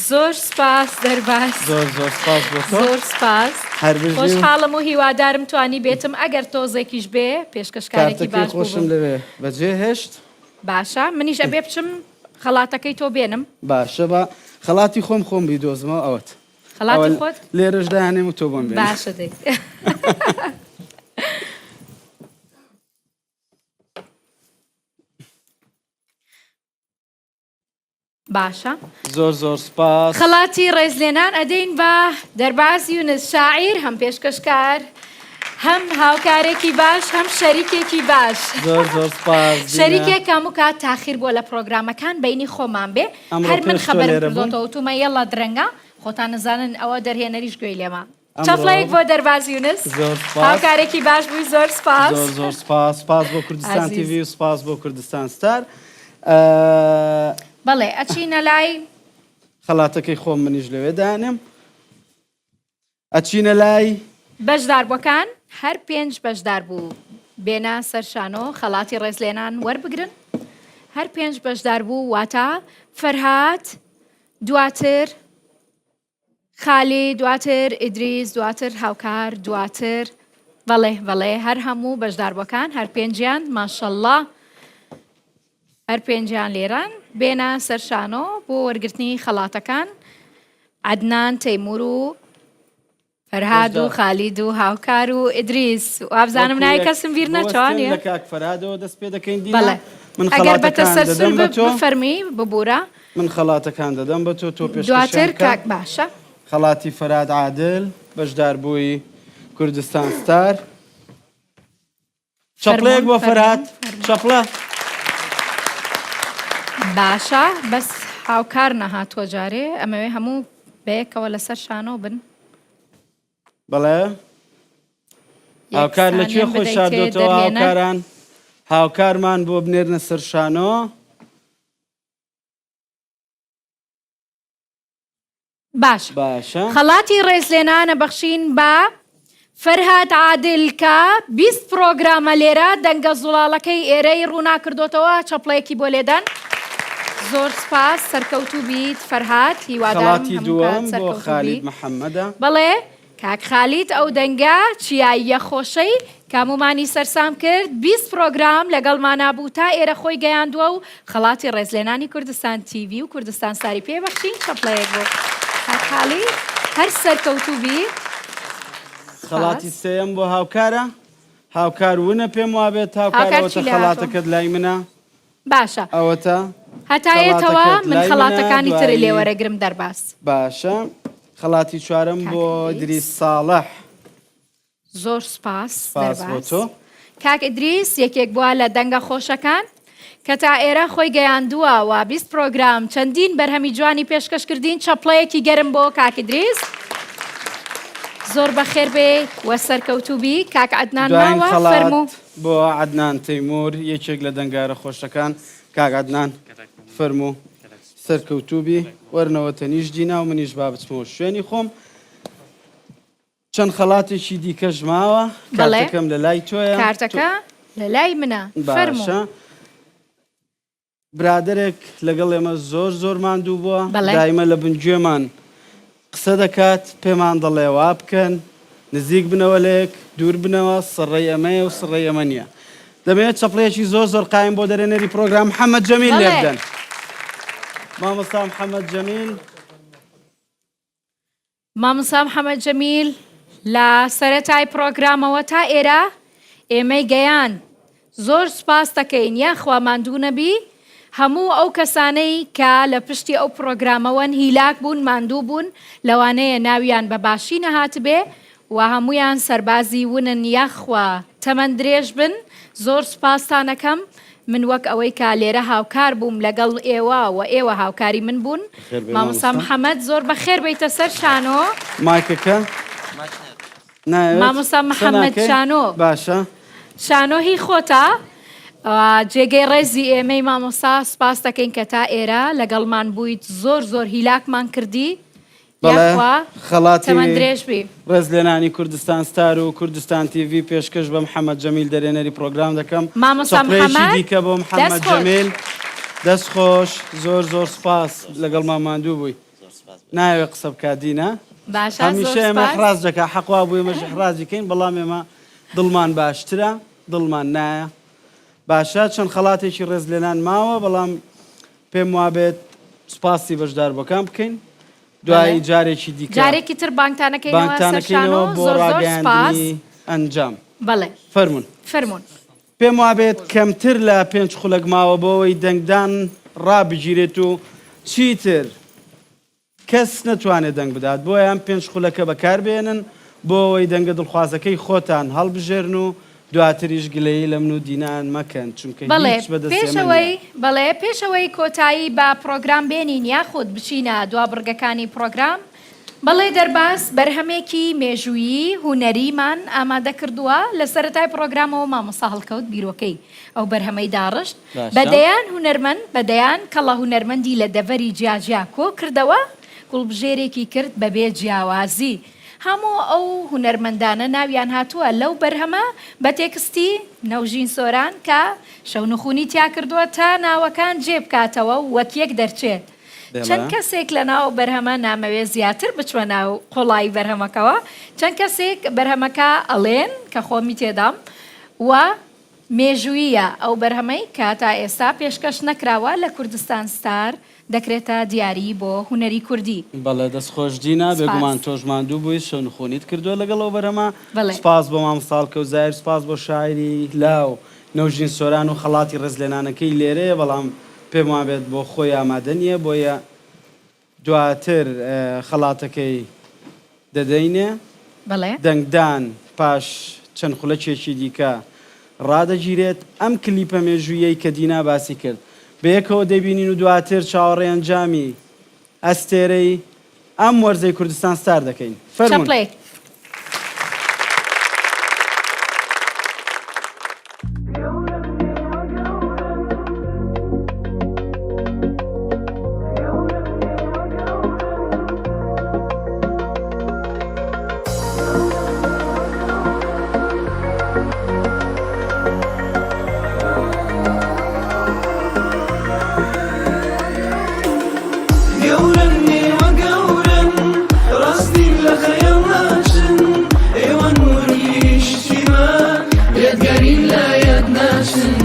زۆر سپاس دەرباز. زۆر زۆر سپاس بۆ تۆ. زۆر سپاس. هەر بژی و. خۆشحاڵم و هیوادارم توانیبێتم ئەگەر تۆزێکیش بێ پێشکەشکارێکی کارتەکەی باش خۆشم بووبم. لەوێ بەجێ هێشت. باشە منیش ئەبێ بچم خەڵاتەکەی تۆ بێنم. باشە با خەڵاتی خۆم خۆم بیدۆزمەوە ئەوەت. خەڵاتی خۆت؟ لێرەش دایانێم و تۆ بۆم بێنە. باشە دەی. باشە. زۆر زۆر سپاس. خەڵاتی ڕێزلێنان ئەدەین بە دەرباز یونس شاعیر هەم پێشکەشکار هەم هاوکارێکی باش هەم شەریکێکی باش. زۆر زۆر سپاس دینا. شەریکێک هەموو کات تاخیر بووە لە پرۆگرامەکان بەینی خۆمان بێ ئەمڕۆ هەر من پێش تۆ خەبەرم لێرە بووم. کردۆتەوە وتومە یەڵا درەنگە خۆتان ئەزانن ئەوە دەرهێنەریش گوێی لێما. ئەمڕۆ چەپڵەیەک بۆ دەرباز یونس. زۆر سپاس. هاوکارێکی باش بووی زۆر سپاس. زۆر زۆر سپاس سپاس بۆ کوردستان ئازیز. تیڤی و سپاس بۆ کوردستان ستار. بەڵێ ئەچینە لای. خەڵاتەکەی خۆم منیش لەوێ دانێم. ئەچینە لای. بەشداربووەکان هەر پێنج بەشداربوو بێنە سەر شانۆ خەڵاتی ڕێزلێنان وەربگرن هەر پێنج بەشداربوو واتە فەرهاد دواتر خالی دواتر ئیدریس دواتر هاوکار دواتر بەڵێ بەڵێ هەر هەموو بەشداربووەکان هەر پێنجیان ماشەڵڵا هەر پێنجیان لێران بێنە سەر شانۆ بۆ وەرگرتنی خەڵاتەکان عەدنان تەیمور و فەرهاد و خالید و هاوکار و ئیدریس وابزانم ناوی کەسم بیر نەچوە نیە لە کاک فەرهادەوە دەست پێ دەکەین دینا بەڵێ من ئەگەر بە خەڵاتەکان تەسەلسول دەدەم بە تۆ بفەرمی ببورە من خەڵاتەکان دەدەم بە تۆ تۆ پێشکەشیان دواتر بکە کاک باشە خەڵاتی فەرهاد عادل بەشداربووی کوردستان ستار چەپڵەیەک فەرموون بۆ فەرموون فەرهاد فەرموون. چەپڵە. باشە بەس هاوکار نەهاتووە جارێ ئەمەوێ هەموو بەیەکەوە لەسەر شانۆ بن. بەڵێ هاوکار لە کوێ یەکسانیان خۆی بدەیتێ شاردۆتەوە دەرهێنەر. هاوکاران هاوکارمان بۆ بنێرنە سەر شانۆ. باشە باشە. خەڵاتی ڕێزلێنانە بەخشین بە فەرهاد عادل کە 20 پڕۆگرامە لێرە دەنگە زوڵاڵەکەی ئێرەی ڕووناکردۆتەوە چەپڵەیەکی بۆ لێدەن زۆر سپاس سەرکەوتوو بیت فەرهاد هیوادارم خەڵاتی هەموو کات دووەم بۆ سەرکەوتوو بی خالید محەممەدە. بەڵێ کاک خالید ئەو دەنگە چیاییە خۆشەی کامومانی سەرسام کرد 20 پرۆگرام لەگەڵمانا بوو تا ئێرە خۆی گەیاندووە و خەڵاتی ڕێزلێنانی کوردستان تیڤی و کوردستان ستاری پێ بەخشین چەپڵەیەک بۆ کاک خالید هەر سەرکەوتوو بی خەڵاتی سێیەم بۆ هاوکارە هاوکار ونە پێم وابێت هاوکار هاوکار ئەوەتە چی لێ هاتووە؟ خەڵاتەکەت لای منە باشە ئەوەتە هەتا یەتەوە خەڵاتەکەت من لای منە خەڵاتەکانی ترت لێ دوایی وەرەگرم دەرباز. باشە خەڵاتی چوارەم کاک بۆ ئیدریس. ئیدریس ساڵح. زۆر سوپاس سپاس بۆ دەرباز. تۆ. کاک ئیدریس یەکێک بووە لە دەنگە خۆشەکان کە تا ئێرە خۆی گەیاندووە و 20 پرۆگرام چەندین بەرهەمی جوانی پێشکەش کردین چەپڵەیەکی گەرم بۆ کاک ئیدریس. زۆر بەخێر بێی و سەرکەوتوو بی. کاک عەدنان دوایین ماوە خەڵات فەرموو. بۆ عەدنان تەیمور یەکێک لە دەنگارە خۆشەکان. کاک عەدنان فەرموو سەرکەوتوو بی. وەرنەوە تەنیشت دینا و منیش با بچمەوە شوێنی خۆم. چەند خەڵاتێکی دیکەش ماوە. بەڵێ. کارتەکەم لە لای تۆیە. کارتەکە لە لای منە. فەرموو. باشە. برادەرێک لەگەڵ ئێمە زۆر زۆر ماندوو بووە، بەڵێ. دایمە لە بن گوێمان قسە دەکات، پێمان دەڵێ وا بکەن، نزیک بنەوە لەیەک، دوور بنەوە، سڕەی ئەمەیە و سڕەی ئەمە نییە. دەمەوێت چەپڵەیەکی زۆر زۆر قایم بۆ دەرێنەری پرۆگرام محەممەد جەمیل لێ بەڵێ. بدەن. مامۆستا محەممەد جەمیل. مامۆستا محەمەد جەمیل لە سەرەتای پڕۆگرامەوە تا ئێرە ئێمەی گەیاند زۆر سوپاست دەکەین یاخوا ماندوو نەبی هەموو ئەو کەسانەی کە لە پشتی ئەو پڕۆگرامەوەن هیلاک بوون ماندوو بوون لەوانەیە ناویان بە باشی نەهاتبێ و هەموویان سەربازی ونن یاخوا تەمەن درێژ بن زۆر سوپاستان ئەکەم من وەک ئەوەی کە لێرە هاوکار بووم لەگەڵ ئێوە و ئێوە هاوکاری من بوون بەخێر بێی مامۆستا مامۆستا. محەمەد زۆر بەخێر بێیتە سەر شانۆ. مایکەکە نایەوێت مامۆستا قسە محەمەد ناکەی؟ شانۆ. باشە. شانۆ هی خۆتە جێگەی ڕێزی ئێمەی مامۆستا سوپاس دەکەین کە تا ئێرە لەگەڵمان بوویت زۆر زۆر هیلاکمان کردی بەڵێ یاخوا خەڵاتی تەمەن درێژ بی. ڕێزلێنانی کوردستان ستار و کوردستان تیڤی پێشکەش بە محەمەد جەمیل دەرێنەری پڕۆگرام دەکەم. مامۆستا چەپڵەیەکی محەمەد دیکە بۆ دەست محەمەد خۆش. جەمیل. دەست خۆش زۆر زۆر سوپاس لەگەڵمان ماندوو بووی. نایەوێ قسە بکات دینا. باشە زۆر هەمیشە ئێمە سوپاس. ئیحراج دەکا حەق وابوو ئێمەش ئیحراجی کەین بەڵام ئێمە دڵمان باشترە دڵمان نایە. باشە چەند خەڵاتێکی ڕێزلێنان ماوە بەڵام پێم وابێت سوپاسی بەشداربووەکان بکەین دوایی جارێکی دیکە جارێکی تر بانگتانەکەینەوە سەر شانۆ بانگتانەکەینەوە بۆ زۆر زۆر سوپاس. ڕاگەیاندنی ئەنجام. بەڵێ فەرموون. فەرموون. پێم وابێت کەمتر لە پێنج خولەک ماوە بۆ ئەوەی دەنگدان ڕابگیرێت و چیتر کەس نەتوانێت دەنگ بدات، بۆیە ئەم پێنج خولەکە بەکاربهێنن بۆ ئەوەی دەنگە دڵخوازەکەی خۆتان هەڵبژێرن و دواتریش گلەیی لە من و دینان مەکەن چونکە بەڵێ هیچ بەدەست پێش ئێمە ئەوەی نییە. بەڵێ پێش ئەوەی کۆتایی بە پڕۆگرام بێنین یاخود بچینە دوا بڕگەکانی پڕۆگرام، بەڵێ دەرباز بەرهەمێکی مێژوویی هونەریمان ئامادە کردووە، لە سەرەتای پڕۆگرامەوە مامۆستا هەڵکەوت بیرۆکەی ئەو بەرهەمەی داڕشت، بە باشە. دەیان هونەرمەند بە دەیان کەڵە هونەرمەندی لە دەڤەری جیاجیا کۆ کردەوە، گوڵبژێرێکی کرد بەبێ جیاوازی. هەموو ئەو هونەرمەندانە ناویان هاتووە لەو بەرهەمە بە تێکستی، نەوژین سۆران، کە شەونخونی تیا کردووە تا ناوەکان جێ بکاتەوە و وەک یەک دەرچێت. چەند کەسێک لە ناو بەرهەمە نامەوێ زیاتر بچمە ناو قوڵایی بەرهەمەکەوە، چەند کەسێک بەرهەمەکە ئەڵێن کە خۆمی تێدام و مێژووییە ئەو بەرهەمەی کە تا ئێستا پێشکەش نەکراوە لە کوردستان ستار دەکرێتە دیاری بۆ هونەری کوردی. بەڵێ دەست خۆش دینا، سپاس. بێگومان تۆش ماندوو بوویت شەونخونیت کردووە لەگەڵ ئەو بەرهەمە، بەڵێ. سپاس بۆ مامۆستا هەڵکەوت زاهیر، سپاس بۆ شاعیری لاو نەوژین سۆران و خەڵاتی ڕێزلێنانەکەی لێرەیە بەڵام پێم وابێت بۆ خۆی ئامادە نییە بۆیە دواتر خەڵاتەکەی دەدەینێ. بەڵێ. دەنگدان پاش چەند خولەکێکی دیکە ڕادەگیرێت. ئەم کلیپە مێژووییەی کە دینا باسی کرد بەیەکەوە دەیبینین و دواتر چاوەڕێی ئەنجامی ئەستێرەی ئەم وەرزەی کوردستان ستار دەکەین. فەرموون. چەپڵێک. گەورەن ئێوە گەورەن ڕاستین لە خەیاڵ ناچن ئێوەن مورگی نیشتیمان یادگارین لە یاد ناچن.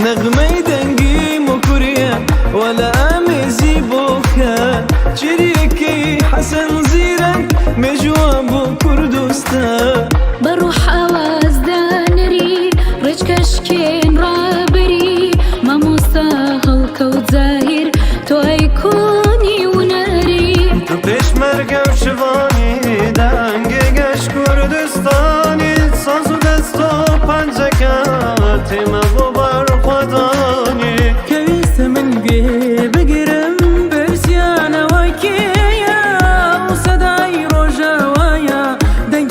نەغمەی دەنگی موکریە وە لە ئامێزی بۆکان چریکەی حەسەن زیرەک مێژووە بۆ کوردستان. بە ڕۆح ئاواز دانەری ڕێچکە شکێن ڕابەری مامۆستا هەڵکەوت زاهیر تۆ ئایکۆنی هونەری. تو پێشمەرگە و شڤانی دەنگی گەش کوردستانی ساز و دەست و پەنجەکەت ئێمە بۆ بەرخۆدانی. کە ویستم من گوێ بگرم برسیانەوە کێیە ئەو سەدای ڕۆژاوایە دەنگی.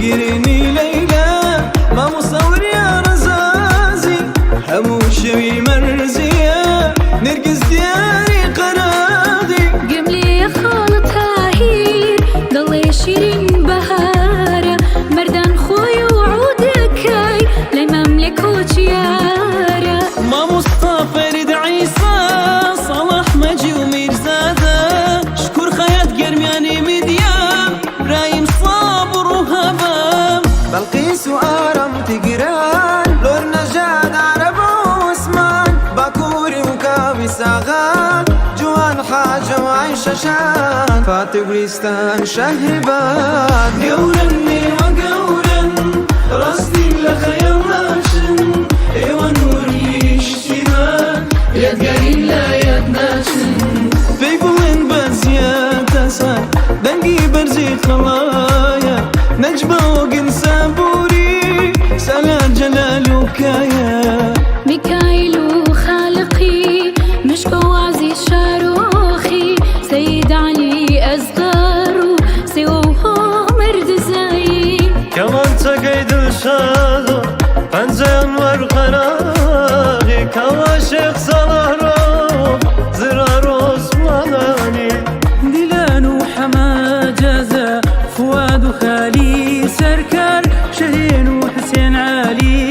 گرینی لەیلا مامۆستا وریا ڕەزازی هەموو شەوی مەرزیە نێرگز دیاری قەراغی. گوێم لێیە خاڵە تاهیر دەڵێ شیرین بەهارە مەردان خۆی و عودەکەی لای ماملێ کۆچیارە. مامۆستا فەرید عیسا ساڵح مەجی و میرزادە شکور خەیات گەرمیانی میدیا برایم سابڕ و هەڤام. بەڵقیس و ئارام تیگران لۆر نەژاد عەرەب و عوسمان باکووری و کاوی ساغان جوان حاجە و عەیشە شان فاتێ گولیستان شەهربان. گەورەن ئێوە گەورەن ڕاستین لە خەیاڵ ناچن ئێوە نووری نیشتیمان یادگارین لە یاد ناچن. پێی بڵێن بەزیاد ئازاد دەنگی بەرزی قەڵایە نەجمە ئۆگن سابووری سالار جەلال و کایە. میکایل و خالقی مشکۆ وازی شارۆخی سەید عەلی ئەسغەر و سێوە و هۆمەر دزایی. کەمانچەکەی دلشاد و پەنجەی ئەنوەر قەراغی کاوە شێخ ساڵح ڕەوف زرار عوسمانانی. دیلان و حەمە جەزا فواد و خالی سەرکار شەهێن و حسێن عەلی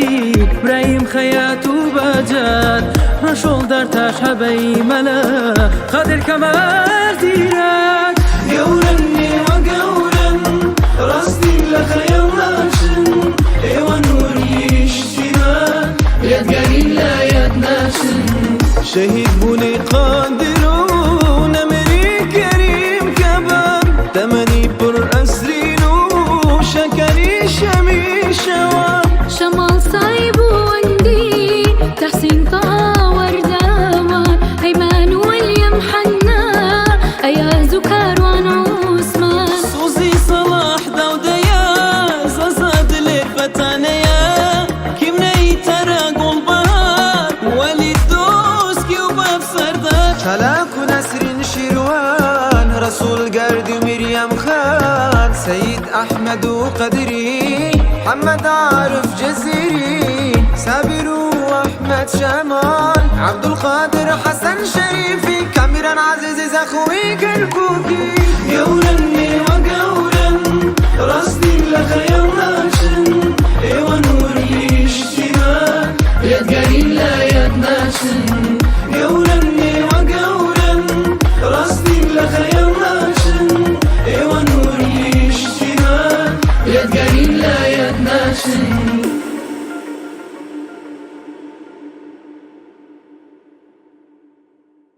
برایم خەیات و بەجاد ڕەشۆڵ دارتاش هەبەی مەلا قادر کەمال زیرەک. گەورەن ئێوە گەورەن ڕاستین لە خەیاڵ ناچن ئێوە نووری نیشتیمان یادگارین لە یاد ناچن. شەهید بوونی قادر و نەمری کەریم کەباب تەمەنی پڕ ئەسرین و شەکەری شەمی شەوان. شەماڵ سایب و وەندی تەحسین تەها وەردەوان هەیمان و وەلیەم حەننا ئەیاز و کاروان عوسمان. سۆزی سەڵاح داودەیە زازا دلێر فەتانەیە کیمنەی تەرە گوڵبەهار وەلید دۆسکی و باب سەردار. چالاک و نەسرین شیروان ڕەسوڵ گەردی و میریەم خان سەید ئەحمەد و قەدری محەمەد عارف جزیری سابیر و ئەحمەد شەمال عەبدولقادر حەسەن شەریفی کامیران عەزیزی زاخۆی کەرکوکی. گەورەن ئێوە گەورەن ڕاستین لە خەیاڵ ناچن ئێوە نووری نیشتیمان یادگارین لە یاد ناچن. گەورەن ئێوە گەورەن ڕاستین لە خەیاڵ ناچن ئێوە نووری نیشتیمان یادگارین لە یاد ناچن.